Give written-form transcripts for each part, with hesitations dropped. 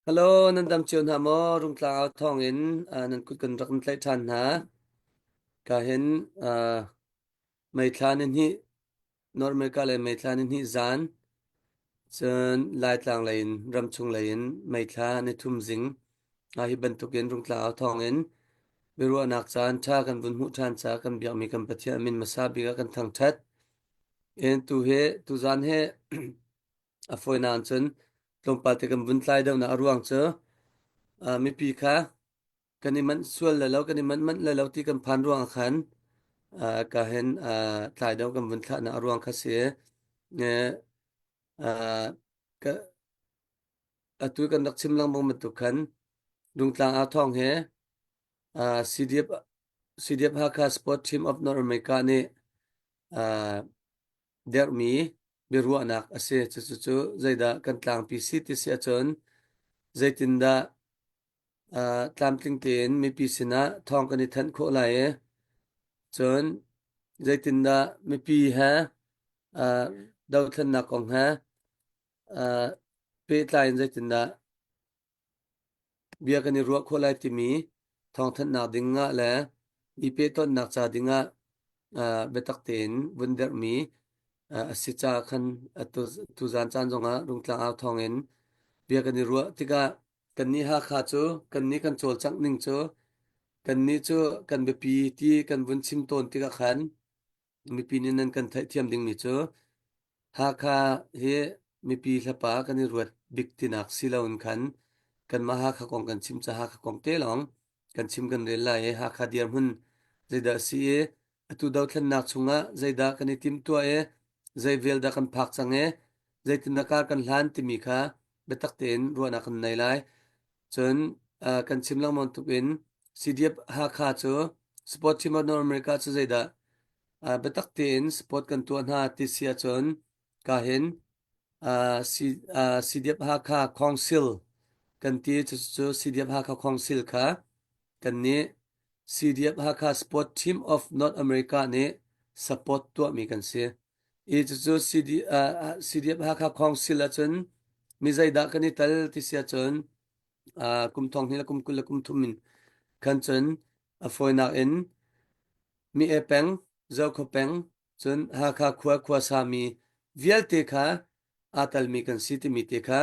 Hello, nan dam cio hna maw? Rungtlang au thawng in nan kut kan rak in tlaih ṭhan hna. Ka hin meithla ni hnih, North America le meithla ni hnih zan, cun Laitlang lei in ramchung lei in meithla ni thum zing. Hi bantukin Rungtlang au thawng in biaruahnak caan ṭha kan vun hmuh ṭhan caah kan biakmi kan Pathian min hmasa bik ah kan thangṭhat. In tu hi tuzan hi A fawinak cun tlawmpal te kan vun tlai deuhnak a ruang cu mipi kha kan i manh sual le lo kan i manh manh le lo ti kan phan ruang ah khan ka hin tlai deuh kan vun thlahnak a ruang kha si. Ka atu kan rak chim lengmang bantuk khan Dungtlang aa thawng he CDF CDF Hakha Sport Team of North America nih derhmi biaruahnak a si. Cucu cu zeidah kan tlangpi si ti si ahcun zeitindah uh, tlamtling tein mipi sinah thawng kan i thanh khawh lai i cun zeitindah mipi he uh, dothlennak kong he uh, pehtlai in zeitindah Bia kan i ruah khawh lai timi thawngthanhnak ding ah le i pehtonhnak ca ding ah biatak tein vun derhmi a si caah khan atu tuzaan caan zongah Rungtlang au thawngin bia kan i ruah tikah kannih Hakha cu kannih kan cawlcangh ning cu kannih cu kan biapi ti kan vun chim tawn tikah khan mipi nih nan kan theihthiam dingmi cu Hakha hi mipi hlapa kan i ruat bik tinak si loin khan kanmah Hakha kong kan chim ca Hakha kong te lawng kan chim kan rel lai i Hakha dirhmun zeidah a si i atu dothlennak chungah zeidah kan i timhtuah i zei vel dah kan phak cang i zeitindah kar kan hlan timi kha biatak tein ruahnak kan nei lai. Cun uh, kan chim lengmang tuk in CDF Hakha cu Sport Team of North America cu zeidah uh, biatak tein sport kan tuah hna ti si ahcun ka hin uh, C, uh, CDF Hakha Council kan ti cu cu CDF Hakha Council kha kan nih CDF Hakha Sport Team of North America nih support tuahmi kan si. I cucu CD, uh, CDF Hakha Council ahcun mi zeidah kan i tel ti si ahcun uh, kum thong hnih le kum 20 le kum thum in khan cun a fawinak in mi e peng, Zokhua peng, cun Hakha khua khuasa mi vialte kha aa telmi kan si timi te kha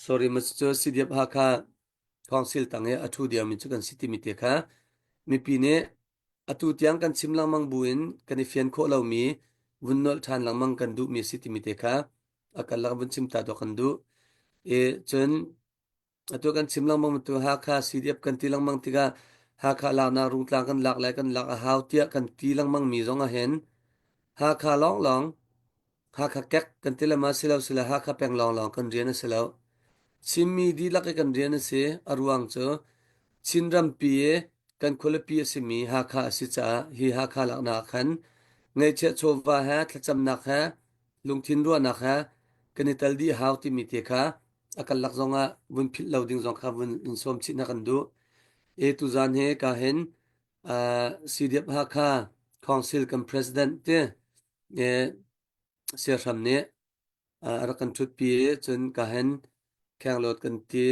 Sorry, mas cu CDF Hakha Council tang i a ṭhu diami cu kan si timi te kha mipi nih atu tiang kan chim lengmang buin kan i fian khawh lomi vun nolh ṭhan lengmang kan duhmi a si timi te kha a karlak vun chim ta dawh kan duh. I cun atu kan chim lengmang tu Hakha CDF kan ti lengmang tikah Hakha laknak Rungtlang kan lak lai kan lak a hau tiah kan ti lengmang mi zong ahhin Hakha lawnglawng Hakha kek kan ti le ma si lo sile Hakha peng lawnglawng kan rian a si lo. Chinmi dihlak i kan rian a si. A ruang cu Chin rampi i kan khualipi a simi Hakha a si caah hi Hakha laknak khan ngeihchiah chawva he thlacamnak he lungthin ruahnak he kan i tel dih hau timi te kha a kan lak zongah vun philh lo ding zong kha vun in sawm chih na kan duh. E tuzaan he ka hin uh, CDF Hakha Council kan president te Siahram nih a rak kan ṭhutpi i cun ka hen khenglawt kan ti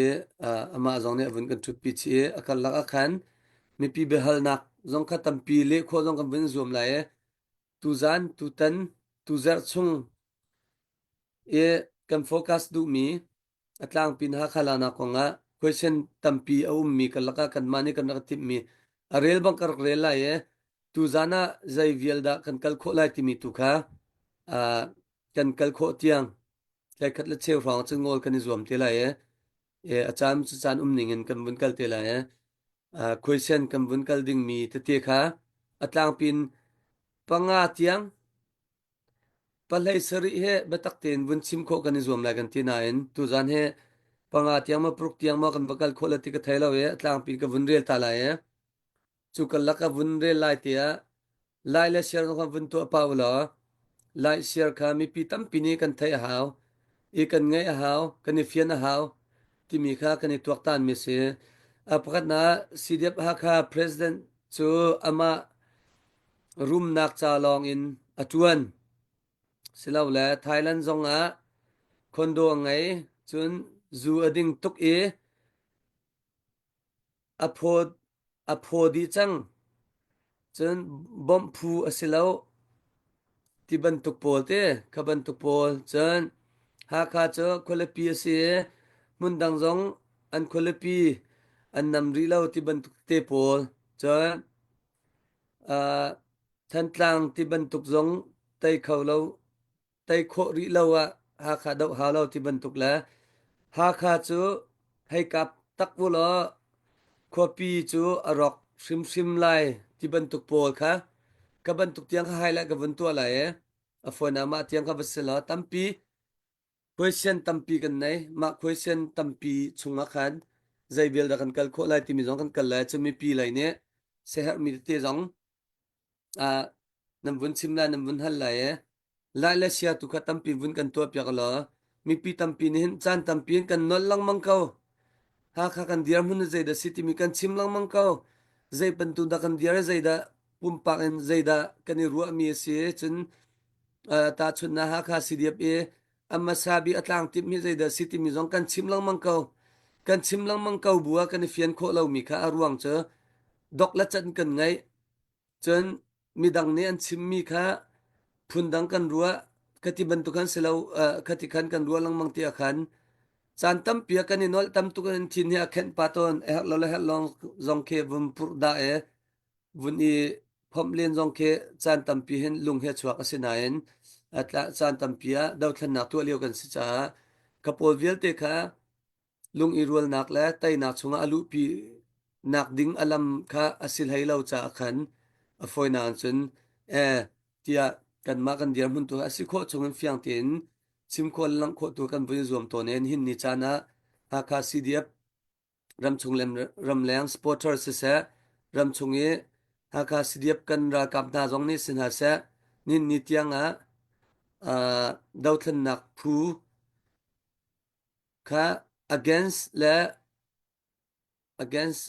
amah zong nih a vun kan ṭhutpi chih i a karlak ah khan mipi biahalnak zong kha tampi leh khawh zong kan vun zuam lai i tuzan tutan tuzarh chung i kan focus duhmi a tlangpi in Hakha laknak kongah question tampi a ummi karlak ah kanmah nih kan rak timhmi a rel bang ka rak rel lai i tuzan ah zei vial dah kan kal khawh lai timi tu kha uh, kan kal khawh tiang tlaikhat le cheu hrawng cun ngawl kan i zuam te lai i e, a caan cu caan um ning in kan vun kal te lai i uh, question kan vun kal dingmi tete kha a tlangpin panga tiang Pahlei sarih he biatak tein vun chim khawh kan i zuam lai kan ti nain tuzan hi panga tiang maw paruk tiang maw kan va kal khawh la ti ka thei lo i a tlangpi ka vun rel ta lai i cu karlak ka vun rel lai tiah lai le share zong kha vun tuah pah u law lai share kha mipi tampi nih kan theih a hau i kan ngaih a hau kan i fian a hau timi kha kan i tuaktan mi si. A pakhatnak CDF Hakha President cu amah rumnak ca lawng in a ṭuan. Silole Thailand zongah condo a ngei. Cun zu a ding tuk i a phaw a phaw dih cang. Cun bawmh phu a si lo ti bantuk pawl te kha bantuk pawl. Cun Hakha cu khualipi a si i hmundang zong an khualipi an nam rih lo ti bantuk te pawl. Cun Thantlang ti bantuk zong tei kho lo tei khawh rih lo ah Hakha doh hau lo ti bantuk le Hakha cu hei kap tak u law khuapi cu a rawk hrimhrim lai ti bantuk pawl kha ka bantuk tiang kha highlight ka vun tuah lai i a fawinak mah tiang kha va si law tampi question tampi kan nei. Mah question tampi chungah khan zei vial dah kan kal khawh lai timi zong kan kal lai. Cu mipi lei nih siaherhmi tete zong nan vun chim lai, nan vun hal lai i lai le sia tu kha tampi vun kan tuah piak law mipi tampi nih hin caan tampi in kan nolh lengmang ko. Hakha kan dirhmun zeidah si timi kan chim lengmang ko. Zei bantuk dah kan dir i zeidah pumpak in zeidah kan i ruahmi a si. Cun tahchunhnak Hakha CDF i a hmasa bik a tlang timh hi zeidah si timi zong kan chim lengmang ko. Kan chim lengmang ko bu ah kan i fian khawh lomi kha a ruang cu dok le can kan ngeih. Cun midang nih an chimmi kha phundang kan ruah khati bantuk khan si lo khati khan kan ruah lengmang ti ah khan caan tampi ah kan i nolh tam tuk in thin hi a khenh pa tawn a herh lo le herh lawng zong khi vun purh dah e vun i phomh len zong khi caan tampi hin lung hi a chuak a si nain caan tampi ah dothlennak tuah lio kan si caah ka pawl vialte kha lung i rualnak le teinak chungah a luhpi nak ding a lam kha a si hlei lo caah khan a fawinak cun tiah kanmah kan dirhmun tu a si khawh chungin fiang tein chim khawh le langh khawh tu kan vun i zuam tawn i hin ni caan ah Hakha CDF ramchung le ramleng supporter siseh ramchung i Hakha CDF kan ralkap hna zong nih si hna seh nin ni tiang ah dothlennak phu kha against le against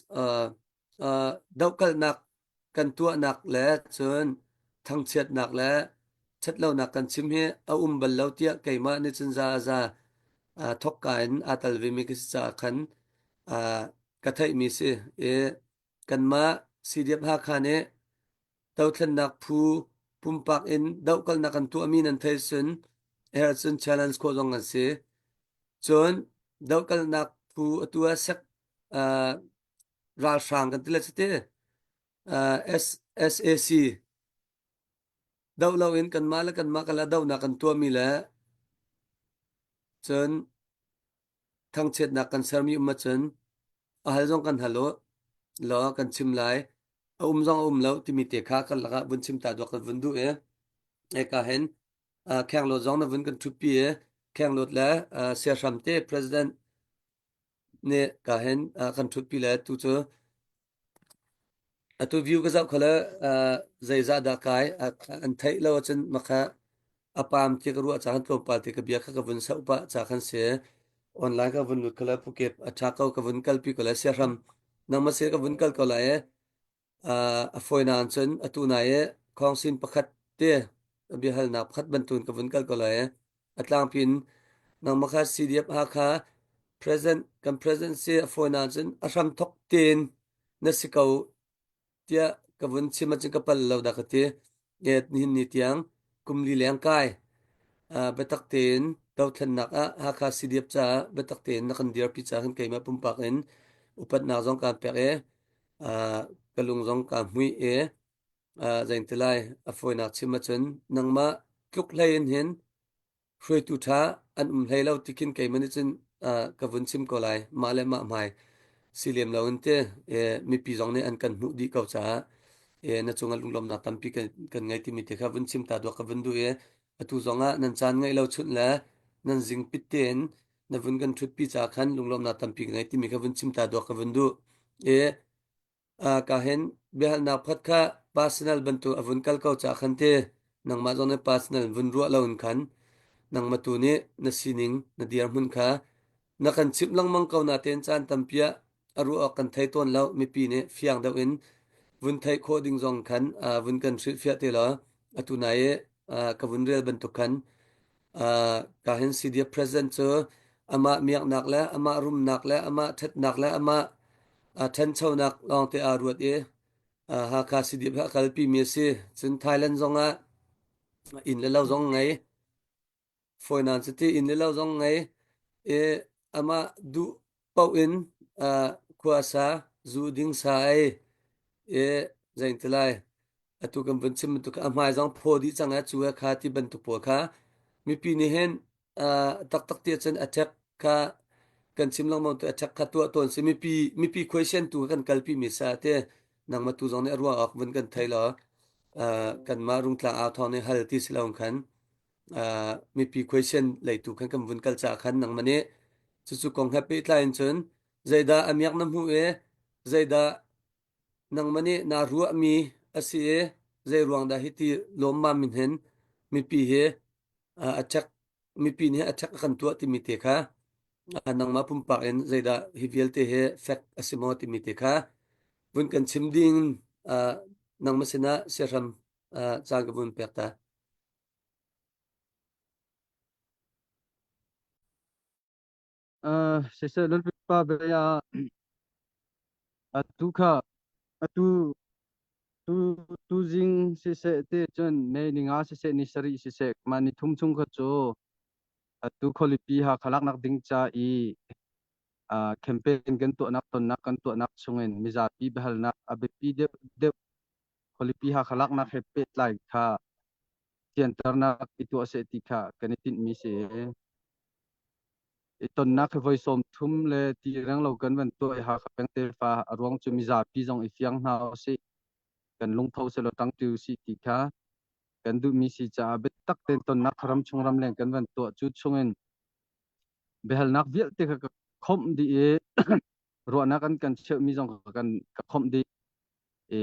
dohkalhnak kan tuahnak le cun thangchiatnak le ṭhatlonak kan chim hi a um bal lo tiah keimah nih cun za za thawkka in aa tel vemi ka si caah khan ka theihmi si i kanmah CDF Hakha nih dothlennak phu pumpak in dohkalhnak kan tuahmi nan theih cun herh cun challenge khawh zong an si. Cun dohkalhnak phu atu ah sek ralhrang kan ti le cuti SAC doh loin kanmah le kanmah kala dohnak kan tuahmi le cun thangchiatnak kan sermi um ahcun a hal zong kan hal u law kan chim lai a um zong a um lo timi te kha kan lakah vun chim ta duak kan vun duh i eka hin khenglawt zong na vun kan ṭhutpi i khenglawt le siahram te president nih ka hin kan ṭhutpi le tu cu atu view ka zoh kho le zeizah dah kai an theih lo ahcun makha a pam ti ka ruah caan tlawmpal te ka bia kha ka vun sauh pah ca khan si online ka vun lut kho le Phuket a ṭha ko ka vun kalpi ko le siahram nangmah sin ka vun kal ko lai i a fawinak cun atu nai i khawngsin pakhat te biahalnak pakhat bantuin ka vun kal ko lai i a tlangpi in nangmah kha CDF Hakha present kan present si a fawinak cun a hram thok tein na si ko tiah ka vun chim ahcun ka pal lo dah ka ti. Nihin ni tiang kum li leng kai biatak tein dothlennak ah Hakha CDF caah biatak tein na kan dirpi caah kan keimah pumpak in upatnak zong kaan pek i ka lung zong kaa hmuih i zein ti lai a fawinak chim ahcun nangmah tluk hlei in hin hruaitu ṭha an um hlei lo ti khin keimah nih cun ka vun chim ko lai. Mah le mah hmai si lem lo in ti mipi zong nih an kan hmuh dih ko caah na cungah lunglawmhnak tampi kan ngei timi te kha vun chim ta duak ka vun duh i atu zong ah nan caan ngeih lo chunh le nan zing pit tein na vun kan ṭhutpi caah khan lunglawmhnak tampi ka ngei timi kha vun chim ta duak ka vun duh. I ka hin biahalnak pakhat kha personal bantuk a vun kal ko caah khan ti nangmah zong nih personal vun ruah lo in khan nangmah tu nih na sining na dirhmun kha na kan chimh lengmang ko natein caan tampi ah a ruah awk kan thei tawn lo mipi nih fiang deuh in vun theih khawh ding zong khan vun kan hrilhfiah te law atu nai i ka vun rel bantuk khan ka hin CDF president cu Amah miaknak le amah rumnak le amah ṭhatnak le amah ṭhanchonak lawngte aa ruat i Hakha CDF he a kalpimi a si. Cun Thailand zongah inn le lo zong ngei. Fawinan cuti inn le lo zong ngei i amah duh paoh in khua a sa, zu ding sa ei i zei ti lai atu kan vun chim bantuk a hmai zong phaw dih cang i cu he kha ti bantuk pawl kha mipi nih hin taktak ti ahcun attack kha kan chim lengmang tu attack kha tuah tawn si mipi mipi khuaisian tu kan kalpi mi sa te nangmah tu zong nih a ruah awk vun kan thei law kanmah rungtlang au thawng nih hal ti si lo khan mipi khuaisian lei tu khan kan vun kal caah khan nangmah nih cucu kong he pehtlai in cun zeidah a miak na hmuh i zeidah nangmah nih naa ruahmi a si i zei ruang dah hiti lawmmam in hin mipi hi attack mipi nih attack a kan tuah timi te kha nangmah pumpak in zeidah hi vialte hi fact a si maw timi te kha vun kan chim ding nangmah sinah siahram caan ka vun pek ta. Siseh Lalpipa bia atu kha atu tu tuzing siseh te cun May ni nga siseh ni sarih siseh mah ni thum chung kha cu atu khualipi Hakha laknak ding ca i campaign kan tuahnak tonnak kan tuahnak chungin mizapi biahalnak a biapi deuh deuh khualipi Hakha laknak he pehtlai kha fianternak i tuah seh ti kha kan i tinhmi si. I tonnak hi voi sawm thum le ti reng lo kan van tuah i Hakha peng tefa a ruang cu mizapi zong i fiang hna usih, kan lungtho selaw ṭangṭi usih ti kha kan duhmi si caah biatak tein tonnak ram chung ramleng kan van tuah cu chungin biahalnak vialte kha ka khomh dih i ruahnak an kan cheuhmi zong kha kan ka khomh dih. I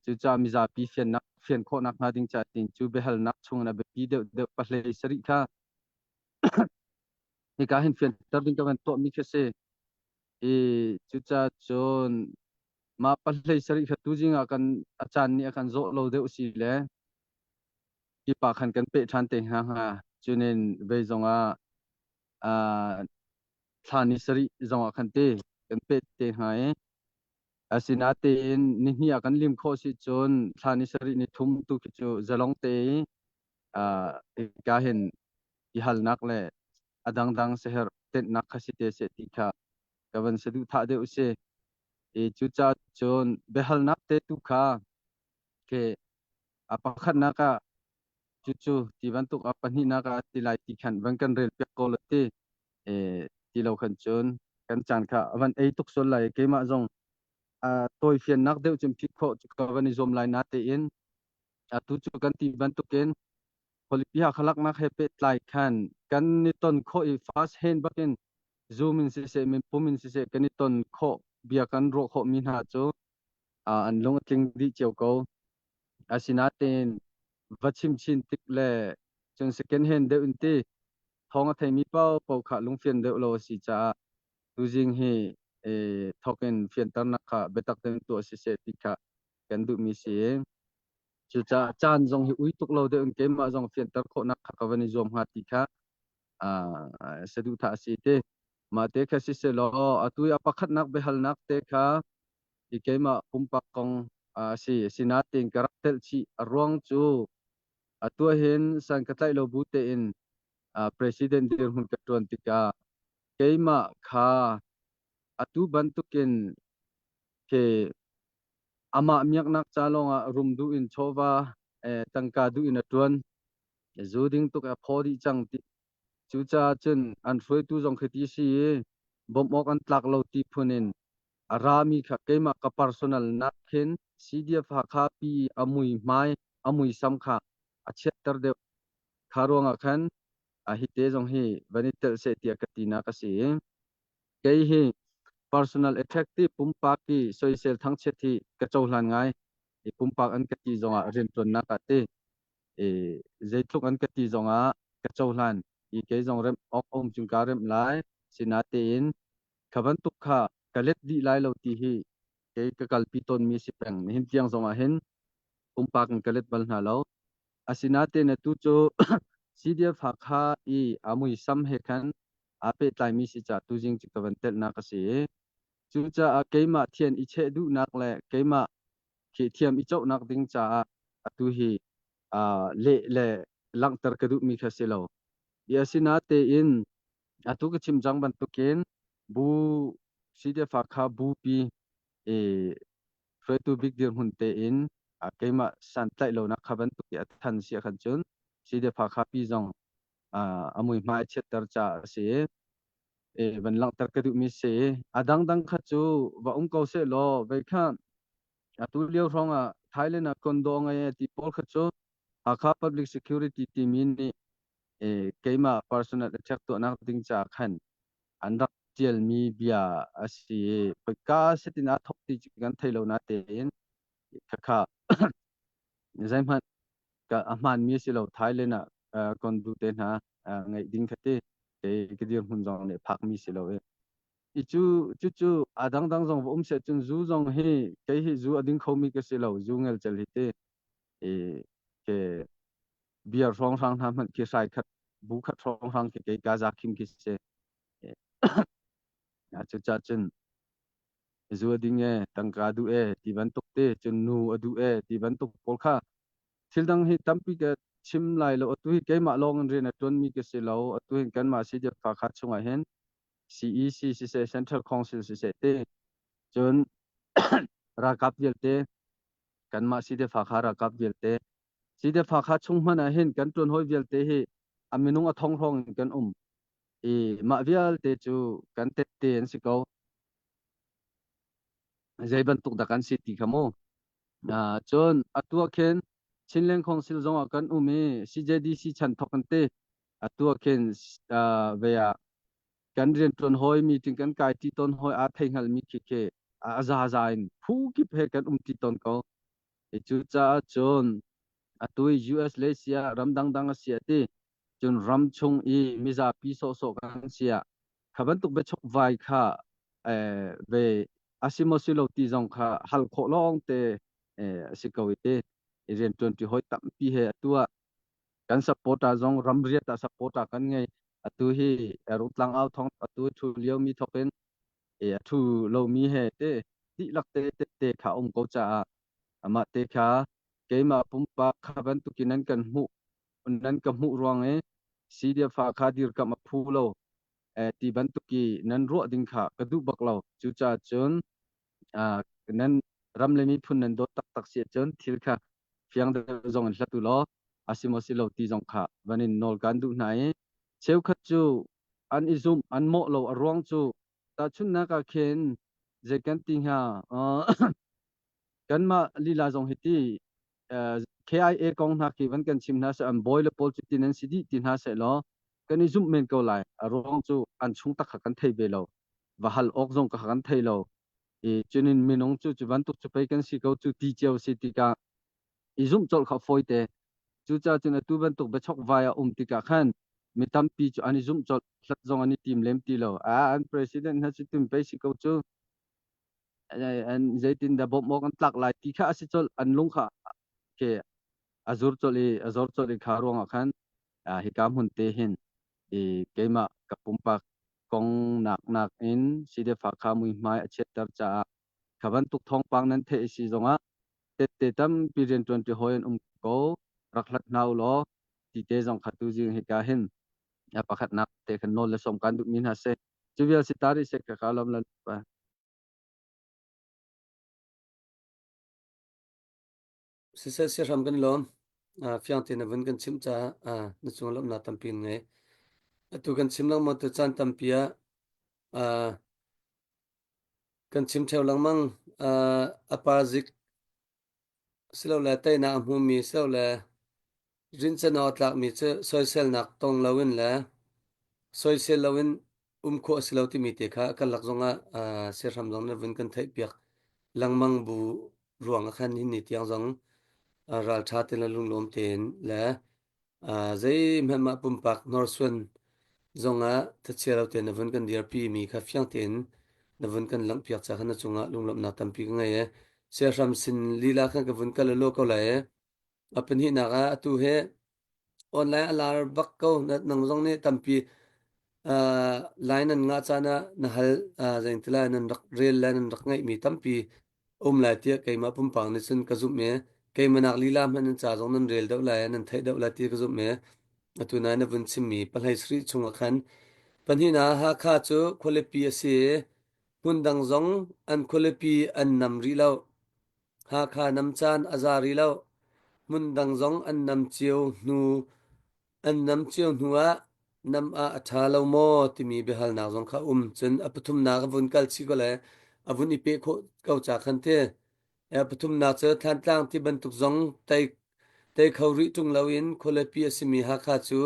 cucaah mizapi fiannak fian khawhnak hnga ding caah tiin cu biahalnak chungin a biapi deuh deuh pahlei sarih kha hika hin fianter ding ka van tuahmi khi si. I cucaah cun mah pahlei sarih kha tuzing ah kan a caan nih a kan zawh lo deuh si le hi pa khan kan peh ṭhan te hnga hnga. Cunin vei zongah thla ni sarih zongah khan te kan peh te hnga i asinatein nihnih ah kan lim khawh si cun thla ni sarih ni thum tu khi cu zalong te i hika hin i halnak le a dangdang seher tenhnak kha si te seh ti kha ka van saduhthah deuh si. I cucaah cun biahalnak te tu kha ke a pakhatnak ah cucu ti bantuk a pahnihnak ah ti lai ti khan van kan rel piak ko la ti e ti lo khan cun kan caan kha a van ei tuk sual lai keimah zong a tawifiannak deuh cun phit khawh cu ka van i zuam lai na tein atu cu kan ti bantukin khualipi Hakhalaknak he pehtlai khan kan i ton khawh i first hand bakin Zoom in siseh minpum in siseh kan i ton khawh bia kan ruah khawh mi hna cu an lung a tling dih cio ko. Asinain va chim chin tik le cun second hand deuh in ti thawng a theimi paohpaoh kha lungfian deuh lo a si caah tuzing hi thawk in fianternak kha biatak tein tuah siseh ti kha kan duhmi si. Cucaah caan zong hi ui tuk lo deuh in keimah zong fianter khawhnak kha ka van i zuam hnga ti kha saduhthah a si te. Mah te kha sisehlaw atu i a pakhatnak biahalnak te kha i keimah pumpak kong a si. Sinain ka rak telh chih. A ruang cu atu ahhin san ka tlaih lo bu tein president dirhmun ka ṭuan tikah keimah kha atu bantukin khi amah miaknak ca lawngah rum duh in chawva tangka duh in a ṭuan. Zu ding tuk a phaw dih cang ti. Cucaah cun an hruaitu zong khi ti si i bawmh awk an tlak lo ti phun in a rami kha keimah ka personal nak khin CDF Hakha pi a mui hmai a muisam kha a chiatter deuh. Kha ruangah khan a hi te zong hi van i telh seh tiah ka tinak a si i kei hi personal attack ti pumpak i soisel thangchiat hi ka cohlan ngai. I pumpak an ka ti zongah rianṭuannak ah ti i zeitluk an ka ti zongah ka cohlan i kei zong remh awk a um cun kaa remh lai. Sinatein kha bantuk kha ka let dih lai lo ti hi kei ka kalpi tawnmi a si peng. Nihin tiang zongah hin pumpak in ka let bal hna lo. Asinatein atu cu CDF Hakha i a muisam he khan aa pehtlaimi si caah tuzing cu ka van telhnak a si i cucaah keimah thian i cheh duhnak le keimah khi thiam i cohnak ding caah atu hi leh le langhter ka duhmi kha si lo. I asinatein atu ka chim cang bantukin bu CDF kha bupi i hruaitu bik dirhmun tein keimah santlaih lonak kha bantuk i a than si ahkhan cun CDF kha pi zong a muihmai a chiatter caah a si i van langhter ka duhmi si. A dangdang kha cu va um ko seh law vei kha atu lio hrawng ah Thailand ah condo ngei ti pawl kha cu Hakha Public Security timi nih keimah personal attack tuahnak ding caah khan an rak tialmi bia a si i khoika setin aa thawk ti cu kan thei lo natein khakha zeihmanh a hmaanmi a si lo. Thailand ah condo te hna ngeih ding kha ti kei ka dirhmun zong nih phakmi si lo i i cu cucu a dangdang zong va um seh cun zu zong hi kei hi zu a ding khomi ka si lo zu ngelcel hi ti i ke beer hrawnghrang hna hmanh khi hrai khat bu khat hrawnghrang khi kei ka za khim khi si. Cucaah cun zu a ding e tangka duh e ti bantuk te cun nu a duh e ti bantuk pawl kha thil dang hi tampi ka chim lai lo. Atu hi keimah lawng in rian a ṭuanmi ka si lo. Atu hin kanmah CDF Hakha chungah hin CEC siseh Central Council siseh te cun ralkap vialte kanmah CDF Hakha ralkap vialte CDF Hakha chung hmanh ah hin kan ṭuan hawi vialte hi a minung a thong hrawng in kan um i mah vialte cu kan tette an si ko. Zei bantuk dah kan si ti kha mu. Cun atu ah khin Chinland Council zong ah kan um i CJDC chan thawk kan ti. Atu ah khin ve ah kan rianṭuan hawi meeting kan kai ti tawn hawi aa thei hngalmi khi khi a zaza in phu kip he kan um ti tawn ko. Cucaah cun atu i US le sia ram dangdang a si a ti. Cun ram chung i mizapi sawhsawh kan si ah kha bantuk biachok vai kha ve a si maw si lo ti zong kha hal khawh lawng te a si ko i rianṭuanṭi hawi tampi he atu ah kan supporter zong ramriat ah supporter kan ngei. Atu hi Rungtlang au thong atu thu lio mi thok in a thu lomi he te dihlak te tette kha um ko caah amah te kha keimah pumpak kha bantukin nan kan hmuh nan ka hmuh ruang i CDF kha dirkamh a phu lo ti bantuk i nan ruah ding kha ka duh bak lo. Cucaah cun nan ram le miphun nan dawt taktak si ahcun thil kha fiang deuh zong in hlat u law a si maw si lo ti zong kha van in nawl kan duh hna i cheukhat cu an i zumh an mawh lo a ruang cu tahchunhnak ah khin zei kan ti hnga kanmah lila zong hi ti KIA kong hna khi van kan chim hna seh an bawi le pawl cu ti nan si dih ti hna seh law kan i zumh men ko lai. A ruang cu an chung tak kha kan thei ve lo. Va hal awk zong ka kan thei lo. I cunin minung cu cu bantuk cu pei kan si ko cu ti cio si tikah i zumh colh kha fawi te. Cucaah cun atu bantuk biachok vai a um tikah khan mi tampi cu an i zumh colh hlat zong an i tim lem ti lo. A an president hna cu tum pei si ko cu an zeitin dah bawmh awk an tlak lai ti kha a si colh an lung kha ke a zur colh i a zor colh i kha ruangah khan hika hmun te hin i keimah ka pumpak kong nak nak in CDF kha muihmai a chiatter caah kha bantuk thawngpang nan theih si zongah tette tampi rianṭuan ṭi hawi an um ko rak hlat hna u law ti te zong kha tu zing hika hin pakhatnak te khan nawl le sawm kan duhmi hna si. Cu vial si ta rih seh ka ka lawm lan pa. Siseh siahram kan lawm. Fiang tein na vun kan chimh caah na cung lawmhnak tampi in ngei. Atu kan chim lengmang tu caan tampi ah kan chim theo lengmang a parzik silole teinak a hmumi silole Rincan awk a tlakmi cu soiselnak tong loin le soisel loin um khawh a si lo timi te kha kan lak zongah siahram zong na vun kan theihpiak lengmang bu ruang ah khan hi ni tiang zong ralṭha tein le lunglawm tein le zeihmanh mah pumpak hnorsuan zongah thachia lo tein na vun kan dirpi mi kha fiang tein na vun kan langhpiak ca khan na cungah lunglawmhnak tampi ka ngei i siahram sin lila khan ka vun kal lo ko lai i A pahnihnak ah atu hi online a lar bak ko. Nang zong nih tampi. Lai nan ngah caan ah na hal zeingtilai nan rak rel le nan rak ngeihmi tampi um lai tiah keimah pumpak nih cun ka zumh i keimah nak lila hmanh nan ca zong nan rel deuh lai nan theih deuh lai ti ka zumh i atu nai na vun chimmi pahlei sarih chungah khan pahnihnak Hakha cu khualipi a si i hmundang zong an khualipi an nam rih lo. Hakha nam caan a za rih lo. Hmundang zong an nam cio hnu An nam cio hnuah nam ah a ṭha lo maw timi biahalnak zong kha a um. Cun a pathumnak a vun kal chih ko le a vun i peh khawh ko ca khan ti. A pathumnak cu Thlantlang ti bantuk zong tei, tei kho rih ṭung loin khualipi a simi Hakha cu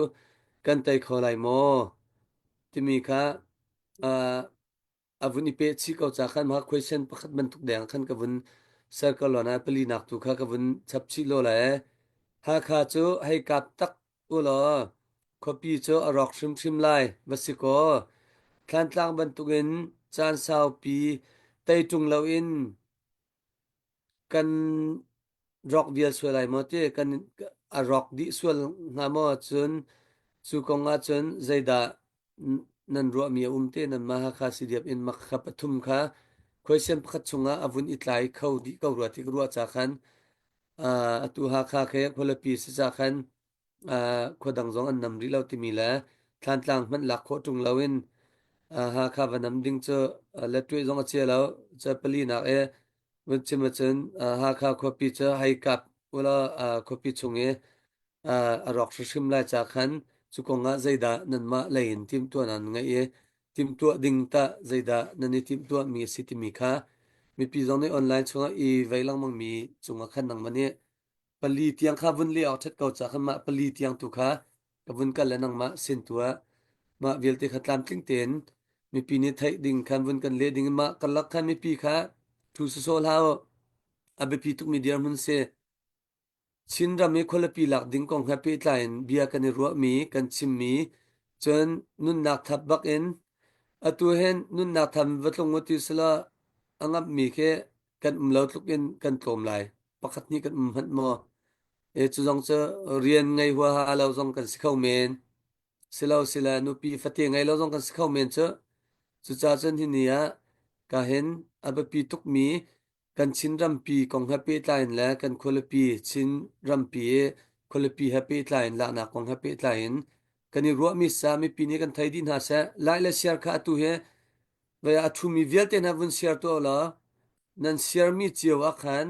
kan tei kho lai maw timi kha uh, a vun i peh chih ko ca khan mah question pakhat bantuk deng khan ka vun ser ko lo na palinak tu kha ka vun chap chih lo le Hakha cu hei kap tak u law khuapi cu a rawk hrimhrim lai va si kaw Thlantlang bantukin caan saupi tei ṭung loin Kan rawk vial sual lai maw ti kan a rawk dih sual hnga maw cun cu kong ah cun zeidah nan ruahmi a um te nanmah Hakha CDF in mak kha pathum kha khuaisian pakhat chungah a vun i tlai kho dih ko rua ti ka ruah ca khan atu Hakha khi khualipi si ca khan khua dang zong an nam rih lo timi le Thlantlang hmanh lak khawh ṭung loin Hakha va nam ding cu lettuih zong a chia lo. Cu palinak i vun chim ahcun Hakha khuapi cu hei kap ulaw khuapi chung i a rawk hrimhrim lai ca khan cu kong ah zeidah nanmah lei in timhtuah nan ngeih i timhtuah ding tah zeidah nan i timhtuahmi a si timi kha mipi zong nih online chungah i vei lengmangmi cungah khan nangmah nih pali tiang kha vun leh awk ṭhat ko ca khan mah pali tiang tu kha ka vun kal le nangmah sin tu ah mah vialte kha tlamtling tein mipi nih theih ding khan vun kan leh ding in mah karlak khan mipi kha thu sawsawh hlah u a biapi tukmi dirhmun si Chinram i khualipi lak ding kong he pehtlai in bia kan i ruahmi kan chimmi cun nunnak thap bak in atu hin nunnak tham va tlung u ti sila a ngamhmi khi kan um lo tluk in kan tlawm lai. Pakhat nih kan um hmanh maw? E cu zong cu rian ngei huaha lo zong kan si kho men. Silo sila nupi fate ngei lo zong kan si kho men cu. Cucaah cun hi ni ah ka hin a biapi tukmi kan Chin rampi kong he pehtlai in le kan khualipi Chin rampi i khualipi he pehtlai in laknak kong he pehtlai in kan i ruahmi sa mipi nih kan thei dih hna seh. Lai le siar kha atu hi Vei a ṭhumi vialte hna vun siar tuah u law nan siarmi cio ah khan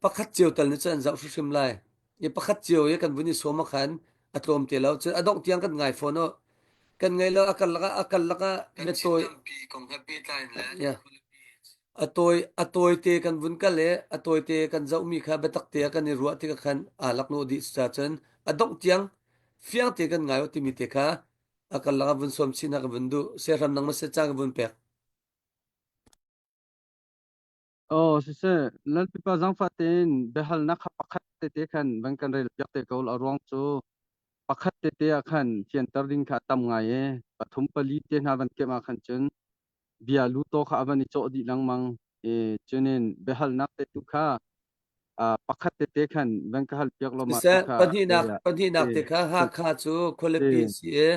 pakhat cio tal nih cun an zoh hrimhrim lai. I pakhat cio i kan vun i sawm ah khan a tlawm te lo. Cun a dongh tiang kan ngai fawn u. Kan ngei lo a karlak ah a karlak ah biatawi yeah. A tawi a tawite kan vun kal i a tawite kan zohmi kha biatak te ah kan i ruah tikah khan aa laklawh dih cucaah cun a dongh tiang fiang te kan ngai u timi te kha a karlak ah vun sawm chin ah ka vun duh. Siahram nang ma se caan ka vun pek. Oh, siseh, Lalpipa zaangfah tein biahalnak kha pakhat tete khan van kan rel piak te ko a ruang cu pakhat tete ah khan fianter ding kha a tam ngai i pathum pali te hna van kemh ah khan cun bia lu taw kha a van i cawh dih lengmang i cunin biahalnak te tu kha pakhat tete khan van ka hal piak law mah tu Siseh, kha pahnihnak pahnihnak te kha Hakha cu khualipi a si i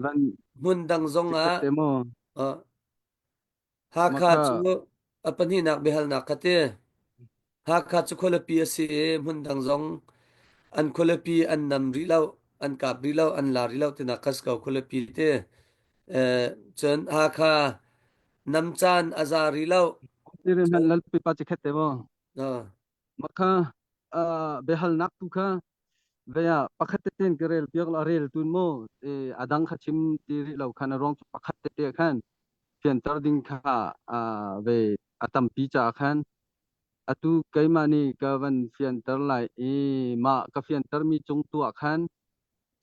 van hmun dang zong chikkhat ah te maw uh, Hakha makha cu a pahnihnak biahalnak kha ti. Hakha cu khualipi a si i hmun dang zong an khualipi an nam rih lo, an kap rih lo, an la rih lo tinak kha si ko khualipi ti. Eh, cun Hakha nam caan a za rih lo. Tiri Cun, hmanh lalpipa chikkhat te maw uh, makha biahalnak tu kha veya pakhat tete in ka rel piak la rel tun mu a dang kha chim ti rih lo khan a ruang cu pakhat tete khan fianter ding kha ve a tampi ca khan atu keimah nih ka van fianter lai i mah ka fianter mi cung tu ah khan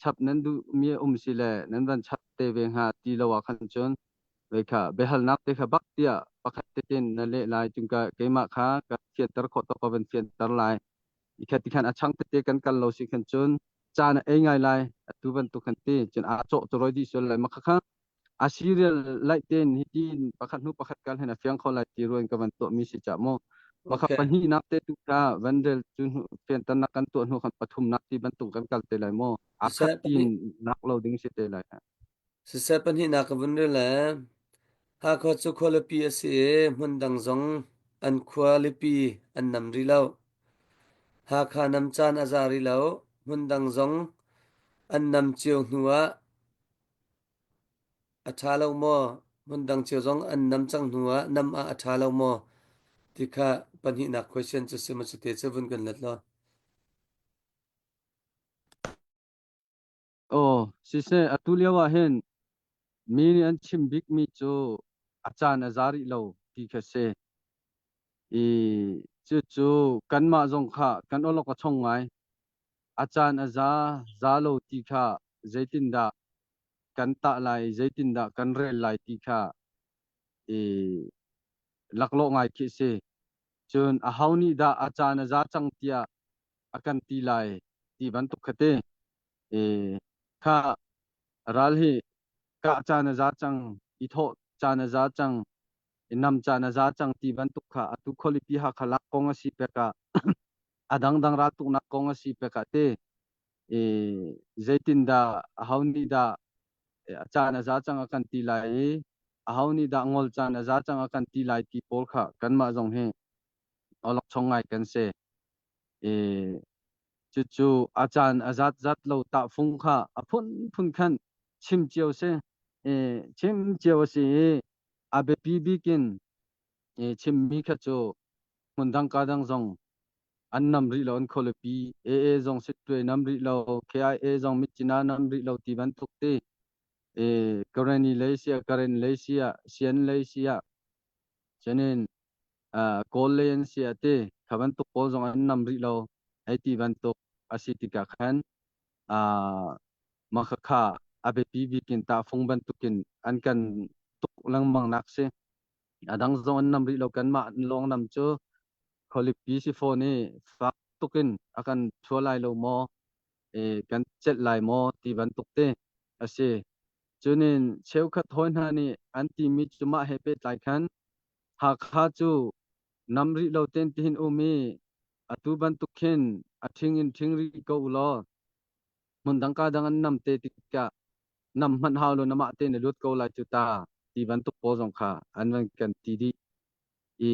chap nan duh mi um si le nan van chap te ve hnga ti lo ah khan cun ve kha biahalnak te kha bak tiah pakhat tetin na leh lai cung ka keimah kha ka fianter khawh tawk ka van fianter lai i khat ti khan a chang tete kan kal lo si khan cun caan a ei ngai lai atu bantuk khan ti cun aa cawh cu roi dih sual lai makha kha a serial light ten hi tin pakhat hnu pakhat kal hen a fiang kho lai ti ruan ka van tuah mi si cha mu makha okay. pahnih nak te tu kha van rel cu fianter nak kan tuah hnu khan pathum nak ti bantuk kan kal te lai mu a khat Siseh, tin pahnih nak lo ding si te lai. Siseh pahnihnak ka vun rel le Hakha cu khualipi a si i hmundang zong an khualipi an nam rih lo. Hakha nam caan a za rih lo. Hmundang zong an nam cio hnu ah a ṭha lo maw? Hmundang cio zong an nam cang hnu ah nam ah a ṭha lo maw? Ti kha pahnihnak question cu si maw cute cu vun kan let law. Aw, siseh atu lio ah hin mi nih an chim bikmi cu a caan a za rih lo ti kha si. I cucu kanmah zong kha kan awlok a chong ngai. A caan a za, za lo ti kha zeitindah kan tah lai, zeitindah kan rel lai ti kha i laklawh ngai khi si. Cun aho nih dah a caan a za cang tiah a kan ti lai ti bantuk kha ti. I kha ral hi kah caan a za cang, i thawh caan a za cang, i nam caan a za cang ti bantuk kha atu khualipi Hakha lak kong a si pek ah a dangdang raltuknak kong a si pek ah ti i zeitindah aho nih dah a caan a za cang a kan ti lai i aho nih dah ngol caan a za cang a kan ti lai ti pawl kha kanmah zong hi awlokchong ngai kan si. I cucu a caan a zat zat lo tahfung kha a phunphun khan chim cio si. I chim cio a si i a biapi bik in i chimmi kha cu hmundang ka dang zong an nam rih lo an khualipi AA zong Sittwe nam rih lo KIA zong Myitkyina nam rih lo ti bantuk ti e Karenni lei sia Karen lei sia Sian lei sia cunin Kawl lei an sia ti kha bantuk pawl zong an nam rih lo hei ti bantuk a si tikah khan mah khakha a biapi bik in tahfung bantukin an kan tuk lengmang nak si. A dang zong an nam rih lo kanmah lawng nam cu khualipi si fawn i fak tukin a kan thua lai lo maw e, kan celh lai maw ti bantuk te a si. Cunin cheukhat hawi hna nih an timi cu mah he pehtlai khan Hakha cu nam rih lo ten tihin um i atu bantuk khin a ṭhing in ṭhing rih ko u law hmundang ka dang an nam te tikah nam hmanh hau lo namah te na lut ko lai cu ta ti bantuk pawl zong kha an van kan ti dih i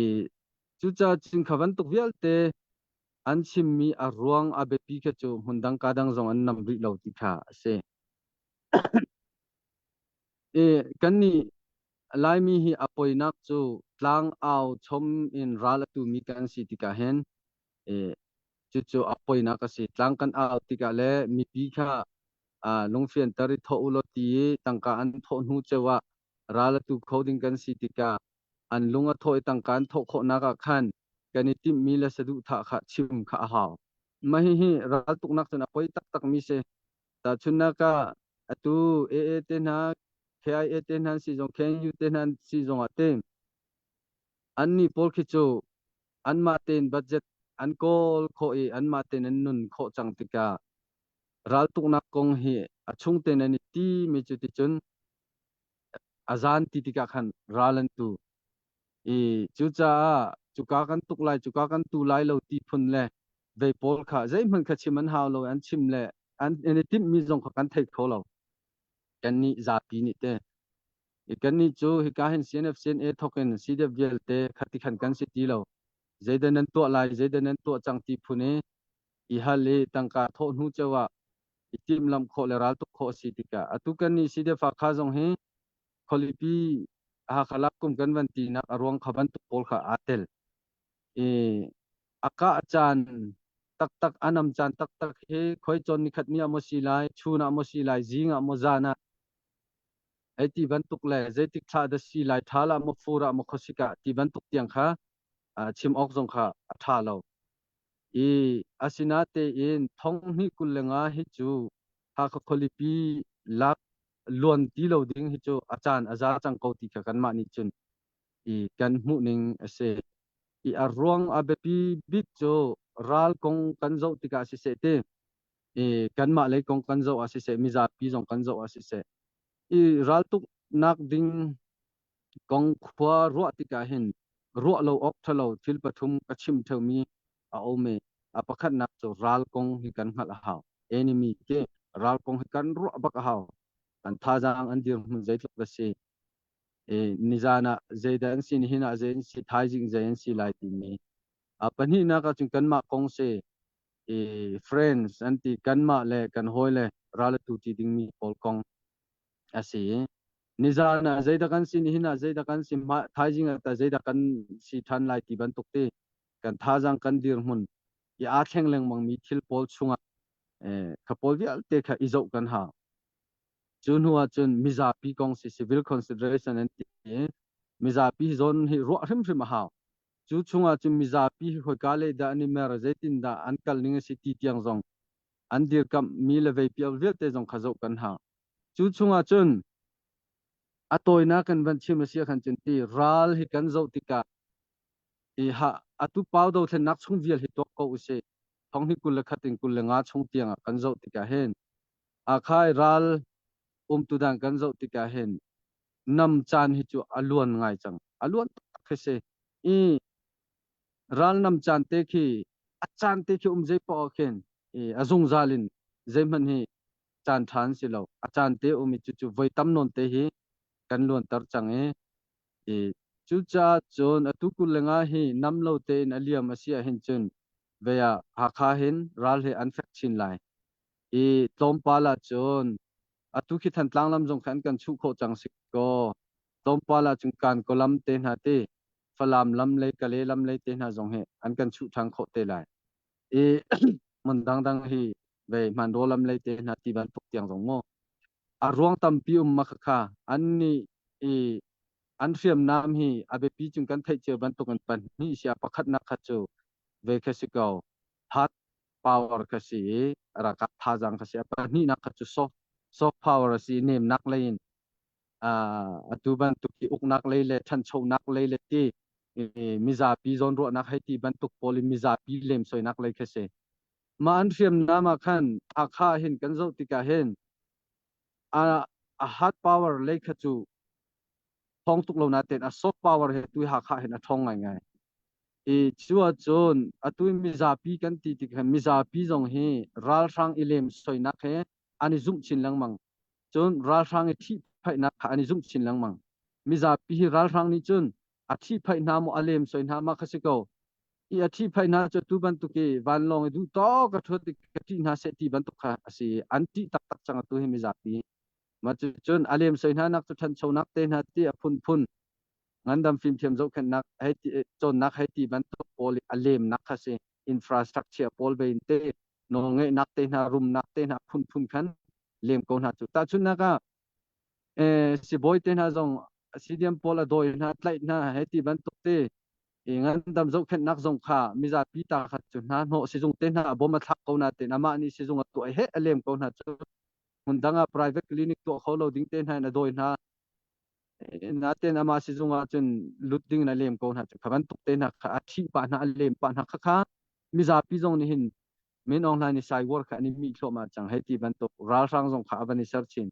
cucaah cun kha bantuk vialte an chimmi a ruang a biapi kha cu hmundang ka dang zong an nam rih lo ti kha a si. I kannih Laimi hi a poinak cu tlang au chom in ral a tumi kan si tikah hin i cucu a poinak a si. Tlang kan au tikah le mipi kha lungfianter i thawh u law ti i tangka an thawh hnu ceu ah ral a tu kho ding kan si tikah an lung a thawh i tangka an thawh khawhnak ah khan kan i timhmi le saduhthah kha chim kha a hau. Mah hihi raltuknak cun a poi taktakmi si. Tahchunhnak ah atu AA te hna, KIA te hna si zong, KNU te hna si zong ah te annih pawl khi cu anmah tein budget an kawl khawh i anmah tein an nun khawh cang tikah raltuknak kong hi a chung tein an i timi cu ticun a zan ti tikah khan ral an tu i cucaah cuka kan tuk lai cuka kan tu lai lo ti phun le vei pawl kha zeihmanh kha chim an hau lo an chim le an i timhmi zong kha kan thei kho lo kannih zapi nih te i kannih cu hika hin CNF CNA thawk in CDF vialte khati khan kan si ti lo zeidah nan tuah lai zeidah nan tuah cang ti phun i i hal i tangka thawh hnu ceu ah i timhlamh khawh le raltuk khawh a si tikah atu kan nih CDF Hakha zong hi khualipi Hakha lak kum kan van tinak a ruang kha bantuk pawl kha aa tel. I a kah caan taktak a nam caan taktak hi khoi cawn nikhat ni ah maw si lai chun ah maw si lai zing ah maw zan ah hei ti bantuk le zeitik thla dah si lai ṭhal ah maw fur ah maw khuasik ah ti bantuk tiang kha chim awk zong kha a ṭha lo. I asinatein 2025 hi cu Hakha khualipi lak luan ti lo ding hi cu a caan a za cang ko ti kha kanmah nih cun i kan hmuh ning a si. I a ruang a biapi bik cu ral kong kan zoh tikah siseh ti i kanmah lei kong kan zoh ah siseh mizapi zong kan zoh ah siseh i raltuknak ding kong khua ruah tikah hin ruah lo awk ṭhalo thil pathum ka chim ṭheumi a um i a pakhatnak cu ral kong hi kan hngalh a hau. Enemy khi ral kong hi kan ruah bak a hau. An thazaang an dirhmun zeitluk dah si. I nizan ah zeidah an si, nihin ah zei an si, thaizing zei an si lai timi. A pahnihnak ahcun kanmah kong si i friends an ti kanmah le kan hawi le ral a tu ti dingmi pawl kong a si. Nizan ah zeidah kan si, nihin ah zeidah kan si, thaizing ah tah zeidah kan si ṭhan lai ti bantuk ti kan thazaang kan dirhmun i aa thleng lengmangmi thil pawl chungah kha pawl vialte kha i zoh kan hau. Cu hnu ah cun mizapi kong si civil consideration an ti i mizapi zawn hi ruah hrimhrim a hau. Cu chungah cun mizapi hi khoika lei dah an i mer, zeitindah an kal ning a si ti tiang zong an dirkamh mi le veipial vialte zong kha zoh kan hau. Cu chungah cun a tawinak kan van chim a si ahkhan cun ti ral hi kan zoh tikah i ha atu pau dothlennak chung vial hi tuak ko usih. Thong hi 21 in 25 chung tiang ah kan zoh tikah hin akhai ral umtu dan kan zoh tikah hin nam caan hi cu a luan ngai cang. A luan tak khi si. I ral nam caan te khi a caan te khi um zei poah khin i a zungzal in zeihmanh hi caan ṭha an si lo. A caan te um i cucu voi tam nawn te hi kan luanter cang i i cucaah cun atu 25 hi nam lo tein a liam a si ahhin cun ve ah Hakha hin ral hi an fek chin lai. I tlawmpal ah cun atu khi Thantlang lam zong kha an kan chuh khawh cang si kaw tlawmpal ah cun Kankaw lam te hna ti Falam lam lei Kale lam lei te hna zong hi an kan chuh ṭhan khawh te lai. I hmun dangdang hi ve Hmanraw lam lei te hna ti bantuk tiang zong mu a ruang tampi um ma khakha an nih i an hriamnam hi a biapi cung kan theih cio bantuk in pahnih sia pakhatnak kha cu ve kha si ko hard power kha si i ralkap thazaang kha si a pahnihnak kha cu soft power a si nemnak lei in atu bantuk hi uknak lei le ṭhanchonak lei le ti mizapi zawnruahnak hei ti bantuk pawl in mizapi lemsoinak lei kha si. Mah an hriamnam ah khan Hakha hin kan zoh tikah hin a, a hard power lei kha cu thong tuk lo natein a soft power he tu Hakha hin a ṭhawng ngaingai. I cu ahcun atu mizapi kan ti tik hin mizapi zong hi ralhrang i lemsoinak he an i zumh chin lengmang. Cun ralhrang i ṭhihphaihnak kha an i zumh chin lengmang. Mizapi hi ralhrang nih cun a ṭhihphaih hna maw a lemsoi hna ma kha si ko. I a ṭhihphaih hna cu atu bantuk i vanlawng i duh tawk a ṭhuat i ka ṭih hna seh ti bantuk kha a si. An ṭih taktak cang atu hi mizapi. Mah cucun a lemsoi hna nak cu ṭhanchonak te hna ti a phunphun ngandam fimthiam zohkhenhnak hei ti cawnnak hei ti bantuk pawl i a lemnak kha si. Infrastructure pawl ve in te nawlngeihnak te hna rumnak te hna phunphun khan lem ko hna cu. Tahchunhnak ah sibawi te hna zong CDM pawl a dawi hna tlaih hna hei ti bantuk te i ngandam zohkhenhnak zong kha mizapi ta kha cu hna hnawh sizung te hna bom a thlak ko na tein amah nih sizung a tuah he a lem ko hna cu hmun dang ah private clinic tuah kho lo ding te hna in a dawi hna natein amah sizung ah cun lut ding in a lem ko hna cu kha bantuk te hna kha a thih pah hna a lem pah hna kha kha mizapi zong nih hin Min Aung Hlaing nih cyber kha an i mih thluahmah cang hei ti bantuk ralhrang zong kha a van i ser chin.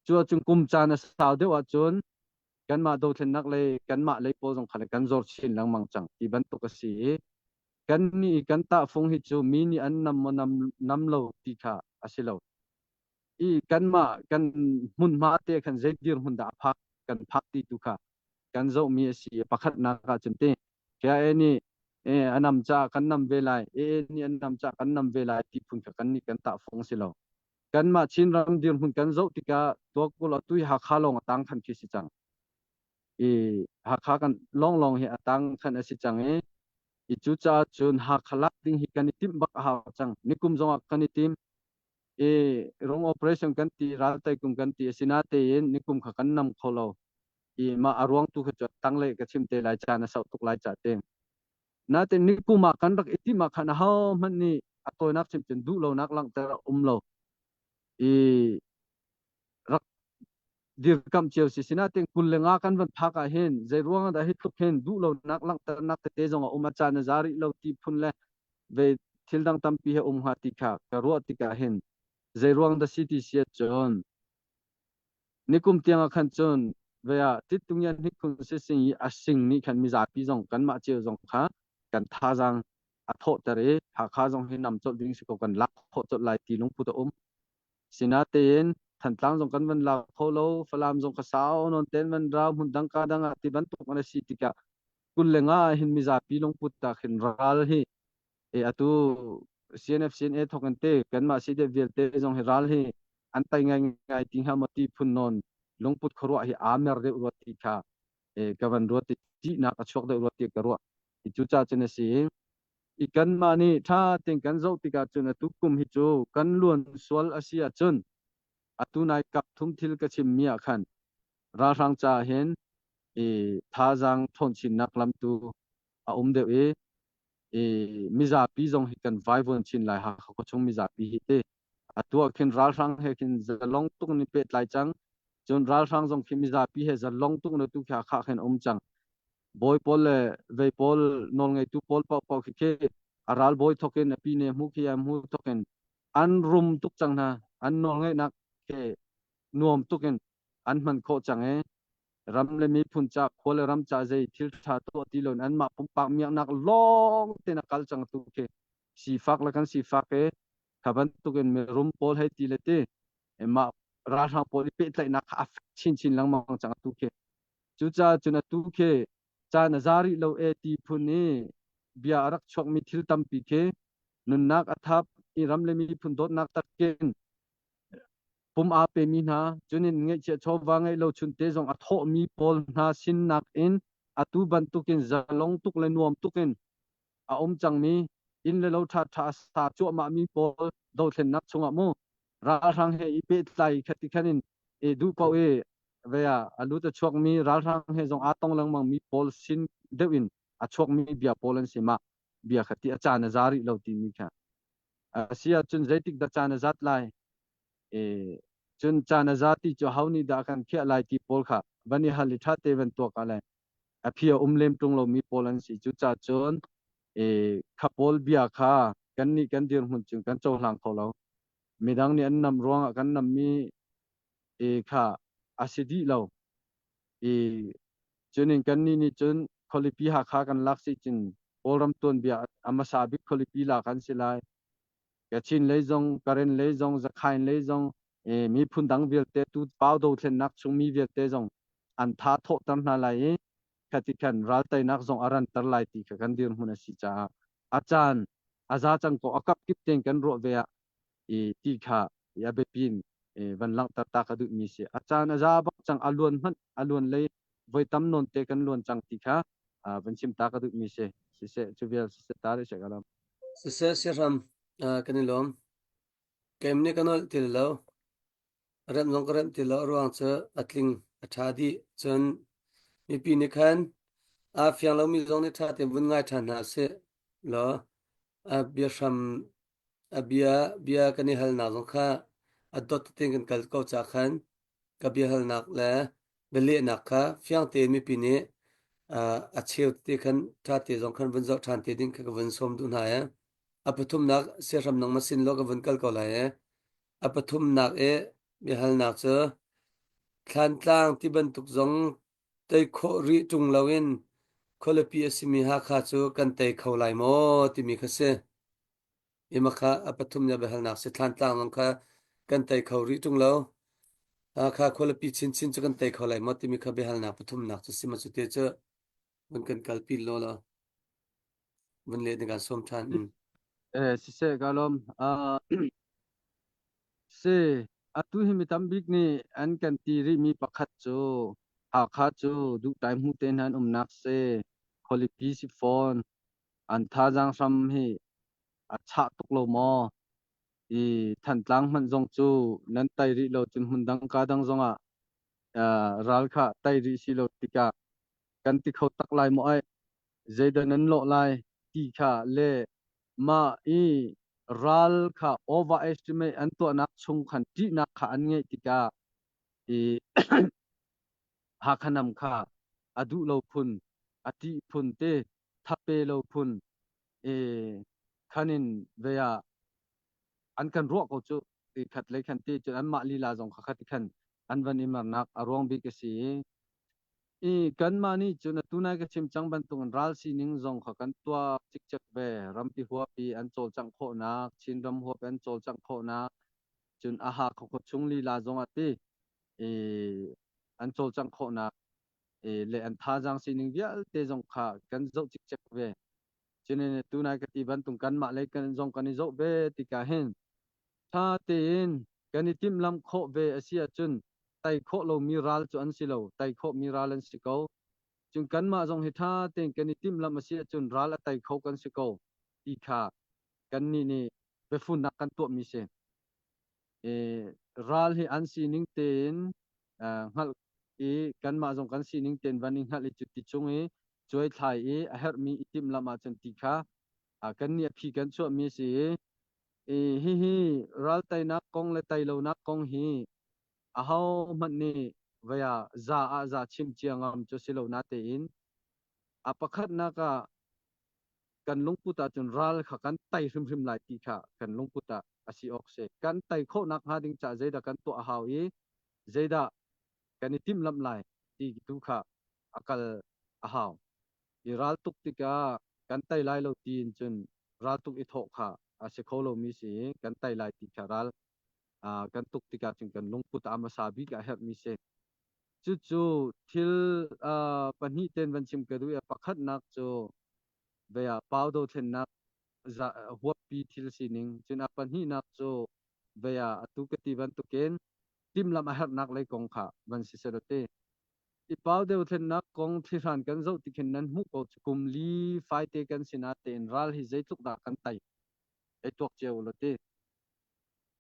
Cu ahcun kum caan a sau deuh ahcun kanmah dothlennak lei kanmah lei pawl zong kha le kan zor chin lengmang cang ti bantuk a si i kan nih kan tahfung hi cu mi nih an nam maw nam, nam lo ti kha a si lo. I kanmah kan hmunhma te khan zei dirhmun dah a phak kan phak ti tu kha kan zohmi a si i pakhatnak ahcun ti KIA nih a nam caah kan nam ve lai, AA nih an nam caah kan nam ve lai ti phun kha kan nih kan tahfung si lo. Kanmah Chinram dirhmun kan zoh tikah tuakul atu hi Hakha lawng a tang khan khi si cang. I Hakha kan lawnglawng hi a tang khan a si cang i i cucaah cun Hakha lak ding hi kan i timh bak a hau cang. Nikum zongah kan i tim. I rung operation kan ti, raltai kum kan ti asinatein nikum kha kan nam kho lo. I mah a ruang tu kha cu tanglei ka chim te lai caan a sau tuk lai ca te. Natin nikum ah kan rak i timh ah khan aho hmanh nih a tawinak chim cun duh lonak langhter a um lo. I rak dirkamh cio si sinatin 25 kan van phak ah hin zei ruang ah dah hi tluk hin duh lonak langhternak tete zong a um a caan a za rih lo ti phun le ve thil dang tampi he um hnga ti kha ka ruah tikah hin zei ruang dah si ti si ahcun Nikum tiang ah khan cun ve ah Tittungian hnikhun sising i a sing nih khan mizapi zong kanmah cio zong kha kan thazaang a thawhter i Hakha zong hi nam colh ding si ko kan lak khawh colh lai ti lungput a um. Sinatein Thantlang zong kan van la kho lo, Falam zong ka sau non ten van ra hmun dang ka dang ah ti bantuk an si tikah 25 hin mizapi lungput ta khin ral hi e atu CNF CNA thok in te kanmah CDF vialte zong hi ral hi an tai ngai ngai ti hnga maw ti phun non lungput khuaruah hi aa mer deuh rua ti kha e ka van ruat ti ṭihnak a chuak deuh rua ti ka ruah. Cucaah cun a si i kanmah nih ṭha tein kan zoh tikah cun atu kum hi cu kan luan sual a si ahcun atu nai kap thum thil ka chimmi ah khan ralhrang caah hin i thazaang ṭhawn chinnak lam tu a um deuh i i mizapi zong hi kan vaivuan chin lai. Hakha khuachung mizapi hi te atu ah khin ralhrang he khin zalong tuk ni pehtlai cang, cun ralhrang zong khi mizapi he zalong tuk na tu khi Hakha khin um cang. Bawi pawl le vei pawl, nawlngeitu pawl paohpaoh khi khi a ralbawi thawk in a pine hmu khi a hmu thawk in an rum tuk cang hna. An nawlngeihnak khi nuam tuk in an hman khawh cang i ram le miphun ca, khua le ram ca zei thil ṭha tuah ti loin anmah pumpak miaknak lawng tein a kal cang. Tu khi sifak le kan sifak i kha bantukin mirum pawl hei ti le ti mah ralhrang pawl i pehtlaihnak kha a fek chinchin lengmang cang atu khi. Cucaah cun atu khi caan a za rih lo e ti phun i bia a rak chuakmi thil tampi khi nunnak a thap i ram le miphun dawtnak takin pum aa pemi hna, cunin ngeihchiah chawva ngeih lo chunte zong a thawhmi pawl hna sinnak in atu bantukin zalong tuk le nuam tukin a um cangmi, inn le lo ṭhaṭha a sa cuahmahmi pawl dothlennak chungah mu ralhrang he i pehtlai khati khan in i duh paoh i ve ah a lut a chuakmi, ralhrang he zong aa tong lengmangmi pawl sin deuh in a chuakmi bia pawl an si. Mah bia kha ti a caan a za rih lo timi kha a si ahcun zeitik dah caan a zat lai e cun caan a za ti cu ho nih dah kan khiah lai ti pawl kha van i hal i ṭha te van tuak ah le a phi a um lem ṭung lomi pawl an si. Cucaah cun e kha pawl bia kha kannih kan dirhmun cun kan cohlang kho lo. Midang nih an nam ruangah kan nammi e kha a si dih lo i cunin kannih nih cun khualipi Hakha kan lak si cun Kawlram tuanbia a hmasa bik khualipi lak an si lai. Kachin lei zong, Karen lei zong, Zakhain lei zong, miphun dang vialte tu pau dothlennak chung mi vialte zong an tha thawhter hna lai i khati khan ral teinak zong a ranter lai ti kha kan dirhmun a si caah a caan a za cang ko a kap kip tein kan ruah ve ah i ti kha a biapi in van langhter ta ka duhmi si. A caan a za bak cang, a luan hmanh a luan lei voi tam nawn te kan luan cang ti kha van chim ta ka duhmi si. Siseh, cu vial siseh ta rih seh ka lam. Siseh, siahram kan i lawm. Kem nih ka nolh ti lo. Remh zong ka remh ti lo. A ruang cu a tling a ṭha dih. Cun mipi nih khan aa fiang lomi zong nih ṭha tein vun ngai ṭhan hna seh law a biahram a bia bia kan i halnak zong kha a dot tein kan kal ko ca khan ka biahalnak le bialehnak kha fiang tein mipi nih a cheu te khan ṭha te zong khan vun zoh ṭhan te ding kha ka vun sawm duh hna i a pathumnak siahram nang ma sin law ka vun kal ko lai i a pathumnak i biahalnak cu Thlantlang ti bantuk zong tei khawh rih ṭung loin khualipi a simi Hakha cu kan tei kho lai maw timi kha si. Ima kha a pathum na biahalnak si. Thlantlang zong kha kan tei kho rih ṭung lo. Hakha khualipi chinchin cu kan tei kho lai maw timi kha biahalnak pathumnak cu si ma cu te cu vun kan kalpi law law vun leh kan sawm ṭhan. Eh, siseh ka lawm. Si, atu hi mi tambik nih an kan ti rihmi pakhat cu Hakha cu duhtlai hmu te hna an umnak si, khualipi si fawn, an thazaang hram hi a chah tuk lo maw? I Thantlang hmanh zong cu nan tai rih lo cun hmundang ka dang zongah ral kha tai rih si lo tikah kan ti kho tak lai maw ai? Zeidah nan lawh lai ti kha le mah i ral kha overestimate an tuahnak chung khan ṭihnak kha an ngeih tikah i Hakha nam kha a duh lo phun, a ṭih phun te, thape lo phun i khan in ve ah an kan ruah ko cu ti khat lei khan ti cun anmah lila zong kha khat khan an van i mernak a ruang bik a si i I kanmah nih cun atu nai ka chim cang bantukin ral sining zong kha kan tuak cikcek ve. Rampi huap i an cawlcangh khawhnak, Chinram huap i an cawlcangh khawhnak. Cun a ha khokho chung lila zong ah ti i an cawlcangh khawhnak le an thazaang sining vialte zong kha kan zoh cikcek ve. Cun tunai ka ti bantuk kanmah lei kan zong kan i zoh ve tikah hin ṭha tein kan i timhlamh khawh ve a si ahcun tei khawh lomi ral cu an si lo, tei khawhmi ral an si ko. Cun kanmah zong hi ṭha tein kan i timhlamh a si ahcun ral a tei kho kan si ko ti kha kannih nih biafunnak kan tuahmi si. I ral hi an sining tein hngalh i kanmah zong kan sining tein van i hngalh i cuti chung i cuaithlai i a herhmi i timhlamh ahcun ti kha kannih a phi kan chuahmi a si i hihi ral teinak kong le tei lonak kong hi ahohmanh nih vei ah za ah za chim cia ngam cu si lo natein a pakhatnak ah kan lungput ahcun ral kha kan tei hrimhrim lai ti kha kan lungput ah a si awk si. Kan tei khawh nakhnga ding caah zeidah kan tuah a hau i zeidah kan i timhlamh lai ti tu kha a kal a hau. I raltuk tikah kan tei lai lo tiin cun raltuk i thawh kha a si kho lomi si i kan tei lai ti kha ral kan tuk tikah cun kan lungput a hmasa bik a herhmi si. Cucu thil pahnih ten van chim ka duh i pakhatnak cu vei ah pau dothlennak huappi thil sining cun a pahnihnak cu vei ah atu ka ti bantukin timhlamh a herhnak lei kong kha van si selaw ti. I pau dothlennak kong thlihran kan zoh ti khin nan hmuh ko cu kum li faite kan si natein ral hi zeitluk dah kan tei ei tuak cio ulaw ti.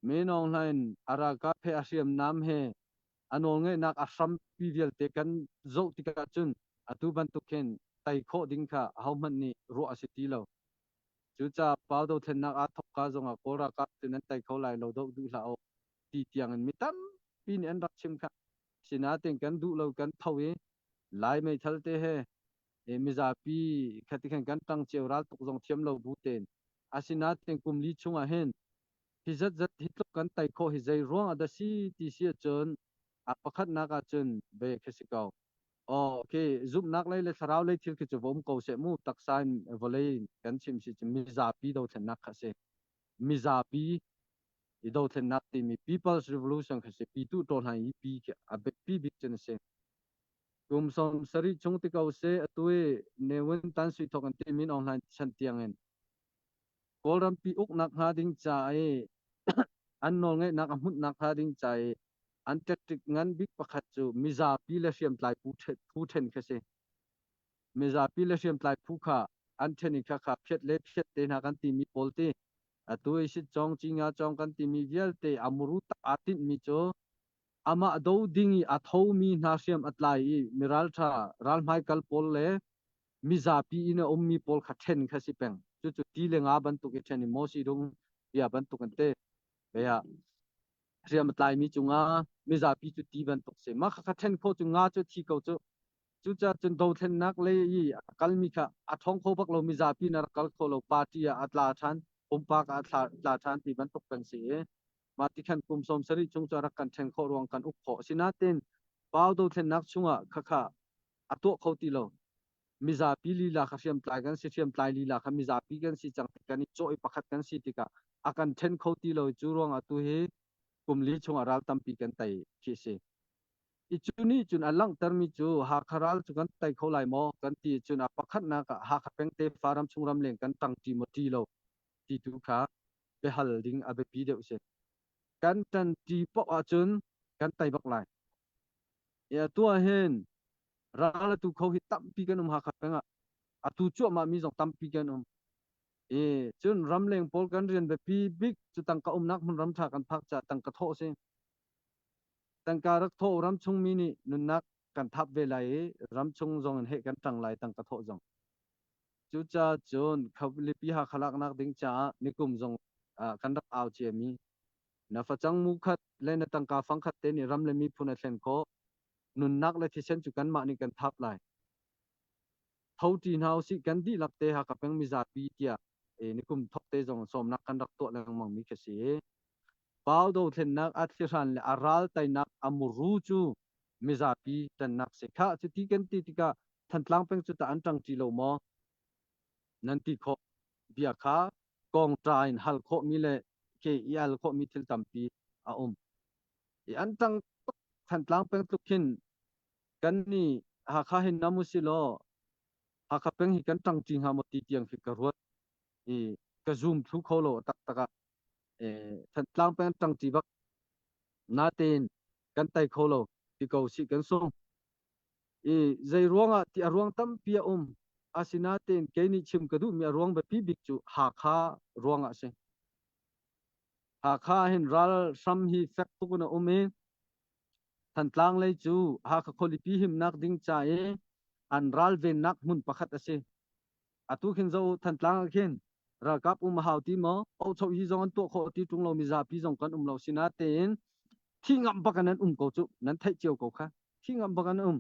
Min Aung Hlaing a ralkap he a hriamnam he a nawlngeihnak a hrampi vialte kan zoh tikah cun atu bantuk hin tei khawh ding kha ahohmanh nih ruah a si ti lo. Cucaah pau dothlennak aa thawkka zongah Kawl ralkap cu nan tei kho lai lo doh duh hlah u ti tiangin mi tampi nih an rak chim kha. Sinain kan duh lo kan tho i Lai meithal te he mizapi khati khan kan ṭang cio raltuk zong thiam lo bu tein asinain kum li chungah hin hi zatzat hi tluk kan tei khawh hi zei ruang ah dah si ti si ahcun a pakhatnak ahcun ve khi si ko. Oh, okay, zumhnak lei le thlarau lei thil khi cu va um ko seh mu taksa in vawlei kan chim si cu mizapi dothlennak kha si. Mizapi i dothlennak timi People's Revolution kha si pi tu ṭaw hlan i pi khi a biapi bik cun a si. Kum 70 chung ti ko seh atu i Ne Win Tan Sui thawk in ti Min Aung Hlaing chan tiang in Kawlrampi uknak hnga ding ca i an nawlngeihnak a hmunhnak hnga ding ca i an tactic ngan bik pakhat cu mizapi le hriamtlai phu ṭhen khi si. Mizapi le hriamtlai phu kha an ṭhen i khakha phiat le phiat te hna kan timi pawl ti atu i sitcawng cinga cawng kan timi vialte a muru tak aa tinhmi cu amah do ding i a thomi hna hriam a tlai i miralṭha ralhmai kal pawl le mizapi in a ummi pawl kha ṭhen kha si peng. Cucu ti le nga bantuk i ṭhen i Moses dung bia bantuk an te. Bia hriam a tlaimi cungah mizapi cu ti bantuk si. Mah kha ṭhen khawh cu nga cu thi ko cu. Cucaah cun dothlennak lei i a kalmi kha a ṭhawng kho bak lo mizapi na rak kal kho lo party ah a tla ṭhan pumpak ah a tla ṭhan ti bantuk kan si i mah ti khan kum 70 chung cu a rak kan ṭhen khawh ruang kan uk khawh. Asinain pau dothlennak chungah khakha a tuah kho ti lo. Mizapi lila kha hriamtlai kan si, hriamtlai lila kha mizapi kan si cang kan i cawh i pakhat kan si tikah a kan ṭhen kho ti lo. Cu ruangah tu hi kum li chungah ral tampi kan tei khi si. I cu nih cun a langhtermi cu Hakha ral cu kan tei kho lai maw kan ti cun a pakhatnak ah Hakha peng tefa ramchung ramleng kan ṭangṭi maw ṭi lo ti tu kha biahal ding a biapi deuh si. Kan ṭanṭi paoh ahcun kan tei bak lai. Atu ah hin ral atu kho hi tampi kan um Hakha peng ah. Atu cuahmah mi zong tampi kan um. I cun ramleng pawl kan rian biapi bik cu tangka umnak hmun ram ṭha kan phak caah tangka thawh a si. Tangka rak thawh ramchung mi nih nunnak kan thap ve lai i ramchung zong in heh kan ṭang lai tangka thawh zong. Cucaah cun khualipi Hakha laknak ding caah nikum zong kan rak au ciami na facang mu khat le na tangka fang khat te nih ram le miphun a thlen khawh. Nunnak le thisen cu kanmah nih kan thap lai. Tho ṭi hna usih kan dihlak te Hakha peng mizapi tiah nikum thok te zong sawmnak kan rak tuah lengmang mi khi si. Pau dothlennak a thlihran le a ral teinak a muru cu mizapi ṭannak si. Khah cuti kan ti tikah Thantlang peng cu tah an ṭangṭi lo maw? Nan ti khawh bia kha kongṭa in hal khawhmi le ke i al khawhmi thil tampi a. a um. I an ṭang tuk Thantlang peng tluk khin kan nih Hakha hin nam usih law Hakha peng hi kan ṭangṭi hnga maw ti tiang khi ka ruat i ka zoom thlu kho lo taktak ah. Thantlang peng ṭangṭi bak natein kan tai kho lo ti ko sih kan sung. I zei ruangah ti a ruang tampi a um. Asinain kei nih chim ka duhmi a ruang biapi bik cu Hakha ruangah a si. Hakha hin ral hram hi fek tuk in a um i Thantlang lei cu Hakha khualipi himnak ding ca i an ralvennak hmun pakhat a si. Atu khin zo Thantlang ah khin ralkap um a hau ti maw? Ohchoh hi zong an tuah khawh ti ṭung lo mizapi zong kan um lo sinatein thi ngam bak in an um ko cu nan theih cio ko kha. Thi ngam bak an um.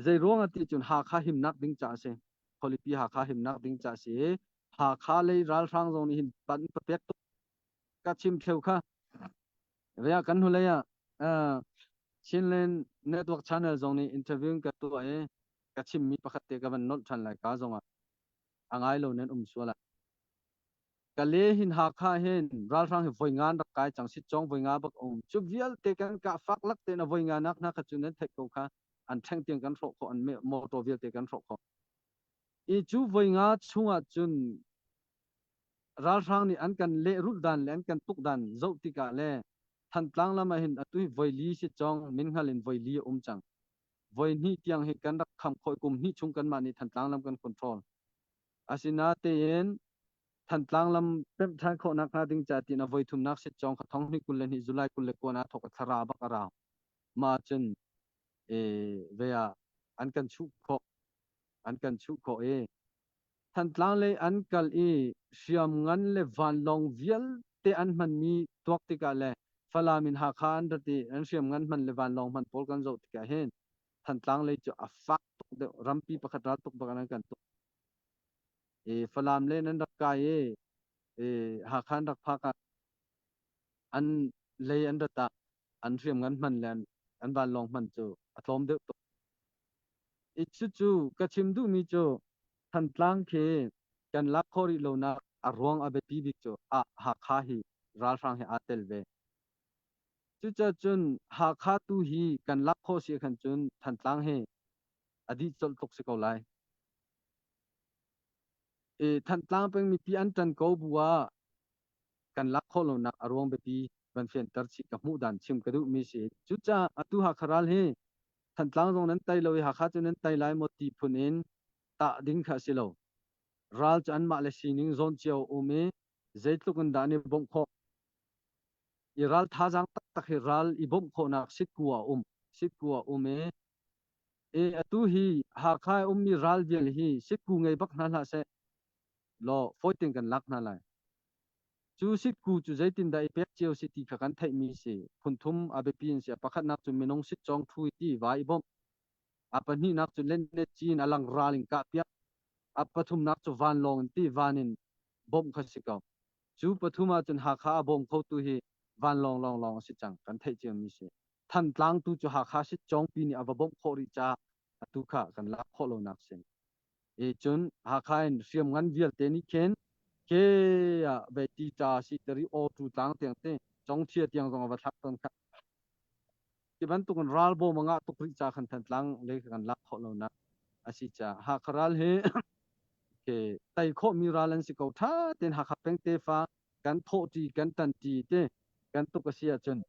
Zei ruang ah ti cun Hakha himnak ding ca a si. Khualipi Hakha himnak ding ca a si i Hakha lei ralhrang zong nih hin pan papek tuk ka chim thleu kha. Vea kan hnulei ah Chinland Network Channel zong nih interview ka tuah i ka chimmi pakhat te ka van nolh ṭhan lai ka zong ah a ngai lo nan um sual ah. Ka le hin Hakha hin ralhrang hi voi ngan rak kai cang sitcawng voi nga bak um cu vialte kan kah fak lak tein a voi nga nak hna kha cu nan theih ko kha an ṭheng tiang kan hrawh khawh an motor vialte kan hrawh khawh. I cu voi nga chungah cun ralhrang nih an kan lehrulh dan le an kan tuk dan zoh tikah le Thantlang lam ah hin atu hi voi li si cong min hngal in voi li a um cang. Voi hnih tiang hi kan rak kham khawh i kum hnih chung kanmah nih Thantlang lam kan control. Asinatein Thantlang lam pemh ṭhan khawhnak hnga ding ca tiin a voi thumnak sit cong kha thong hnih 22 July 29 ah thawk i thlara bak a rau. Mah cun e ve ah an kan chuh khawh an kan chuh khawh i Thantlang lei an kal i hriamngan le vanlawng vialte an hmanmi tuak tikah le Falam in Hakha an rat i an hriamngan hman le vanlawng hman pawl kan zoh tikah hin Thantlang lei cu a fak tuk deuh rampi pakhat ral tuk bak an kan tuk. I Falam lei nan rak kai i, i Hakha an rak phak ah an lei an rat ah an hriamngan hman le an vanlawng hman cu a tlawm deuh tuk. I cucu ka chim duhmi cu Thantlang khi kan lak khawh rih lonak a ruang a biapi bik cu ah Hakha hi ralhrang hi aa tel ve. Cucaah Hakha tu hi kan lak khawh si khan cun Thantlang hi a dih colh tuk si ko lai. I Thantlang peng mipi an ṭan ko bu ah kan lak khawh lonak a ruang biapi van fianter chih ka hmuh dan chim ka duhmi si. Cucaah atu Hakha ral hi Thantlang zong nan tai lo i Hakha cu nan tai lai maw ti phun in tah ding kha a si lo. Ral cu anmah le sining zawn cio um i zeitluk in dah an i bawmh khawh. I ral thazaang taktak hi ral i bawmh khawhnak sitku a um. Sitku a um i i atu hi Hakha i ummi ral vial hi sitku ngei bak hna hlah seh law fawi tein kan lak hna lai. Cu sitku cu zeitindah i pek cio si ti kha kan theihmi si. Phunthum a biapi in si. A pakhatnak cu minung sitcawng ṭhu i ti va i bawmh. A pahnihnak cu lennet cin a lang ral in kahpiak. A pathumnak cu vanlawng in ti van in bawmh kha si ko. Cu pathum ahcun Hakha a bawm khotu hi vanlawng lawnglawng a si cang. Kan theih ciomi si. Thantlang tu cu Hakha sitcawngpi nih a va bawmh khawh rih caah atu kha kan lak khawh lonak si. I cun Hakha in hriamngan vialte nih khin ke ah ve ti ta si tari aw tu tlang tiang te congthia tiang zong a va thlak tawn kha. Ti bantuk in ral bawm a ngah tuk rih ca khan Thantlang lei kan lak khawh lonak a si ca Hakha ral hi ke tai khawh mi ral an si ko tha ten Hakha peng tefa kan thawh ṭi kan ṭan ṭi te kan tuk a si ahcun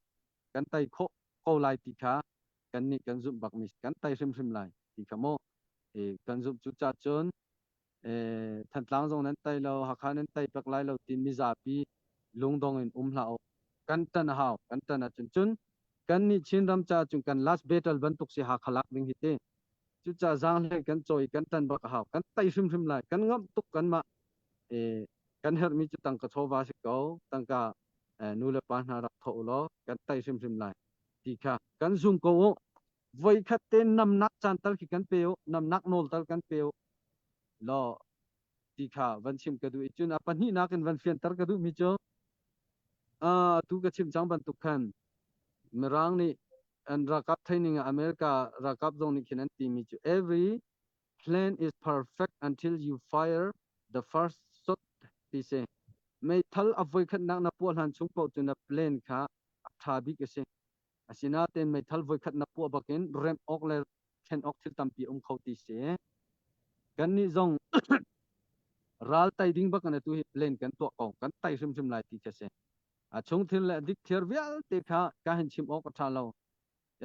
kan tai khawh ko lai ti kha kan nih kan zumh bak mi kan tai hrimhrim lai ti kha mu kan zumh cu ca cun Thantlang zong nan tai lo Hakha nan tai pek lai lo ti mizapi lungdong in um hlah u kan tan a hau kan tan ahcun cun kan nih Chinram ca cun kan last battle bantuk si Hakha lak ding hi ti cucaah zaanghlei kan cawi kan tan bak a hau kan tai hrimhrim lai kan ngamh tuk kanmah kan herhmi cu tangka chawva si ko tangka nu le pa hna rak thawh u law kan tai hrimhrim lai ti kha kan zum ko u voikhat te namnak caan tal khi kan pe u namnak nawl tal kan pe u law ti kha van chim ka duh i cun a pahnihnak in van fianter ka duhmi cu tu ka chim cang bantuk khan Mirang nih an ralkap training ah America ralkap zong nih khin an timi cu every plan is perfect until you fire the first shot ti si meithal a voikhatnak na puah hlan chung paoh cu na plan kha a ṭha bik a si. Asinain meithal voikhat na puah bakin remh awk le thlen awk thil tampi a um kho ti si. Kannih zong ral tai ding bak in atu hi plan kan tuah ko. Kan tai hrimhrim lai ti khi a si. A chungthil le dikthliar vialte kha ka hin chim awk a ṭha lo.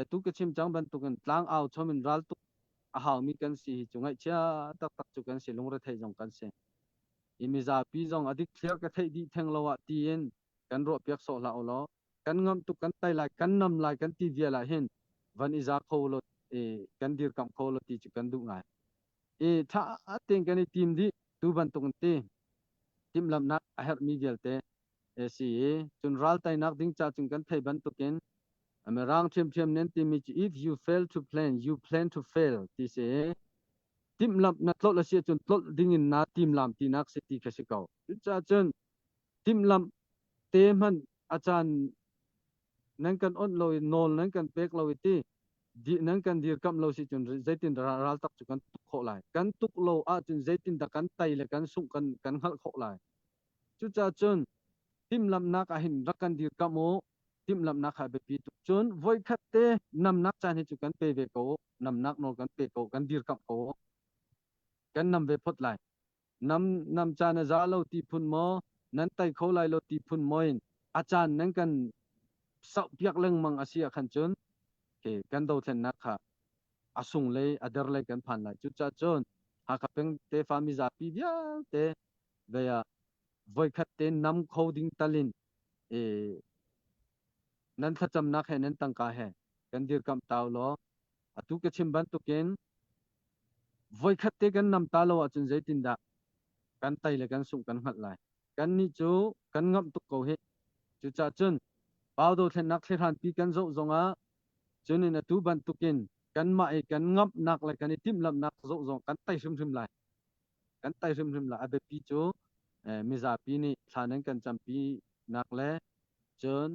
Atu ka chim cang bantukin tlang au chom in ral tuk a haumi kan si hi cu ngaihchia taktak cu kan si lungrethei zong kan si. I mizapi zong a dikthliar ka theih dih theng lo ah tiin kan ruahpiak sawh hlah u law kan ngamh tuk kan tai lai kan nam lai kan ti vial ah hin van i za kho law i kan dirkamh kho law ti cu kan duh ngai. I ṭha tein kan i tim dih tu bantuk in ti timhlamhnak a herhmi vialte si i cun ral teinak ding ca cun kan thei bantukin Mirang ṭhiamṭhiam nih an timi cu if you fail to plan, you plan to fail ti si i timhlamh na tlolh a si ahcun tlolh dingin naa timlam tinak si ti kha si ko. Cucaah cun timhlamh te hmanh a caan nan kan onh lo i nawl nan kan pek lo i ti nan kan dirkamh lo si cun zeitin ral tak cu kan tuk khawh lai. Kan tuk lo ahcun zeitindah kan tei le kan sungh kan kan hngalh khawh lai. Cucaah cun timhlamhnak ah hin rak kan dirkamh u. Timhlamhnak kha a biapi tuk. Cun voikhat te namnak caan hi cu kan pe ve ko. Namnak nawl kan pe ko. Kan dirkamh ko. Kan nam ve phot lai. Nam nam caan a za lo ti phun maw, nan tei kho lai lo ti phun maw in a caan nan kan sauhpiak lengmang a si ah khan cun ke kan dothlennak kha a sung lei a der lei kan phan lai. Cucaah cun Hakha peng tefa mizapi vialte vei ah voikhat te nam kho ding talin e nan thlacamnak he nan tangka he kan dirkamh ta law atu ka chim bantukin voikhat te kan nam ta lo ahcun zeitindah kan tai le kan sungh kan hngalh lai. Kannih cu kan ngamh tuk ko hih. Cucaah cun Pau dothlennak thlihranpi kan zoh zongah cun in atu bantukin kanmah i kan ngamhnak le kan i timhlamhnak zoh zong kan tai hrimhrim lai. Kan tai hrimhrim lai. A biapi cu mizapi nih thla nan kan campi nak le cun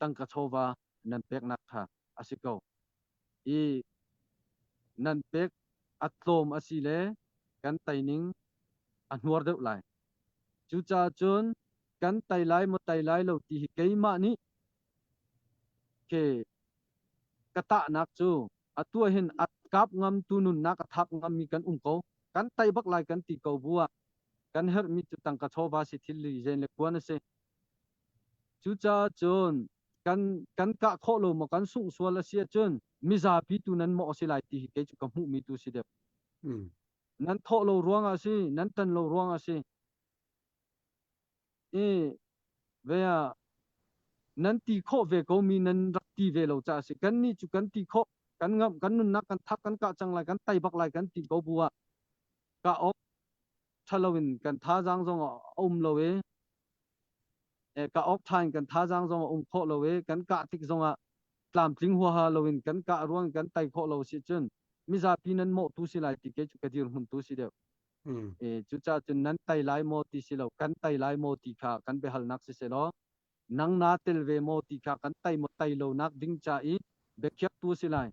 tangka chawva nan peknak kha a si ko. I nan pek a tlawm a si le kan teining a hnuar deuh lai. Cucaah cun kan tei lai maw tei lai lo ti hi keimah nih ke ka tahnak cu atu ah hin a kap ngamtu nunnak a thap ngammi kan um ko. Kan tei bak lai kan ti ko bu ah kan herhmi cu tangka chawva si thil li zen le kuan a si. Cucaah cun kan kan kah khawh lo maw kan sungh sual a si ahcun mizapi tu nan mawh a si lai ti hi kei cu ka hmuhmi tu si deuh. Nan thawh lo ruangah a si, nan ṭan lo ruangah a si. I ve ah nan ti khawh ve ko mi nan rak ti ve lo caah a si. Kannih cu kan ti khawh, kan ngamh, kan nunnak kan thap, kan kah cang lai, kan tai bak lai kan ti ko bu ah kah awk ṭha loin kan thazaang zong a um lo i kah awk ṭha in kan thazaang zong a um khawh lo i kan kah tik zongah tlamtling huaha loin kan kah ruang kan tai khawh lo si cun mizapi nan mawh tu si lai ti ke cu ka dirhmun tu si deuh. E cucaah cun nan tai lai maw ti si lo kan tai lai maw ti kha kan biahalnak si seh law nang naa tel ve maw ti kha kan tai maw tai lo nak ding ca i biakhiak tu si lai.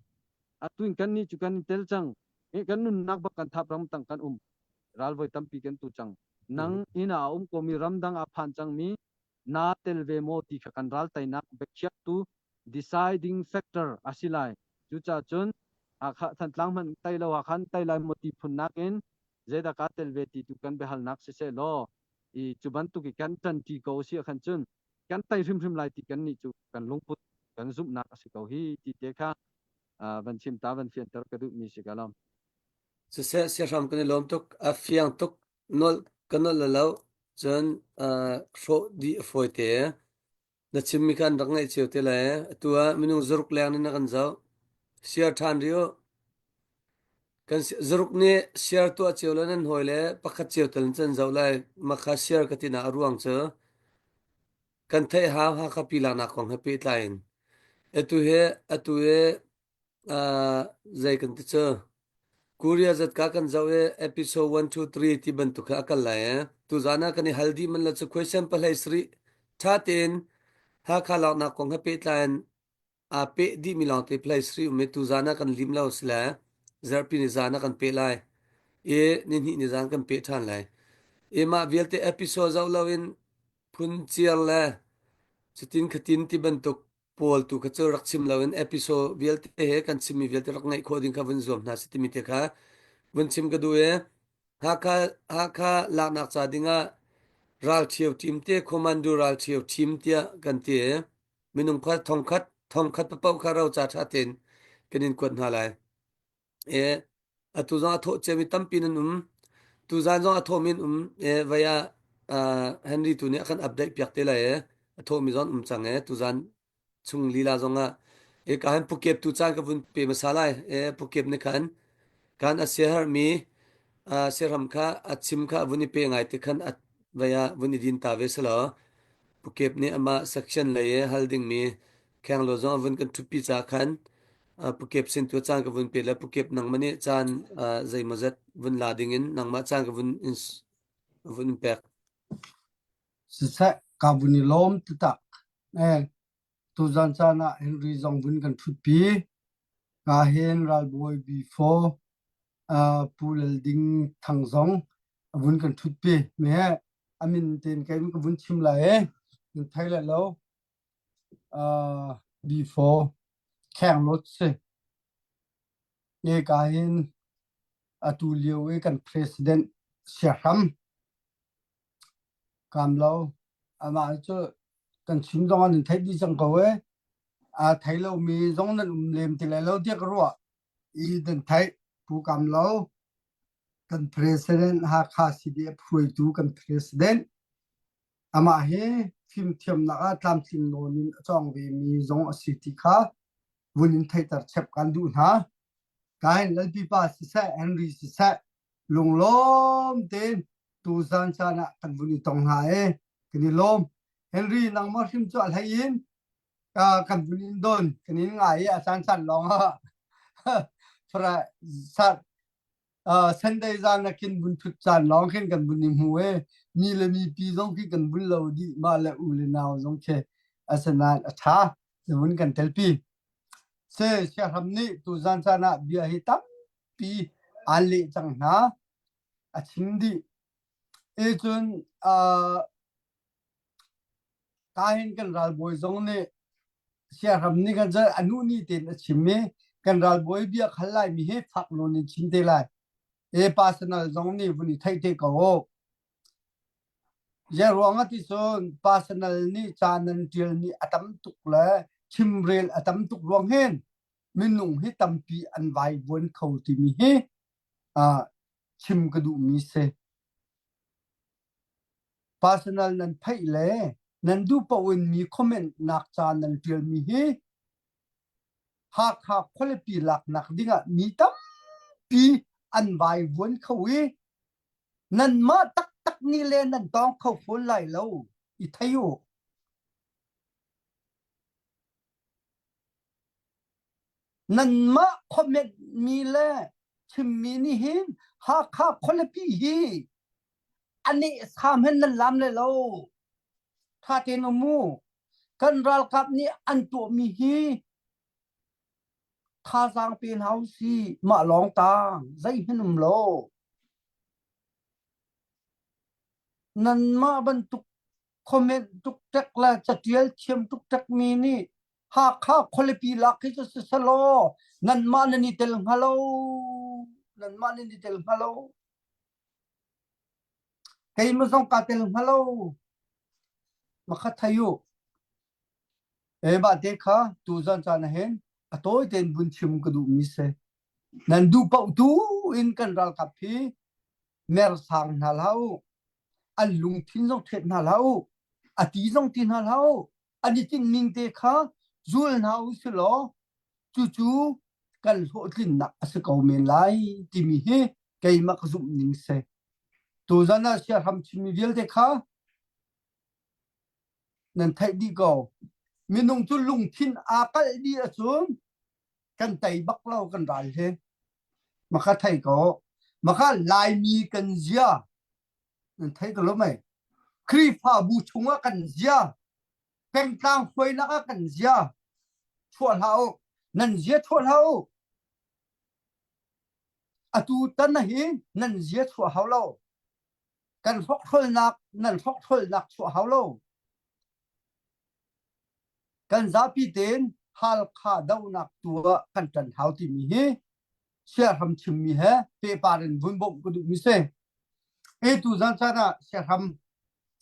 Atu in kan nih cu kan i tel cang. Kan nunnak bak kan thap ram tang kan um. Ral voi tampi kan tu cang. Nang inn ah a um komi ramdang ah phan cangmi naa tel ve maw ti kha kan ral teinak biakhiaktu deciding factor a si lai. Cucaah cun Thantlang hmanh tei lo ah khan tei lai maw ti phun nakin zeidah kaa tel ve ti tu kan biahalnak siseh law i cu bantuk i kan ṭanṭi ko si ah khan cun kan tei hrimhrim lai ti kan nih cu kan lungput kan zumhnak a si ko hi ti te kha van chim ta van fianter ka duhmi si ka lawm. Siseh siahram kan i lawm tuk. A fiang tuk. Nolh ka nolh lo. Cun hrawh dih a fawi te. Na chimmi kha an rak ngaih cio te lai. Atu ah minung zaruk leng nih na kan zoh. Share ṭhan rih u. Kan zaruk nih share tuah cio le nan hawi le pakhat cio tal in can zoh lai. Mah kha share ka tinak a ruang cu kan theih hau Hakha pi laknak kong he pehtlai in. Atu hi atu hi zei kan ti cu Korea zatka kan zoh i episode 1 2 3 ti bantuk kha a kal lai eh. Tuzan ah kan i hal dih man lo cu question pahlei sarih ṭha tein Hakha laknak kong he pehtlai in aa peh dihmi lawngte play sarih um i tuzan ah kan lim lo si le zarhpi ni zan ah kan peh lai i nihnih ni zan kan peh ṭhan lai. I mah vialte episode zoh loin phunciar le cutin khatin ti bantuk. Paul tu kha cu rak chim loin episode vialte he kan chimmi vialte rak ngaih khawh ding kha vun zuam hna si timi te kha vun chim ka duh i Hakha Hakha laknak ca dingah ralṭhio team te commando ralṭhio team tiah kan ti i minung kha thongkhat thongkhat papaoh kha roca ṭha tein kan in kuat hna lai. E atu zong a thawh ciami tampi nan um. Tuzaan zong a thawhmi an um. E vai ah uh, Henry tu nih a kan update piak te lai e. A thawhmi zong um cang e. Tuzaan chung lila zong ah e ka han pukep tu caan ka vun pe hmasa lai. E pukep nih khan kan a siaherhmi uh, siaram kha a chim kha a vun i pe ngai te khan a vai ah vun i din ta ve selaw pukep nih amah section lei i hal dingmi khenglo zong a vun kan ṭhutpi ca khan pukep sin tu caan ka vun pe le pukep nangmah nih caan zeimawzat vun la dingin nangmah caan ka vun in vun in pek. Siseh ka vun i lawm taktak. Eh, tuzan caan ah Henry zong vun kan ṭhutpi. Ka hin ralbawi B4 uh, Pu Lal Ding Thang zong a vun kan ṭhutpi. Me he amin ten kai ka vun chim lai eh. Nan thei le lo. Uh, B4 Khenglawt si. Hika hin atu lio i kan president siahram kam lo. Amah cu kan chim zong an in theih dih cang ko e. Aa thei lomi zong nan um lem ti lai lo tiah ka ruah. I nan theih pu kam lo. Kan president Hakha CDF hruaitu kan president Amah hi fimthiamnak ah tlamtling nawn in a cawng vemi zong a si ti kha vun in theihter chep kan duh hna. Kain Lalpipa siseh, Henry siseh, lunglawm tein tuzan caan ah kan vun i tong hna i kan i lawm. Henry nangmah hrim cu a hlei in kan vun in don kan in ngai i a caan caan lawng ah Sunday zan ah khin vun thut caan lawng khin kan vun i hmu i mi le mipi zong khi kan vun lo dih mah le u le nau zong khi asinain a ṭha vun kan telpi. Se siahram nih tuzan caan ah bia hi tampi aan leh cang hna a chim dih. E cun uh, Kahin kan ralbawi zong nih siahram nih kan a nu ni tein a chim i kan ralbawi bia khal laimi hi fak nawn in chim te lai. E personal zong nih vun i theih te ko. Zei ruang ah ti cun personal nih ca nan ṭial mi a tam tuk le chimrel a tam tuk ruang hin minung hi tampi an vaivuan kho timi hi uh, chim ka duhmi si. Personal nan theih le nan duh paoh in mi comment nak ca nan ṭialmi hi Hakha khualipi laknak dingah mi tampi an vaivuan kho i nanmah taktak nih le nan tawng kho fawn lai lo i thei u. Nanmah comment mi le chimmi nih hin Hakha khualipi hi a nehsam hen nan lam le lo. Tha tein um mu. Kan ralkap nih an tuahmi hi thazaang pe hna usih. Mah lawng tang zeihmanh um lo. Nanmah bantuk comment tuktek le catial thiam tuktek mi nih Hakha khualipi lak hi cu siselaw nanmah nan i tel hnga lo. Nanmah nan i tel hnga lo. Keimah zong kaa tel hnga lo. Makhat thei u. E mah te kha tuzan caan ah hin a tawi tein vun chim ka duhmi si. Nan duh paoh tu in kan ralkap hi mersang hna hlah u. An lungthin zong ṭhet hna hlah u. A ti zong ti hna hlah u. An i tinhning te kha zul hna u si law cucu kan hlawhtlinnak a si ko men lai timi hi keimah ka zumh ning si. Tuzan ah siahram chimmi vialte kha nan theih dih ko. Minung cu lungthin aa kalh dih ahcun kan tei bak lo kan ral hi. Makha thei ko. Makha Laimi kan zia nan thei ko lo mei. Khrihfabu chungah kan zia pengtlang hruainak ah kan zia chuah hlah u. Nan zia chuah hlah u. Atu tan hi nan zia chuah hau lo. Kan hrokhrolnak nan hrokhrolnak chuah hau lo. Kan zapi tein Halkha dohnak tu ah kan ṭan hau timi hi siahram chimmi he pehpar in vun bawmh ka duhmi si. E tu zan caan ah siahram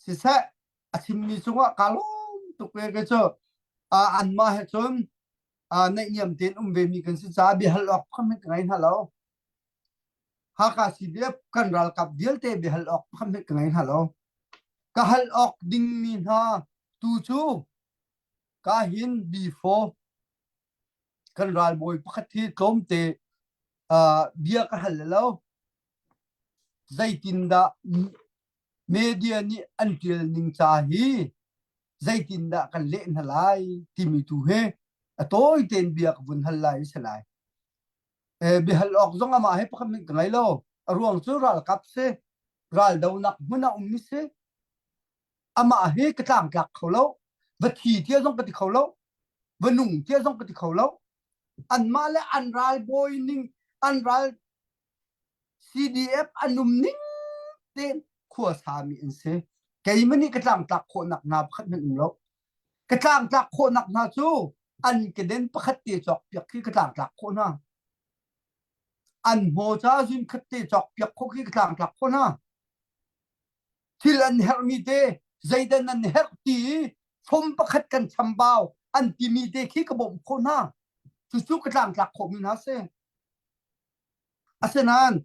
siseh a chimmi cungah kaa lawm tuk ve ke cu anmah he cun naihniam tein um ve mi kan si caah biahal awk pham hi ka ngei hna lo. Hakha CDF kan ralkap vialte biahal awk pham hi ka ngei hna lo. Ka hal awk dingmi hna tu cu ka hin before kan ralbawi pakhat hi tlawmte bia ka hal lo. Zeitindah media nih an ṭial ning ca hi zeitindah kan leh hna lai timi tu hi a tawi tein bia ka vun hal lai a si lai. Biahal awk zong amah he pakhat hmanh ka ngei lo. A ruang cu ralkap si, raldonak hmun ah ummi si. Amah hi ka tlangtlak kho lo. Va thi tia zong ka ti kho lo. Va nung tia zong ka ti kho lo. Anmah le an ralbawi ning, an ral CDF an um ning tein khua sami an si. Keimah nih ka tlangtlak khawhnak hna pakhat hmanh um lo. Ka tlangtlak khawhnak hna cu an keden pakhat te cawk piak khi ka tlangtlak khawh hna. An hmaw ca zun khat te cawk piak khawh khi ka tlangtlak khawh hna. Thil an herhmi te zeidan an herh ti i fom pakhat kan chambau an timi te khi ka bawmh khawh hna. Cucu ka tlangtlak khawhmi hna si. Asinain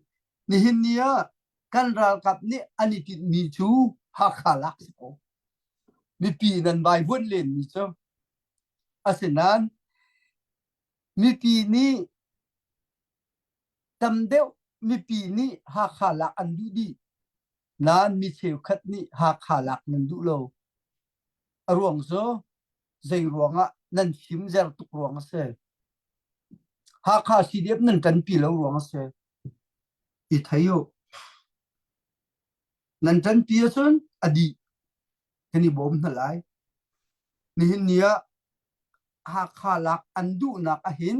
nihin ni ah kan ralkap nih an i tinhmi cu Hakha lak si ko. Mipi nan vaivuanh lenmi cu. Asinain mipi nih tam deuh mipi nih Hakha lak an duh dih. Nain mi cheukhat nih Hakha lak nan duh lo. A ruang cu zei ruangah nan fimzer tuk ruang a si. Hakha CDF nan ṭanpi lo ruang a si. I thei u. Nan ṭanpi ahcun a dih. Kan i bawm hna lai. Nihin ni ah Hakha lak an duhnak ahin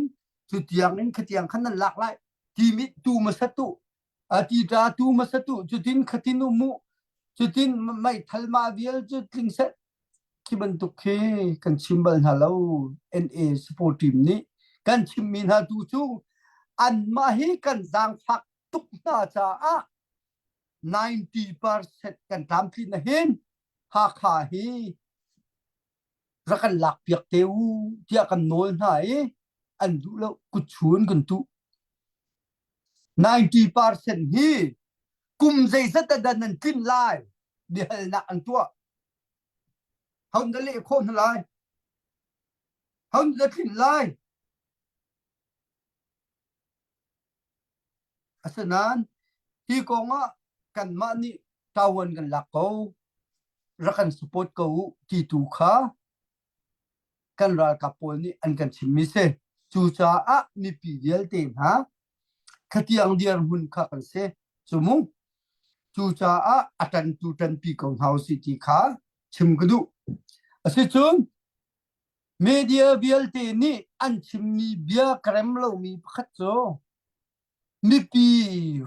cu tiang in khatiang khan nan lak lai. Timi tu hmasa tu ati ṭa tu hmasa tu cutin khatin um mu cutin meithal ma vial cu tling seh Khi bantuk khi kan chim bal hna lo. NA support team nih kan chimmi hna tu cu anmah hi kan zaangfak tuk hna caah 90% kan tlamtlin ahhin Hakha hi rak kan lak piak te u tiah kan nawl hna i an duh lo kutchun kan tuh. 90% hi kum zeizat dah nan tlinh lai biahalnak an tuah. Hon na leh khawh hna lai. Hon na tlinh lai. Asinain hi kong ah kanmah nih ṭawan kan lak ko, rak kan support ko u ti tu kha kan ralkap pawl nih an kan chimmi si. Cucaah mipi vialte hna khatiang dirhmun kha kan si. Cu mu. Cucaah a ṭantu ṭanpi ko hna usih ti kha chim ka duh. Asicun media vialte nih an chimmi bia ka rem lomi pakhat cu mipi